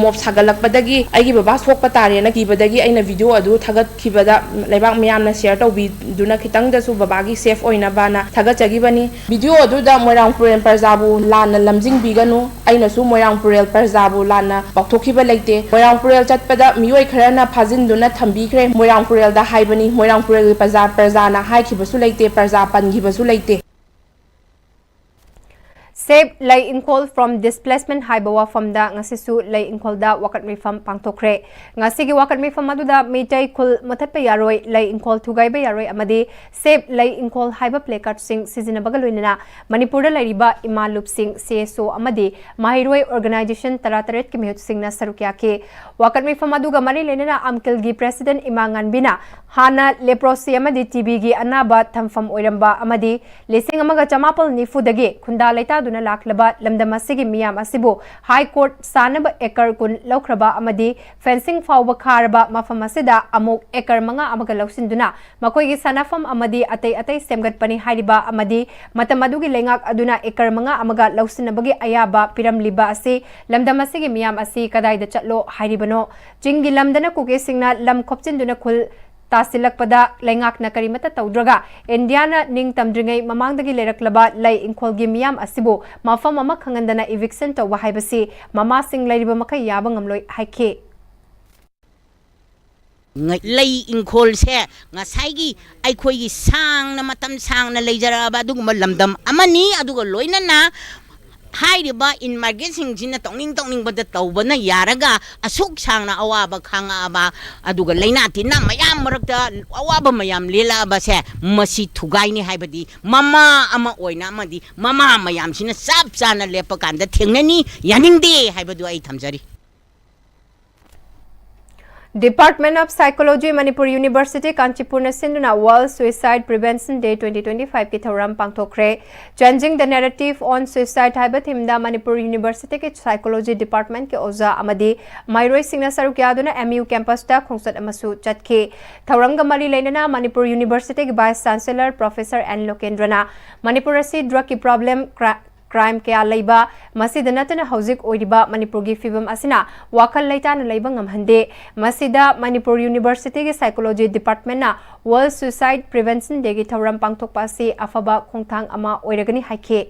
ꯃꯣꯞ ꯁꯥꯒꯠꯂꯛꯄꯗꯒꯤ ꯑꯩꯒꯤ ꯕꯕꯥ ꯁꯣꯛꯄ ꯇꯥꯔꯦꯅ ꯀꯤꯕꯗꯒꯤ ꯑꯩꯅ ꯚꯤꯗꯤꯑꯣ ꯑꯗꯨ ꯊꯥꯒꯠꯈꯤꯕꯗ ꯂꯩꯕꯥꯛ ꯃꯤꯌꯥꯝꯅ ꯁꯤꯌꯔ ꯇꯧꯕꯤꯗꯨꯅ ꯈꯤꯇꯪꯗꯁꯨ ꯕꯕꯥꯒꯤ ꯁꯦꯐ ꯑꯣꯏꯅꯕꯅ ꯊꯥꯒꯠꯆꯈꯤꯕꯅꯤ꯫ ꯚꯤꯗꯤꯑꯣ ꯑꯗꯨꯗ ꯃꯣꯏꯔꯥꯡꯄꯨꯔꯦꯜ ꯄ꯭ꯔꯖꯥꯕꯨ ꯂꯥꯟꯅ ꯂꯝꯖꯤꯡꯕꯤꯒꯅꯨ, ꯑꯩꯅꯁꯨ ꯃꯣꯏꯔꯥꯡꯄꯨꯔꯦꯜ ꯄ꯭ꯔꯖꯥꯕꯨ ꯂꯥꯟꯅ ꯄꯥꯎꯊꯣꯛꯈꯤꯕ ꯂꯩꯇꯦ꯫ ꯃꯣꯏꯔꯥꯡꯄꯨꯔꯦꯜ ꯆꯠꯄꯗ ꯃꯤꯑꯣꯏ ꯈꯔꯅ ꯐꯥꯖꯤꯟꯗꯨꯅ ꯊꯝꯕꯤꯈ꯭ꯔꯦ꯫ ꯃꯣꯏꯔꯥꯡꯄꯨꯔꯦꯜꯗ ꯍꯥꯏꯕꯅꯤ, ꯃꯣꯏꯔꯥꯡꯄꯨꯔꯦꯜꯒꯤ ꯄ꯭ꯔꯖꯥ, ꯄ꯭ꯔꯖꯥꯅ ꯍꯥꯏꯈꯤꯕꯁꯨ ꯂꯩꯇꯦ, ꯄ꯭ꯔꯖꯥ ꯄꯟꯈꯤꯕꯁꯨ ꯂꯩꯇꯦ꯫ Save ꯂꯩ ꯏꯪꯈꯣꯜ from displacement ꯍꯥꯏꯕ ꯋꯥꯐꯝꯗ ꯉꯁꯤꯁꯨ ꯂꯩ ꯏꯪꯈꯣꯜꯗ ꯋꯥꯀꯠ ꯃꯤꯐꯝ ꯄꯥꯡꯊꯣꯛꯈ꯭ꯔꯦ꯫ ꯉꯁꯤꯒꯤ ꯋꯥꯀꯠ ꯃꯤꯐꯝ ꯑꯗꯨꯗ ꯃꯤꯇꯩ ꯈꯨꯜ ꯃꯨꯊꯠꯄ ꯌꯥꯔꯣꯏ, ꯂꯩ ꯏꯪꯈꯣꯜ ꯊꯨꯒꯥꯏꯕ ꯌꯥꯔꯣꯏ ꯑꯃꯗꯤ Save ꯂꯩ ꯏꯪꯈꯣꯜ ꯍꯥꯏꯕ placardꯁꯤꯡ ꯁꯤꯖꯤꯟꯅꯕꯒ ꯂꯣꯏꯅꯅ ꯃꯅꯤꯄꯨꯔꯗ ꯂꯩꯔꯤꯕ ꯏꯃꯥ ꯂꯨꯞꯁꯤꯡ, C S O ꯑꯃꯗꯤ ꯃꯍꯩꯔꯣꯏ organization ꯇꯔꯥꯇꯔꯦꯠꯀꯤ ꯃꯤꯍꯨꯠꯁꯤꯡꯅ ꯁꯔꯨꯛ ꯌꯥꯈꯤ꯫ ꯋꯥꯀꯠ ꯃꯤꯐꯝ ꯑꯗꯨꯒ ꯃꯔꯤ ꯂꯩꯅꯅ ꯑꯝꯀꯤꯜꯒꯤ president ꯏꯃꯥ ꯉꯥꯟꯕꯤꯅ ꯍꯥꯟꯅ leprosy ꯑꯃꯗꯤ T Bꯒꯤ ꯑꯅꯥꯕ ꯊꯝꯐꯝ ꯑꯣꯏꯔꯝꯕ ꯑꯃꯗꯤ ꯂꯤꯁꯤꯡ ꯑꯃꯒ ꯆꯃꯥꯄꯜ ꯅꯤꯐꯨꯗꯒꯤ ꯈꯨꯟꯗꯥ ꯂꯩꯇꯥꯗꯨꯅ ꯂꯥꯛꯂꯕ ꯂꯝꯗꯝ ꯑꯁꯤꯒꯤ ꯃꯤꯌꯥꯝ ꯑꯁꯤꯕꯨ High Court ꯁꯥꯟꯅꯕ acre ꯀꯨꯟ ꯂꯧꯈ꯭ꯔꯕ ꯑꯃꯗꯤ fencing ꯐꯥꯎꯕ ꯈꯥꯔꯕ ꯃꯐꯝ ꯑꯁꯤꯗ ꯑꯃꯨꯛ acre ꯃꯉꯥ ꯑꯃꯒ ꯂꯧꯁꯤꯟꯗꯨꯅ ꯃꯈꯣꯏꯒꯤ ꯁꯥꯟꯅꯐꯝ ꯑꯃꯗꯤ ꯑꯇꯩ ꯑꯇꯩ ꯁꯦꯝꯒꯠꯄꯅꯤ ꯍꯥꯏꯔꯤꯕ ꯑꯃꯗꯤ ꯃꯇꯝ ꯑꯗꯨꯒꯤ ꯂꯩꯉꯥꯛ ꯑꯗꯨꯅ acre ꯃꯉꯥ ꯑꯃꯒ ꯂꯧꯁꯤꯟꯅꯕꯒꯤ ꯑꯌꯥꯕ ꯄꯤꯔꯝꯂꯤꯕ ꯑꯁꯤ ꯂꯝꯗꯝ ꯑꯁꯤꯒꯤ ꯃꯤꯌꯥꯝ ꯑꯁꯤ ꯀꯗꯥꯏꯗ ꯆꯠꯂꯣ ꯍꯥꯏꯔꯤꯕꯅꯣ? ꯆꯤꯡꯒꯤ ꯂꯝꯗꯅ ꯀꯨꯀꯤꯁꯤꯡꯅ ꯂꯝ ꯈꯣꯞꯆꯤꯟꯗꯨꯅ ꯈꯨꯜ ꯇꯥꯁꯤꯜꯂꯛꯄꯗ ꯂꯩꯉꯥꯛꯅ ꯀꯔꯤꯃꯠꯇ ꯇꯧꯗ꯭ꯔꯒ ꯏꯟꯗꯤꯌꯥꯅ ꯅꯤꯡꯇꯝꯗ꯭ꯔꯤꯉꯩ ꯃꯃꯥꯡꯗꯒꯤ ꯂꯩꯔꯛꯂꯕ ꯂꯩ ꯏꯪꯈꯣꯜꯒꯤ ꯃꯤꯌꯥꯝ ꯑꯁꯤꯕꯨ ꯃꯐꯝ ꯑꯃ ꯈꯪꯍꯟꯗꯅ eviction ꯇꯧꯕ ꯍꯥꯏꯕꯁꯤ ꯃꯃꯥꯁꯤꯡ ꯂꯩꯔꯤꯕ ꯃꯈꯩ ꯌꯥꯕ ꯉꯝꯂꯣꯏ ꯍꯥꯏꯈꯤ꯫ ꯂꯩ ꯏꯪꯈꯣꯜꯁꯦ ꯉꯁꯥꯏꯒꯤ ꯑꯩꯈꯣꯏꯒꯤ ꯁꯥꯡꯅ, ꯃꯇꯝ ꯁꯥꯡꯅ ꯂꯩꯖꯔꯛꯑꯕ ꯑꯗꯨꯒꯨꯝꯕ ꯂꯝꯗꯝ ꯑꯃꯅꯤ꯫ ꯑꯗꯨꯒ ꯂꯣꯏꯅꯅ ꯍꯥꯏꯔꯤꯕ ꯏꯟꯃꯥꯏꯒ꯭ꯔꯦꯟꯁꯤꯡꯁꯤꯅ ꯇꯧꯅꯤꯡ ꯇꯧꯅꯤꯡꯕꯗ ꯇꯧꯕꯅ ꯌꯥꯔꯒ ꯑꯁꯨꯛ ꯁꯥꯡꯅ ꯑꯋꯥꯕ ꯈꯥꯡꯉꯛꯑꯕ, ꯑꯗꯨꯒ ꯂꯩꯅꯥ ꯇꯤꯟꯅꯥ ꯃꯌꯥꯝ ꯃꯔꯛꯇ ꯑꯋꯥꯕ ꯃꯌꯥꯝ ꯂꯦꯜꯂꯛꯑꯕꯁꯦ, ꯃꯁꯤ ꯊꯨꯒꯥꯏꯅꯤ ꯍꯥꯏꯕꯗꯤ ꯃꯃꯥ ꯑꯃ ꯑꯣꯏꯅ ꯑꯃꯗꯤ ꯃꯃꯥ ꯃꯌꯥꯝꯁꯤꯅ ꯆꯞ ꯆꯥꯅ ꯂꯦꯞꯄ ꯀꯥꯟꯗ ꯊꯦꯡꯅꯅꯤ, ꯌꯥꯅꯤꯡꯗꯦ ꯍꯥꯏꯕꯗꯨ ꯑꯩ ꯊꯝꯖꯔꯤ꯫ Department of Psychology, Manipur University, ꯀꯥꯟꯆꯤꯄꯨꯔꯅ ꯁꯤꯟꯗꯨꯅ World Suicide Prevention Day twenty twenty-five ꯀꯤ ꯊꯧꯔꯝ ꯄꯥꯡꯊꯣꯛꯈ꯭ꯔꯦ꯫ Changing the Narrative on Suicide ꯍꯥꯏꯕ theme ꯗ ꯃꯅꯤꯄꯨꯔ University ꯒꯤ Psychology Department ꯀꯤ ꯑꯣꯖꯥ ꯑꯃꯗꯤ ꯃꯍꯩꯔꯣꯏꯁꯤꯡꯅ ꯁꯔꯨꯛ ꯌꯥꯗꯨꯅ M U campus ꯇ ꯈꯣꯡꯆꯠ ꯑꯃꯁꯨ ꯆꯠꯈꯤ꯫ ꯊꯧꯔꯝꯒ ꯃꯔꯤ ꯂꯩꯅꯅ ꯃꯅꯤꯄꯨꯔ University ꯒꯤ Vice Chancellor Professor N ꯂꯣꯀꯦꯟꯗ꯭ꯔꯅ Manipur ꯑꯁꯤ drug ꯀꯤ problem, cri-, crime ꯀꯌꯥ ꯂꯩꯕ, ꯃꯁꯤꯗ ꯅꯠꯇꯅ ꯍꯧꯖꯤꯛ ꯑꯣꯏꯔꯤꯕ ꯃꯅꯤꯄꯨꯔꯒꯤ ꯐꯤꯕꯝ ꯑꯁꯤꯅ ꯋꯥꯈꯜ ꯂꯩꯇꯥꯅ ꯂꯩꯕ ꯉꯝꯍꯟꯗꯦ꯫ ꯃꯁꯤꯗ ꯃꯅꯤꯄꯨꯔ University ꯒꯤ Psychology Department ꯅ World Suicide Prevention Day ꯒꯤ ꯊꯧꯔꯝ ꯄꯥꯡꯊꯣꯛꯄ ꯑꯁꯤ ꯑꯐꯕ ꯈꯣꯡꯊꯥꯡ ꯑꯃ ꯑꯣꯏꯔꯒꯅꯤ ꯍꯥꯏꯈꯤ꯫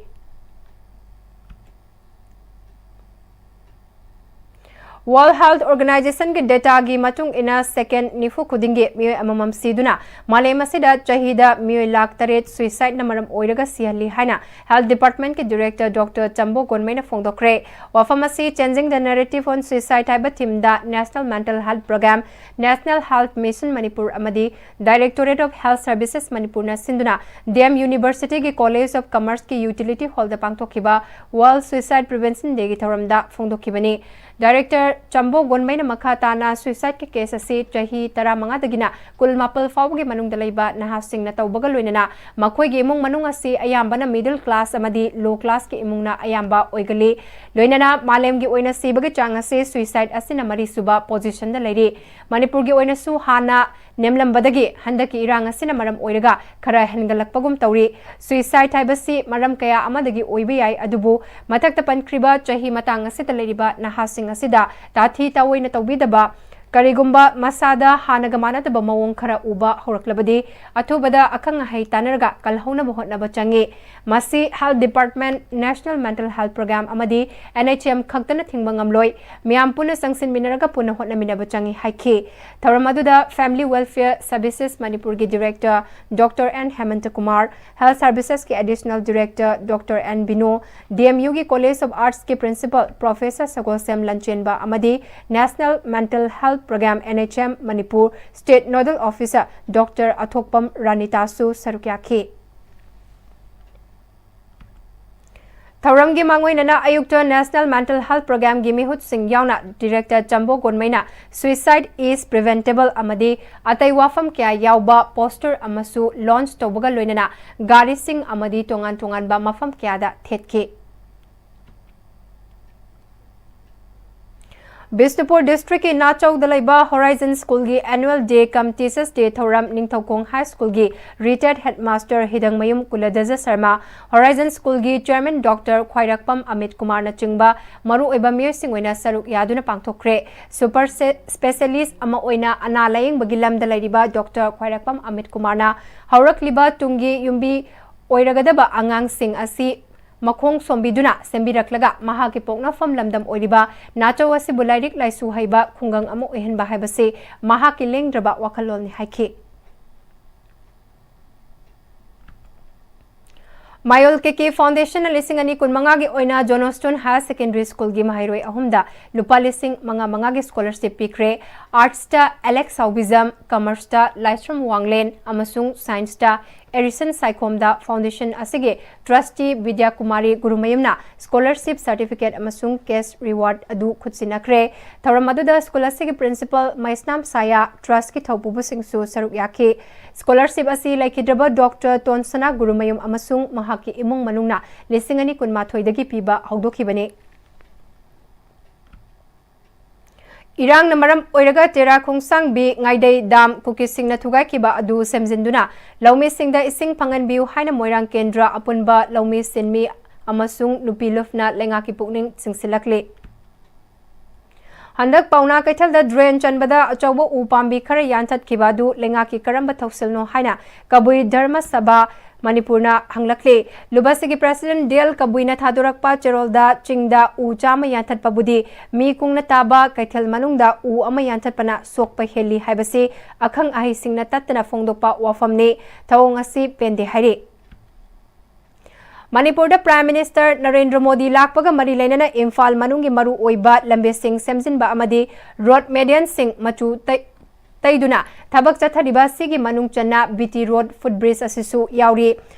World Health Organization ꯒꯤ data ꯒꯤ ꯃꯇꯨꯡ ꯏꯟꯅ, second ꯅꯤꯐꯨ ꯈꯨꯗꯤꯡꯒꯤ ꯃꯤꯑꯣꯏ ꯑꯃꯃꯝ ꯁꯤꯗꯨꯅ ꯃꯥꯂꯦꯝ ꯑꯁꯤꯗ ꯆꯍꯤꯗ ꯃꯤꯑꯣꯏ ꯂꯥꯈ ꯇꯔꯦꯠ suicide ꯅ ꯃꯔꯝ ꯑꯣꯏꯔꯒ ꯁꯤꯍꯜꯂꯤ ꯍꯥꯏꯅ Health Department ꯀꯤ Director Doctor ꯆꯝꯕꯣ ꯒꯣꯟꯃꯩꯅ ꯐꯣꯡꯗꯣꯛꯈ꯭ꯔꯦ꯫ ꯋꯥꯐꯝ ꯑꯁꯤ Changing the Narrative on Suicide ꯍꯥꯏꯕ theme ꯗ National Mental Health Program, National Health Mission Manipur ꯑꯃꯗꯤ Directorate of Health Services ꯃꯅꯤꯄꯨꯔꯅ ꯁꯤꯟꯗꯨꯅ D M University ꯒꯤ College of Commerce ꯀꯤ Utility Hall ꯗ ꯄꯥꯡꯊꯣꯛꯈꯤꯕ World Suicide Prevention Day ꯒꯤ ꯊꯧꯔꯝꯗ ꯐꯣꯡꯗꯣꯛꯈꯤꯕꯅꯤ꯫ Director ꯆꯝꯕꯣ ꯒꯣꯟꯃꯩꯅ ꯃꯈꯥ ꯇꯥꯅ suicide ꯀꯤ case ꯑꯁꯤ ꯆꯍꯤ ꯇꯔꯥꯃꯉꯥꯗꯒꯤꯅ ꯀꯨꯟꯃꯥꯄꯜ ꯐꯥꯎꯕꯒꯤ ꯃꯅꯨꯡꯗ ꯂꯩꯕ ꯅꯍꯥꯁꯤꯡꯅ ꯇꯧꯕꯒ ꯂꯣꯏꯅꯅ ꯃꯈꯣꯏꯒꯤ ꯏꯃꯨꯡ ꯃꯅꯨꯡ ꯑꯁꯤ ꯑꯌꯥꯝꯕꯅ middle class ꯑꯃꯗꯤ low class ꯀꯤ ꯏꯃꯨꯡꯅ ꯑꯌꯥꯝꯕ ꯑꯣꯏꯒꯜꯂꯤ꯫ ꯂꯣꯏꯅꯅ ꯃꯥꯂꯦꯝꯒꯤ ꯑꯣꯏꯅ ꯁꯤꯕꯒꯤ ꯆꯥꯡ ꯑꯁꯤ suicide ꯑꯁꯤꯅ ꯃꯔꯤꯁꯨꯕ position ꯗ ꯂꯩꯔꯤ꯫ ꯃꯅꯤꯄꯨꯔꯒꯤ ꯑꯣꯏꯅꯁꯨ ꯍꯥꯟꯅ ꯅꯦꯝꯂꯝꯕꯗꯒꯤ ꯍꯟꯗꯛꯀꯤ ꯏꯔꯥꯡ ꯑꯁꯤꯅ ꯃꯔꯝ ꯑꯣꯏꯔꯒ ꯈꯔ ꯍꯦꯟꯒꯠꯂꯛꯄꯒꯨꯝ ꯇꯧꯔꯤ꯫ Suicide ꯍꯥꯏꯕꯁꯤ ꯃꯔꯝ ꯀꯌꯥ ꯑꯃꯗꯒꯤ ꯑꯣꯏꯕ ꯌꯥꯏ, ꯑꯗꯨꯕꯨ ꯃꯊꯛꯇ ꯄꯟꯈ꯭ꯔꯤꯕ ꯆꯍꯤ ꯃꯇꯥꯡ ꯑꯁꯤꯗ ꯂꯩꯔꯤꯕ ꯅꯍꯥꯁꯤꯡ ꯑꯁꯤꯗ ꯇꯥꯊꯤ ꯇꯥꯑꯣꯏꯅ ꯇꯧꯕꯤꯗꯕ, ꯀꯔꯤꯒꯨꯝꯕ ꯃꯁꯥꯗ ꯍꯥꯟꯅꯒ ꯃꯥꯟꯅꯗꯕ ꯃꯑꯣꯡ ꯈꯔ ꯎꯕ ꯍꯧꯔꯛꯂꯕꯗꯤ, ꯑꯊꯨꯕꯗ ꯑꯈꯪ ꯑꯍꯩ ꯇꯥꯟꯅꯔꯒ ꯀꯜꯍꯧꯅꯕ ꯍꯣꯠꯅꯕ ꯆꯪꯏ꯫ ꯃꯁꯤ Health Department, National Mental Health Program ꯑꯃꯗꯤ N H M ꯈꯛꯇꯅ ꯊꯤꯡꯕ ꯉꯝꯂꯣꯏ꯫ ꯃꯤꯌꯥꯝ ꯄꯨꯟꯅ ꯆꯪꯁꯤꯟꯃꯤꯟꯅꯔꯒ ꯄꯨꯟꯅ ꯍꯣꯠꯅꯃꯤꯟꯅꯕ ꯆꯪꯏ ꯍꯥꯏꯈꯤ꯫ ꯊꯧꯔꯝ ꯑꯗꯨꯗ Family Welfare Services ꯃꯅꯤꯄꯨꯔꯒꯤ Director Doctor N ꯍꯦꯃꯟꯇ Kumar, Health Services ꯀꯤ Additional Director Doctor N ꯕꯤꯅꯣ, D M U ꯒꯤ College of Arts ꯀꯤ Principal Professor ꯁꯒꯣꯜꯁꯦꯝ ꯂꯟꯆꯦꯟꯕ ꯑꯃꯗꯤ National Mental Health Program, N H M, Manipur State Nodal Officer Doctor ꯑꯊꯣꯛꯄꯝ ꯔꯥꯅꯤꯇꯥꯁꯨ ꯁꯔꯨꯛ ꯌꯥꯈꯤ꯫ ꯊꯧꯔꯝꯒꯤ ꯃꯥꯡꯑꯣꯏꯅꯅ ꯑꯌꯨꯛꯇ National Mental Health Program ꯒꯤ ꯃꯤꯍꯨꯠꯁꯤꯡ ꯌꯥꯎꯅ Director ꯆꯝꯕꯣ ꯒꯣꯟꯃꯩꯅ Suicide is Preventable ꯑꯃꯗꯤ ꯑꯇꯩ ꯋꯥꯐꯝ ꯀꯌꯥ ꯌꯥꯎꯕ poster ꯑꯃꯁꯨ launch ꯇꯧꯕꯒ ꯂꯣꯏꯅꯅ ꯒꯥꯔꯤꯁꯤꯡ ꯑꯃꯗꯤ ꯇꯣꯉꯥꯟ ꯇꯣꯉꯥꯟꯕ ꯃꯐꯝ ꯀꯌꯥꯗ ꯊꯦꯠꯈꯤ꯫ ꯕꯤꯁꯅꯨꯄꯨꯔ district ꯀꯤ ꯅꯥꯆꯧꯗ ꯂꯩꯕ Horizon School ꯒꯤ Annual Day cum Teachers Day ꯊꯧꯔꯝ ꯅꯤꯡꯊꯧꯈꯣꯡ High School ꯒꯤ Retired Headmaster ꯍꯤꯗꯪꯃꯌꯨꯝ ꯀꯨꯂꯗꯖ Sharma, Horizon School ꯒꯤ Chairman Doctor ꯈ꯭ꯋꯥꯏꯔꯥꯛꯄꯝ ꯑꯃꯤꯠ ꯀꯨꯃꯥꯔꯅꯆꯤꯡꯕ ꯃꯔꯨꯑꯣꯏꯕ ꯃꯤꯑꯣꯏꯁꯤꯡ ꯑꯣꯏꯅ ꯁꯔꯨꯛ ꯌꯥꯗꯨꯅ ꯄꯥꯡꯊꯣꯛꯈ꯭ꯔꯦ꯫ Super se-, Specialist ꯑꯃ ꯑꯣꯏꯅ ꯑꯅꯥ ꯂꯥꯌꯦꯡꯕꯒꯤ ꯂꯝꯗ ꯂꯩꯔꯤꯕ Doctor ꯈ꯭ꯋꯥꯏꯔꯥꯛꯄꯝ ꯑꯃꯤꯠ ꯀꯨꯃꯥꯔꯅ ꯍꯧꯔꯛꯂꯤꯕ ꯇꯨꯡꯒꯤ ꯌꯨꯝꯕꯤ ꯑꯣꯏꯔꯒꯗꯕ ꯑꯉꯥꯡꯁꯤꯡ ꯑꯁꯤ ꯃꯈꯣꯡ ꯁꯣꯝꯕꯤꯗꯨꯅ ꯁꯦꯝꯕꯤꯔꯛꯂꯒ ꯃꯍꯥꯛꯀꯤ ꯄꯣꯛꯅꯐꯝ ꯂꯝꯗꯝ ꯑꯣꯏꯔꯤꯕ ꯅꯥꯆꯧ ꯑꯁꯤꯕꯨ ꯂꯥꯏꯔꯤꯛ ꯂꯥꯏꯁꯨ ꯍꯩꯕ ꯈꯨꯡꯒꯪ ꯑꯃ ꯑꯣꯏꯍꯟꯕ ꯍꯥꯏꯕꯁꯤ ꯃꯍꯥꯛꯀꯤ ꯂꯦꯡꯗ꯭ꯔꯕ ꯋꯥꯈꯜꯂꯣꯟꯅꯤ ꯍꯥꯏꯈꯤ꯫ ꯃꯥꯌꯣꯜ ꯀꯦ ꯀꯦ Foundation ꯅ ꯂꯤꯁꯤꯡ ꯑꯅꯤ ꯀꯨꯟꯃꯉꯥꯒꯤ ꯑꯣꯏꯅ Johnston Higher Secondary School ꯒꯤ ꯃꯍꯩꯔꯣꯏ ꯑꯍꯨꯝꯗ ꯂꯨꯄꯥ ꯂꯤꯁꯤꯡ ꯃꯉꯥ ꯃꯉꯥꯒꯤ scholarship ꯄꯤꯈ꯭ꯔꯦ꯫ Arts ꯇ ꯑꯦꯂꯦꯛꯁ ꯁꯥꯎꯕꯤꯖꯝ, Commerce ꯇ ꯂꯥꯏꯁ꯭ꯔꯝ ꯋꯥꯡꯂꯦꯟ ꯑꯃꯁꯨꯡ Science ꯇ ꯑꯦꯔꯤꯁꯟ ꯁꯥꯏꯈꯣꯝꯗ Foundation ꯑꯁꯤꯒꯤ Trustee ꯕꯤꯗ꯭ꯌꯥ ꯀꯨꯃꯥꯔꯤ ꯒꯨꯔꯨꯃꯌꯨꯝꯅ scholarship certificate ꯑꯃꯁꯨꯡ cash reward ꯑꯗꯨ ꯈꯨꯠꯁꯤꯟꯅꯈ꯭ꯔꯦ꯫ ꯊꯧꯔꯝ ꯑꯗꯨꯗ school ꯑꯁꯤꯒꯤ Principal ꯃꯩꯁꯅꯥꯝ ꯁꯥꯌꯥ, Trust ꯀꯤ ꯊꯧꯄꯨꯕꯁꯤꯡꯁꯨ ꯁꯔꯨꯛ ꯌꯥꯈꯤ꯫ Scholarship ꯑꯁꯤ ꯂꯩꯈꯤꯗ꯭ꯔꯕ Doctor ꯇꯣꯟꯁꯅꯥ ꯒꯨꯔꯨꯃꯌꯨꯝ ꯑꯃꯁꯨꯡ ꯃꯍꯥꯛꯀꯤ ꯏꯃꯨꯡ ꯃꯅꯨꯡꯅ ꯂꯤꯁꯤꯡ ꯑꯅꯤ ꯀꯨꯟꯃꯥꯊꯣꯏꯗꯒꯤ ꯄꯤꯕ ꯍꯧꯗꯣꯛꯈꯤꯕꯅꯤ꯫ ꯏꯔꯥꯡꯅ ꯃꯔꯝ ꯑꯣꯏꯔꯒ ꯇꯦꯔꯥ ꯈꯣꯡꯁꯥꯡꯕꯤ ꯉꯥꯏꯗꯩ dam ꯀꯨꯀꯤꯁꯤꯡꯅ ꯊꯨꯒꯥꯏꯈꯤꯕ ꯑꯗꯨ ꯁꯦꯝꯖꯤꯟꯗꯨꯅ ꯂꯧꯃꯤꯁꯤꯡꯗ ꯏꯁꯤꯡ ꯐꯪꯍꯟꯕꯤꯌꯨ ꯍꯥꯏꯅ ꯃꯣꯏꯔꯥꯡ ꯀꯦꯟꯗ꯭ꯔ ꯑꯄꯨꯟꯕ ꯂꯧꯃꯤ ꯁꯤꯟꯃꯤ ꯑꯃꯁꯨꯡ ꯅꯨꯄꯤ ꯂꯨꯞꯅ ꯂꯩꯉꯥꯛꯀꯤ ꯄꯨꯛꯅꯤꯡ ꯆꯤꯡꯁꯤꯜꯂꯛꯂꯤ꯫ ꯍꯟꯗꯛ ꯄꯥꯎꯅꯥ ꯀꯩꯊꯦꯜꯗ drain ꯆꯟꯕꯗ ꯑꯆꯧꯕ ꯎ ꯄꯥꯝꯕꯤ ꯈꯔ ꯌꯥꯟꯊꯠꯈꯤꯕ ꯑꯗꯨ ꯂꯩꯉꯥꯛꯀꯤ ꯀꯔꯝꯕ ꯊꯧꯁꯤꯜꯅꯣ ꯍꯥꯏꯅ ꯀꯕꯨꯏ ꯙꯔꯃ ꯁꯚꯥ ꯃꯅꯤꯄꯨꯔꯅ ꯍꯪꯂꯛꯂꯤ꯫ ꯂꯨꯕꯁꯤꯒꯤ president ꯗꯤ ꯑꯦꯜ ꯀꯕꯨꯏꯅ ꯊꯥꯗꯣꯔꯛꯄ ꯆꯦꯔꯣꯜꯗ ꯆꯤꯡꯗ ꯎ ꯆꯥꯝꯃ ꯌꯥꯟꯊꯠꯄꯕꯨꯗꯤ ꯃꯤ ꯀꯨꯡꯅ ꯇꯥꯕ ꯀꯩꯊꯦꯜ ꯃꯅꯨꯡꯗ ꯎ ꯑꯃ ꯌꯥꯟꯊꯠꯄꯅ ꯁꯣꯛꯄ ꯍꯦꯜꯂꯤ ꯍꯥꯏꯕꯁꯤ ꯑꯈꯪ ꯑꯍꯩꯁꯤꯡꯅ ꯇꯠꯇꯅ ꯐꯣꯡꯗꯣꯛꯄ ꯋꯥꯐꯝꯅꯤ꯫ ꯊꯧꯑꯣꯡ ꯑꯁꯤ ꯄꯦꯟꯗꯦ ꯍꯥꯏꯔꯤ꯫ ꯃꯅꯤꯄꯨꯔꯗ Prime Minister ꯅꯔꯦꯟꯗ꯭ꯔ ꯃꯣꯗꯤ ꯂꯥꯛꯄꯒ ꯃꯔꯤ ꯂꯩꯅꯅ ꯏꯝꯐꯥꯜ ꯃꯅꯨꯡꯒꯤ ꯃꯔꯨ ꯑꯣꯏꯕ ꯂꯝꯕꯤꯁꯤꯡ ꯁꯦꯝꯖꯤꯟꯕ ꯑꯃꯗꯤ road medianꯁꯤꯡ ꯃꯆꯨ ꯇꯩ-, ꯇꯩꯗꯨꯅ ꯊꯕꯛ ꯆꯠꯊꯔꯤꯕ ꯑꯁꯤꯒꯤ ꯃꯅꯨꯡ ꯆꯟꯅ ꯕꯤ ꯇꯤ ꯔꯣꯗ footbridge ꯑꯁꯤꯁꯨ ꯌꯥꯎꯔꯤ꯫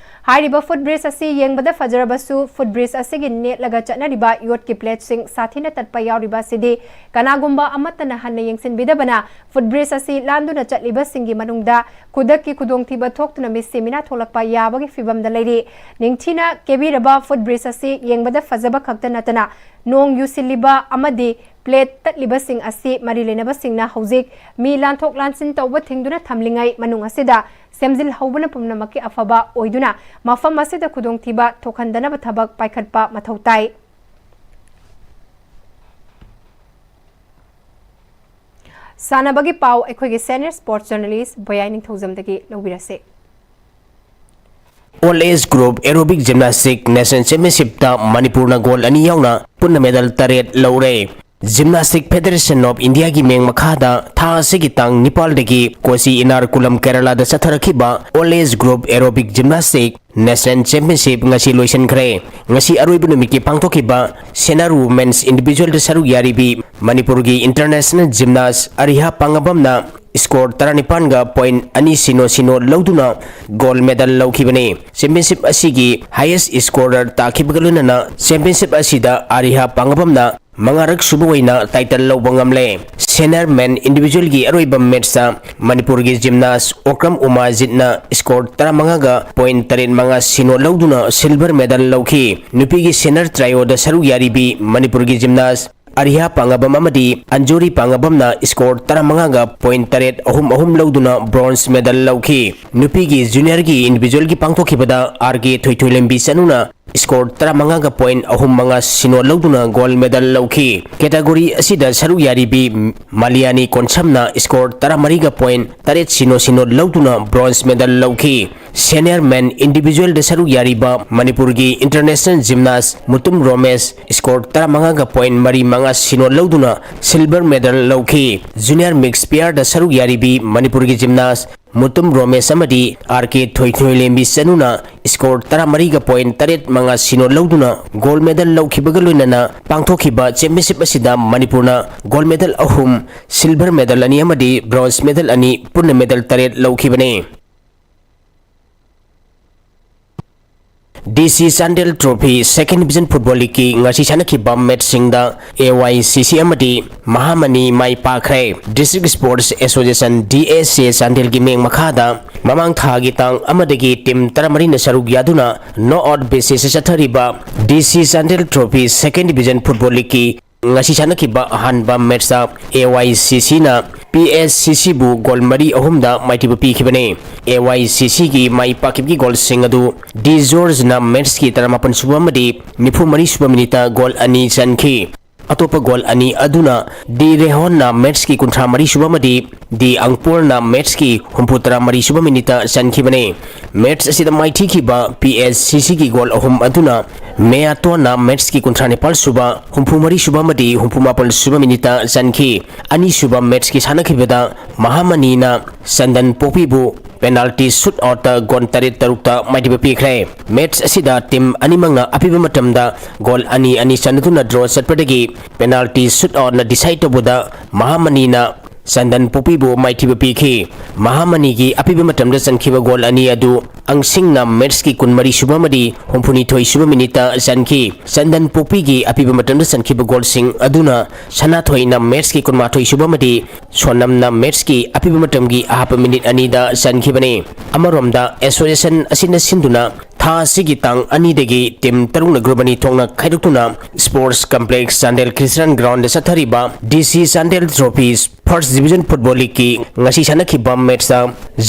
ꯍꯥꯏꯔꯤꯕ footbridge ꯑꯁꯤ ꯌꯦꯡꯕꯗ ꯐꯖꯔꯕꯁꯨ, footbridge ꯑꯁꯤꯒꯤ ꯅꯦꯠꯂꯒ ꯆꯠꯅꯔꯤꯕ ꯌꯣꯠꯀꯤ plateꯁꯤꯡ ꯁꯥꯊꯤꯅ ꯇꯠꯄ ꯌꯥꯎꯔꯤꯕ ꯑꯁꯤꯗꯤ ꯀꯅꯥꯒꯨꯝꯕ ꯑꯃꯠꯇꯅ ꯍꯟꯅ ꯌꯦꯡꯁꯤꯟꯕꯤꯗꯕꯅ footbridge ꯑꯁꯤ ꯂꯥꯟꯗꯨꯅ ꯆꯠꯂꯤꯕꯁꯤꯡꯒꯤ ꯃꯅꯨꯡꯗ ꯈꯨꯗꯛꯀꯤ ꯈꯨꯗꯣꯡꯊꯤꯕ ꯊꯣꯛꯇꯨꯅ ꯃꯤꯁꯤ ꯃꯤꯅꯥ ꯊꯣꯛꯂꯛꯄ ꯌꯥꯕꯒꯤ ꯐꯤꯕꯝꯗ ꯂꯩꯔꯤ꯫ ꯅꯤꯡꯊꯤꯅ ꯀꯦꯕꯤꯔꯕ footbridge ꯑꯁꯤ ꯌꯦꯡꯕꯗ ꯐꯖꯕ ꯈꯛꯇ ꯅꯠꯇꯅ ꯅꯣꯡ ꯌꯨꯁꯤꯜꯂꯤꯕ ꯑꯃꯗꯤ plate ꯇꯠꯂꯤꯕꯁꯤꯡ ꯑꯁꯤ ꯃꯔꯤ ꯂꯩꯅꯕꯁꯤꯡꯅ ꯍꯧꯖꯤꯛ ꯃꯤ ꯂꯥꯟꯊꯣꯛ ꯂꯥꯟꯁꯤꯟ ꯇꯧꯕ ꯊꯤꯡꯗꯨꯅ ꯊꯝꯂꯤꯉꯩ ꯃꯅꯨꯡ ꯑꯁꯤꯗ ꯁꯦꯝꯖꯤꯜꯍꯧꯕꯅ ꯄꯨꯝꯅꯃꯛꯀꯤ ꯑꯐꯕ ꯑꯣꯏꯗꯨꯅ ꯃꯐꯝ ꯑꯁꯤꯗ ꯈꯨꯗꯣꯡꯊꯤꯕ ꯊꯣꯛꯍꯟꯗꯅꯕ ꯊꯕꯛ ꯄꯥꯏꯈꯠꯄ ꯃꯊꯧ ꯇꯥꯏ꯫ ꯁꯥꯟꯅꯕꯒꯤ ꯄꯥꯎ ꯑꯩꯈꯣꯏꯒꯤ senior sports journalist ꯕꯣꯌꯥꯏ ꯅꯤꯡꯊꯧꯖꯝꯗꯒꯤ ꯂꯧꯕꯤꯔꯁꯤ꯫ All Age Group Aerobic Gymnastic National Championshipꯇ ꯃꯅꯤꯄꯨꯔꯅ gold ꯑꯅꯤ ꯌꯥꯎꯅ ꯄꯨꯟꯅ medal ꯇꯔꯦꯠ ꯂꯧꯔꯦ꯫ Gymnastic Federation of Indiaꯒꯤ ꯃꯤꯡ ꯃꯈꯥꯗ ꯊꯥ ꯑꯁꯤꯒꯤ ꯇꯥꯡ ꯅꯤꯄꯥꯜꯗꯒꯤ ꯀꯣꯆꯤ ꯏꯅꯥꯔꯀꯨꯂꯝ ꯀꯦꯔꯂꯥꯗ ꯆꯠꯊꯔꯛꯈꯤꯕ All Age Group Aerobic Gymnastic National Championship ꯉꯁꯤ ꯂꯣꯏꯁꯤꯟꯈ꯭ꯔꯦ꯫ ꯉꯁꯤ ꯑꯔꯣꯏꯕ ꯅꯨꯃꯤꯠꯀꯤ ꯄꯥꯡꯊꯣꯛꯈꯤꯕ senior women's individualꯗ ꯁꯔꯨꯛ ꯌꯥꯔꯤꯕꯤ ꯃꯅꯤꯄꯨꯔꯒꯤ international gymnast ꯑꯔꯤꯍꯥ ꯄꯥꯡꯉꯕꯝꯅ score ꯇꯔꯥꯅꯤꯄꯥꯟꯒ point ꯑꯅꯤ ꯁꯤꯅꯣ ꯁꯤꯅꯣ ꯂꯧꯗꯨꯅ gold medal ꯂꯧꯈꯤꯕꯅꯤ꯫ Championship ꯑꯁꯤꯒꯤ highest scorer ꯇꯥꯈꯤꯕꯒ ꯂꯣꯏꯅꯅ championship ꯑꯁꯤꯗ ꯑꯔꯤꯍꯥ ꯄꯥꯡꯉꯕꯝꯅ ꯃꯉꯥꯔꯛ ꯁꯨꯕ ꯑꯣꯏꯅ title ꯂꯧꯕ ꯉꯝꯂꯦ꯫ Senior men individualꯒꯤ ꯑꯔꯣꯏꯕ matchꯇ ꯃꯅꯤꯄꯨꯔꯒꯤ gymnast ꯑꯣꯀ꯭ꯔꯝ ꯎꯃꯥꯖꯤꯠꯅ score ꯇꯔꯥꯃꯉꯥꯒ point ꯇꯔꯦꯠ ꯃꯉꯥ ꯁꯤꯅꯣ ꯂꯧꯗꯨꯅ silver medal ꯂꯧꯈꯤ꯫ ꯅꯨꯄꯤꯒꯤ senior trioꯗ ꯁꯔꯨꯛ ꯌꯥꯔꯤꯕꯤ ꯃꯅꯤꯄꯨꯔꯒꯤ gymnast ꯑꯔꯤꯍꯥ ꯄꯥꯡꯉꯕꯝ ꯑꯃꯗꯤ ꯑꯟꯖꯣꯔꯤ ꯄꯥꯡꯉꯕꯝꯅ score ꯇꯔꯥꯃꯉꯥꯒ point ꯇꯔꯦꯠ ꯑꯍꯨꯝ ꯑꯍꯨꯝ ꯂꯧꯗꯨꯅ bronze medal ꯂꯧꯈꯤ꯫ ꯅꯨꯄꯤꯒꯤ juniorꯒꯤ individualꯒꯤ ꯄꯥꯡꯊꯣꯛꯈꯤꯕꯗ ꯑꯥꯔ ꯀꯦ ꯊꯣꯏꯊꯣꯏꯂꯦꯝꯕꯤ ꯆꯅꯨꯅ score ꯇꯔꯥꯃꯉꯥꯒ point ꯑꯍꯨꯝ ꯃꯉꯥ ꯁꯤꯅꯣ ꯂꯧꯗꯨꯅ gold medal ꯂꯧꯈꯤ꯫ Category ꯑꯁꯤꯗ ꯁꯔꯨꯛ ꯌꯥꯔꯤꯕꯤ ꯃꯥꯂꯤꯌꯥꯅꯤ ꯀꯣꯟꯁꯝꯅ score ꯇꯔꯥꯃꯔꯤꯒ point ꯇꯔꯦꯠ ꯁꯤꯅꯣ ꯁꯤꯅꯣ ꯂꯧꯗꯨꯅ bronze medal ꯂꯧꯈꯤ꯫ Senior men individualꯗ ꯁꯔꯨꯛ ꯌꯥꯔꯤꯕ ꯃꯅꯤꯄꯨꯔꯒꯤ international gymnast Mutum ꯔꯣꯃꯦꯁ score ꯇꯔꯥꯃꯉꯥꯒ point ꯃꯔꯤ ꯃꯉꯥ ꯁꯤꯅꯣ ꯂꯧꯗꯨꯅ silver medal ꯂꯧꯈꯤ꯫ Junior mixed pairꯗ ꯁꯔꯨꯛ ꯌꯥꯔꯤꯕꯤ ꯃꯅꯤꯄꯨꯔꯒꯤ gymnast ꯃꯨꯇꯨꯝ ꯔꯣꯃꯦꯁ ꯑꯃꯗꯤ R K ꯊꯣꯏꯊꯣꯏꯂꯦꯝꯕꯤ ꯆꯅꯨꯅ score ꯇꯔꯥꯃꯔꯤꯒ point ꯇꯔꯦꯠ ꯃꯉꯥ ꯁꯤꯅꯣ ꯂꯧꯗꯨꯅ gold medal ꯂꯧꯈꯤꯕꯒ ꯂꯣꯏꯅꯅ ꯄꯥꯡꯊꯣꯛꯈꯤꯕ championship ꯑꯁꯤꯗ ꯃꯅꯤꯄꯨꯔꯅ gold medal ꯑꯍꯨꯝ, silver medal ꯑꯅꯤ ꯑꯃꯗꯤ bronze medal ꯑꯅꯤ, ꯄꯨꯟꯅ medal ꯇꯔꯦꯠ ꯂꯧꯈꯤꯕꯅꯤ꯫ D C Chandel Trophy Second Division Football Leagueꯀꯤ ꯉꯁꯤ ꯁꯥꯟꯅꯈꯤꯕ matchꯁꯤꯡꯗ A Y C C ꯑꯃꯗꯤ ꯃꯍꯥꯃꯅꯤ ꯃꯥꯏ ꯄꯥꯛꯈ꯭ꯔꯦ꯫ District Sports Association, D S A, ꯆꯥꯟꯗꯦꯜꯒꯤ ꯃꯤꯠꯌꯦꯡ ꯃꯈꯥꯗ ꯃꯃꯥꯡ ꯊꯥꯒꯤ ꯇꯥꯡ ꯑꯃꯗꯒꯤ team ꯇꯔꯥꯃꯔꯤꯅ ꯁꯔꯨꯛ ꯌꯥꯗꯨꯅ knock out basis ꯆꯠꯊꯔꯤꯕ D C Chandel Trophy Second Division Football Leagueꯀꯤ ꯉꯁꯤ ꯁꯥꯟꯅꯈꯤꯕ ꯑꯍꯥꯟꯕ matchꯇ A Y C Cꯅ P S C Cꯕꯨ goal ꯃꯔꯤ ꯑꯍꯨꯝꯗ ꯃꯥꯏꯊꯤꯕ ꯄꯤꯈꯤꯕꯅꯤ꯫ A Y C Cꯒꯤ ꯃꯥꯏ ꯄꯥꯛꯈꯤꯕꯒꯤ goalꯁꯤꯡ ꯑꯗꯨ D Georgeꯅ matchꯀꯤ ꯇꯔꯥꯃꯥꯄꯟ ꯁꯨꯕ ꯑꯃꯗꯤ ꯅꯤꯐꯨ ꯃꯔꯤ ꯁꯨꯕ minuteꯇ goal ꯑꯅꯤ ꯆꯟꯈꯤ꯫ ꯑꯇꯣꯞꯄ goal ꯑꯅꯤ ꯑꯗꯨꯅ D Rehonꯅ matchꯀꯤ ꯀꯨꯟꯊ꯭ꯔꯥ ꯃꯔꯤ ꯁꯨꯕ ꯑꯃꯗꯤ D Angpolꯅ matchꯀꯤ ꯍꯨꯝꯐꯨ ꯇꯔꯥ ꯃꯔꯤ ꯁꯨꯕ minuteꯇ ꯆꯟꯈꯤꯕꯅꯤ꯫ Match ꯑꯁꯤꯗ ꯃꯥꯏꯊꯤꯈꯤꯕ P S C Cꯒꯤ goal ꯑꯍꯨꯝ ꯑꯗꯨꯅ Meyatonꯅ matchꯀꯤ ꯀꯨꯟꯊ꯭ꯔꯥ ꯅꯤꯄꯥꯜ ꯁꯨꯕ, ꯍꯨꯝꯐꯨ ꯃꯔꯤ ꯁꯨꯕ ꯑꯃꯗꯤ ꯍꯨꯝꯐꯨ ꯃꯥꯄꯜ ꯁꯨꯕ minuteꯇ ꯆꯟꯈꯤ꯫ ꯑꯅꯤꯁꯨꯕ matchꯀꯤ ꯁꯥꯟꯅꯈꯤꯕꯗ ꯃꯍꯥꯃꯅꯤꯅ ꯆꯟꯗꯟ ꯄꯣꯛꯄꯤꯕꯨ penalty shootoutꯇ goal ꯇꯔꯦꯠ ꯇꯔꯨꯛꯇ ꯃꯥꯏꯊꯤꯕ ꯄꯤꯈ꯭ꯔꯦ꯫ Match ꯑꯁꯤꯗ team ꯑꯅꯤꯃꯛꯅ ꯑꯄꯤꯕ ꯃꯇꯝꯗ goal ꯑꯅꯤ ꯑꯅꯤ ꯆꯟꯅꯗꯨꯅ draw ꯆꯠꯄꯗꯒꯤ penalty shootoutꯅ decide ꯇꯧꯕꯗ ꯃꯍꯥꯃꯅꯤꯅ ꯆꯟꯗꯟ ꯄꯣꯛꯄꯤꯕꯨ ꯃꯥꯏꯊꯤꯕ ꯄꯤꯈꯤ꯫ ꯃꯍꯥꯃꯅꯤꯒꯤ ꯑꯄꯤꯕ ꯃꯇꯝꯗ ꯆꯟꯈꯤꯕ goal ꯑꯅꯤ ꯑꯗꯨ ꯑꯪꯁꯤꯡꯅ matchꯀꯤ ꯀꯨꯟꯃꯔꯤ ꯁꯨꯕ ꯑꯃꯗꯤ ꯍꯨꯝꯐꯨꯅꯤꯊꯣꯏ ꯁꯨꯕ minuteꯇ ꯆꯟꯈꯤ꯫ ꯆꯟꯗꯟ ꯄꯣꯛꯄꯤꯒꯤ ꯑꯄꯤꯕ ꯃꯇꯝꯗ ꯆꯟꯈꯤꯕ goalꯁꯤꯡ ꯑꯗꯨꯅ ꯁꯅꯥꯊꯣꯏꯅ matchꯀꯤ ꯀꯨꯟꯃꯥꯊꯣꯏ ꯁꯨꯕ ꯑꯃꯗꯤ ꯁꯣꯅꯝꯅ matchꯀꯤ ꯑꯄꯤꯕ ꯃꯇꯝꯒꯤ ꯑꯍꯥꯞꯄ minute ꯑꯅꯤꯗ ꯆꯟꯈꯤꯕꯅꯤ꯫ ꯑꯃꯔꯣꯝꯗ association ꯑꯁꯤꯅ ꯁꯤꯟꯗꯨꯅ ꯊꯥ ꯑꯁꯤꯒꯤ ꯇꯥꯡ ꯑꯅꯤꯗꯒꯤ team ꯇꯔꯨꯛꯅ group ꯑꯅꯤ ꯊꯣꯛꯅ ꯈꯥꯏꯗꯣꯛꯇꯨꯅ Sports Complex Chandel Christian Ground ꯗ ꯆꯠꯊꯔꯤꯕ D C Chandel Trophy First Division Football League ꯀꯤ ꯉꯁꯤ ꯁꯥꯟꯅꯈꯤꯕ match ꯇ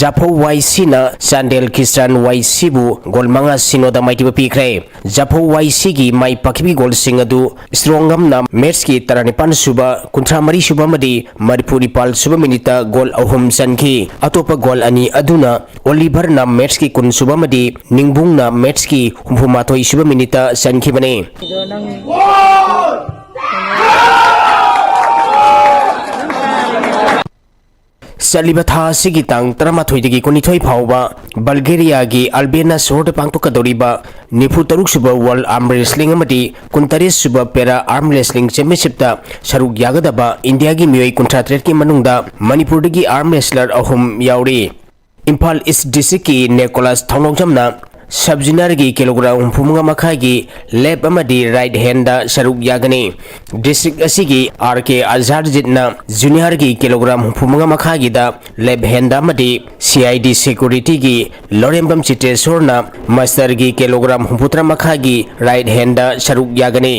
ꯖꯥꯐꯧ Y C ꯅ ꯆꯥꯟꯗꯦꯜ Christian Y C ꯕꯨ goal ꯃꯉꯥ ꯁꯤꯅꯣꯗ ꯃꯥꯏꯊꯤꯕ ꯄꯤꯈ꯭ꯔꯦ꯫ ꯖꯥꯐꯧ Y C ꯒꯤ ꯃꯥꯏ ꯄꯥꯛꯈꯤꯕꯒꯤ goal ꯁꯤꯡ ꯑꯗꯨ ꯏꯁꯇ꯭ꯔꯣꯡꯉꯝꯅ match ꯀꯤ ꯇꯔꯥꯅꯤꯄꯥꯟ ꯁꯨꯕ, ꯀꯨꯟꯊ꯭ꯔꯥ ꯃꯔꯤ ꯁꯨꯕ ꯑꯃꯗꯤ ꯃꯔꯤꯐꯨ ꯅꯤꯄꯥꯟ ꯁꯨꯕ minute ꯇ goal ꯑꯍꯨꯝ ꯆꯟꯈꯤ꯫ ꯑꯇꯣꯞꯄ goal ꯑꯅꯤ ꯑꯗꯨꯅ ꯑꯣꯂꯤꯚꯔꯅ match ꯀꯤ ꯀꯨꯟ ꯁꯨꯕ ꯑꯃꯗꯤ ꯅꯤꯡꯕꯨꯡꯅ match ꯀꯤ ꯍꯨꯝꯐꯨ ꯃꯥꯊꯣꯏ ꯁꯨꯕ minute ꯇ ꯆꯟꯈꯤꯕꯅꯤ꯫ ꯑꯗꯣ ꯅꯪ ꯆꯠꯂꯤꯕ ꯊꯥ ꯑꯁꯤꯒꯤ ꯇꯥꯡ ꯇꯔꯥꯃꯥꯊꯣꯏꯗꯒꯤ ꯀꯨꯟꯅꯤꯊꯣꯏ ꯐꯥꯎꯕ ꯕꯜꯒꯦꯔꯤꯌꯥꯒꯤ ꯑꯜꯕꯦꯅꯥ ꯁꯍꯔꯗ ꯄꯥꯡꯊꯣꯛꯀꯗꯧꯔꯤꯕ ꯅꯤꯐꯨ ꯇꯔꯨꯛ ꯁꯨꯕ World Arm Wrestling ꯑꯃꯗꯤ ꯀꯨꯟꯇꯔꯦꯠ ꯁꯨꯕ Para Arm Wrestling Championship ꯇ ꯁꯔꯨꯛ ꯌꯥꯒꯗꯕ ꯏꯟꯗꯤꯌꯥꯒꯤ ꯃꯤꯑꯣꯏ ꯀꯨꯟꯊ꯭ꯔꯥ ꯇꯔꯦꯠꯀꯤ ꯃꯅꯨꯡꯗ ꯃꯅꯤꯄꯨꯔꯗꯒꯤ arm wrestler ꯑꯍꯨꯝ ꯌꯥꯎꯔꯤ꯫ ꯏꯝꯐꯥꯜ East District ꯀꯤ ꯅꯤꯀꯣꯂꯥꯁ ꯊꯧꯅꯥꯎꯖꯝꯅ sub junior ꯒꯤ kilogram ꯍꯨꯝꯐꯨ ꯃꯉꯥ ꯃꯈꯥꯏꯒꯤ left ꯑꯃꯗꯤ right hand ꯗ ꯁꯔꯨꯛ ꯌꯥꯒꯅꯤ꯫ District ꯑꯁꯤꯒꯤ R K ꯑꯖꯥꯔꯖꯤꯠꯅ junior ꯒꯤ kilogram ꯍꯨꯝꯐꯨ ꯃꯉꯥ ꯃꯈꯥꯏꯒꯤꯗ left hand ꯑꯃꯗꯤ C I D Security ꯒꯤ ꯂꯧꯔꯦꯝꯕꯝ ꯆꯤꯇꯦꯁꯣꯔꯅ master ꯒꯤ kilogram ꯍꯨꯝꯐꯨꯇꯔꯥ ꯃꯈꯥꯏꯒꯤ right hand ꯗ ꯁꯔꯨꯛ ꯌꯥꯒꯅꯤ꯫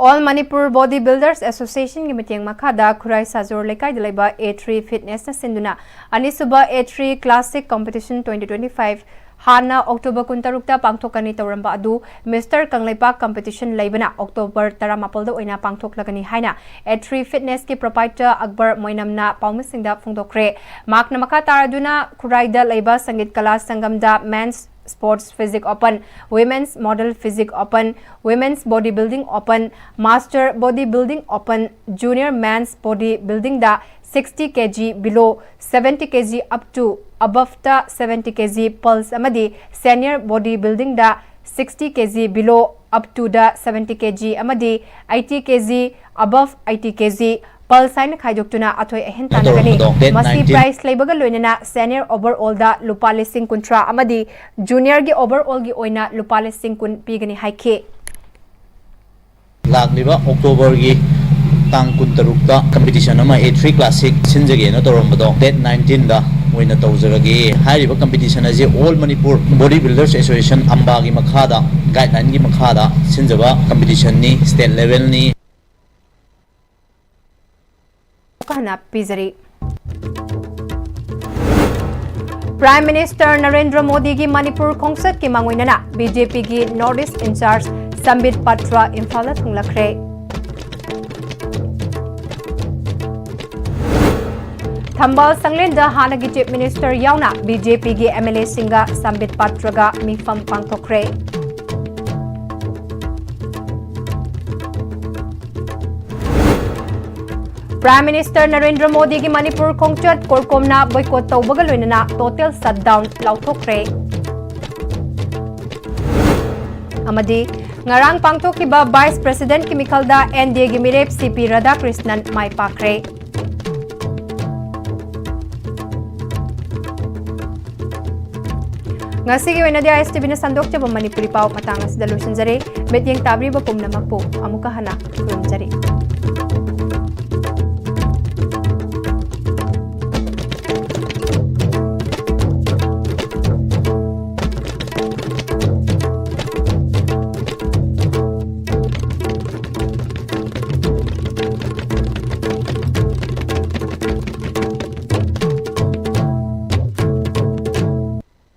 All Manipur Body Builders Association ꯒꯤ ꯃꯇꯦꯡ ꯃꯈꯥꯗ ꯈꯨꯔꯥꯏ ꯁꯥꯖꯣꯔ ꯂꯩꯀꯥꯏꯗ ꯂꯩꯕ A three Fitness ꯅ ꯁꯤꯟꯗꯨꯅ ꯑꯅꯤꯁꯨꯕ A three Classic Competition twenty twenty-five ꯍꯥꯟꯅ October ꯀꯨꯟꯇꯔꯨꯛꯇ ꯄꯥꯡꯊꯣꯛꯀꯅꯤ ꯇꯧꯔꯝꯕ ꯑꯗꯨ Mister ꯀꯪꯂꯩꯄꯥꯛ competition ꯂꯩꯕꯅ October ꯇꯔꯥꯃꯥꯄꯜꯗ ꯑꯣꯏꯅ ꯄꯥꯡꯊꯣꯛꯂꯒꯅꯤ ꯍꯥꯏꯅ A three Fitness ꯀꯤ proprietor ꯑꯛꯕꯔ ꯃꯣꯏꯅꯝꯅ ꯄꯥꯎꯃꯤꯁꯤꯡꯗ ꯐꯣꯡꯗꯣꯛꯈ꯭ꯔꯦ꯫ ꯃꯍꯥꯛꯅ ꯃꯈꯥ ꯇꯥꯔꯗꯨꯅ ꯈꯨꯔꯥꯏꯗ ꯂꯩꯕ ꯁꯪꯒꯤꯠ ꯀꯂꯥ ꯁꯪꯒꯝꯗ Men's Sports Physique Open, Women's Model Physique Open, Women's Body Building Open, Master Body Building Open, Junior Men's Body Building the sixty K G below, seventy K G up to, above ꯇ seventy K G pulse ꯑꯃꯗꯤ Senior Body Building the sixty K G below, up to the seventy K G ꯑꯃꯗꯤ eighty K G, above eighty K G pulse ꯍꯥꯏꯅ ꯈꯥꯏꯗꯣꯛꯇꯨꯅ ꯑꯊꯣꯏ ꯑꯍꯦꯟ ꯇꯥꯟꯅꯒꯅꯤ꯫ ꯇꯧꯔꯝꯕꯗꯣ, date ꯃꯁꯤ nineteen prize ꯂꯩꯕꯒ ꯂꯣꯏꯅꯅ senior overall ꯗ ꯂꯨꯄꯥ ꯂꯤꯁꯤꯡ ꯀꯨꯟꯊ꯭ꯔꯥ ꯑꯃꯗꯤ junior ꯒꯤ overall ꯒꯤ ꯑꯣꯏꯅ ꯂꯨꯄꯥ ꯂꯤꯁꯤꯡ ꯀꯨꯟ ꯄꯤꯒꯅꯤ ꯍꯥꯏꯈꯤ꯫ ꯂꯥꯛꯂꯤꯕ October ꯒꯤ ꯇꯥꯡ ꯀꯨꯟꯇꯔꯨꯛꯇ competition ꯑꯃ A three Classic ꯁꯤꯟꯖꯒꯦꯅ ꯇꯧꯔꯝꯕꯗꯣ, date nineteen ꯗ ꯑꯣꯏꯅ ꯇꯧꯖꯔꯒꯦ꯫ ꯍꯥꯏꯔꯤꯕ ꯀꯝꯄꯤꯇꯤꯁꯟ ꯑꯁꯦ All Manipur Body Builders Association, ꯑꯝꯕꯥꯒꯤ ꯃꯈꯥꯗ, ꯒꯥꯏꯗꯂꯥꯏꯟꯒꯤ ꯃꯈꯥꯗ ꯁꯤꯟꯖꯕ ꯀꯝꯄꯤꯇꯤꯁꯟꯅꯤ, ꯁ꯭ꯇꯦꯠ ꯂꯦꯚꯦꯜꯅꯤ꯫ ꯀꯥꯟꯅ ꯄꯤꯖꯔꯤ꯫ Prime Minister ꯅꯔꯦꯟꯗ꯭ꯔ ꯃꯣꯗꯤꯒꯤ ꯃꯅꯤꯄꯨꯔ ꯈꯣꯡꯆꯠꯀꯤ ꯃꯥꯡꯑꯣꯏꯅꯅ BJPꯒꯤ North East Incharge ꯁꯝꯕꯤꯠ ꯄꯥꯇ꯭ꯔ ꯏꯝꯐꯥꯜꯗ ꯊꯨꯡꯂꯈ꯭ꯔꯦ꯫ ꯊꯝꯕꯥꯜ ꯁꯪꯂꯦꯟꯗ ꯍꯥꯟꯅꯒꯤ Chief Minister ꯌꯥꯎꯅ BJPꯒꯤ MLAꯁꯤꯡꯒ ꯁꯝꯕꯤꯠ ꯄꯥꯇ꯭ꯔꯒ ꯃꯤꯐꯝ ꯄꯥꯡꯊꯣꯛꯈ꯭ꯔꯦ꯫ Prime Minister ꯅꯔꯦꯟꯗ꯭ꯔ ꯃꯣꯗꯤꯒꯤ ꯃꯅꯤꯄꯨꯔ ꯈꯣꯡꯆꯠ ꯀꯣꯔꯀꯣꯝꯅ boycott ꯇꯧꯕꯒ ꯂꯣꯏꯅꯅ total shutdown ꯂꯥꯎꯊꯣꯛꯈ꯭ꯔꯦ꯫ ꯑꯃꯗꯤ ꯉꯔꯥꯡ ꯄꯥꯡꯊꯣꯛꯈꯤꯕ Vice Presidentꯀꯤ ꯃꯤꯈꯜꯗ NDAꯒꯤ ꯃꯤꯔꯦꯞ CP ꯔꯥꯙꯥꯀ꯭ꯔꯤꯁꯅꯟ ꯃꯥꯏ ꯄꯥꯛꯈ꯭ꯔꯦ꯫ ꯉꯁꯤꯒꯤ ꯑꯣꯏꯅꯗꯤ ISTVꯅ ꯁꯟꯗꯣꯛꯆꯕ ꯃꯅꯤꯄꯨꯔꯤ ꯄꯥꯎ ꯃꯇꯥꯡ ꯑꯁꯤꯗ ꯂꯣꯏꯁꯤꯟꯖꯔꯦ꯫ ꯃꯤꯠꯌꯦꯡ ꯇꯥꯕꯤꯔꯤꯕ ꯄꯨꯝꯅꯃꯛꯄꯨ ꯑꯃꯨꯛꯀ ꯍꯟꯅ ꯈꯨꯔꯨꯝꯖꯔꯤ꯫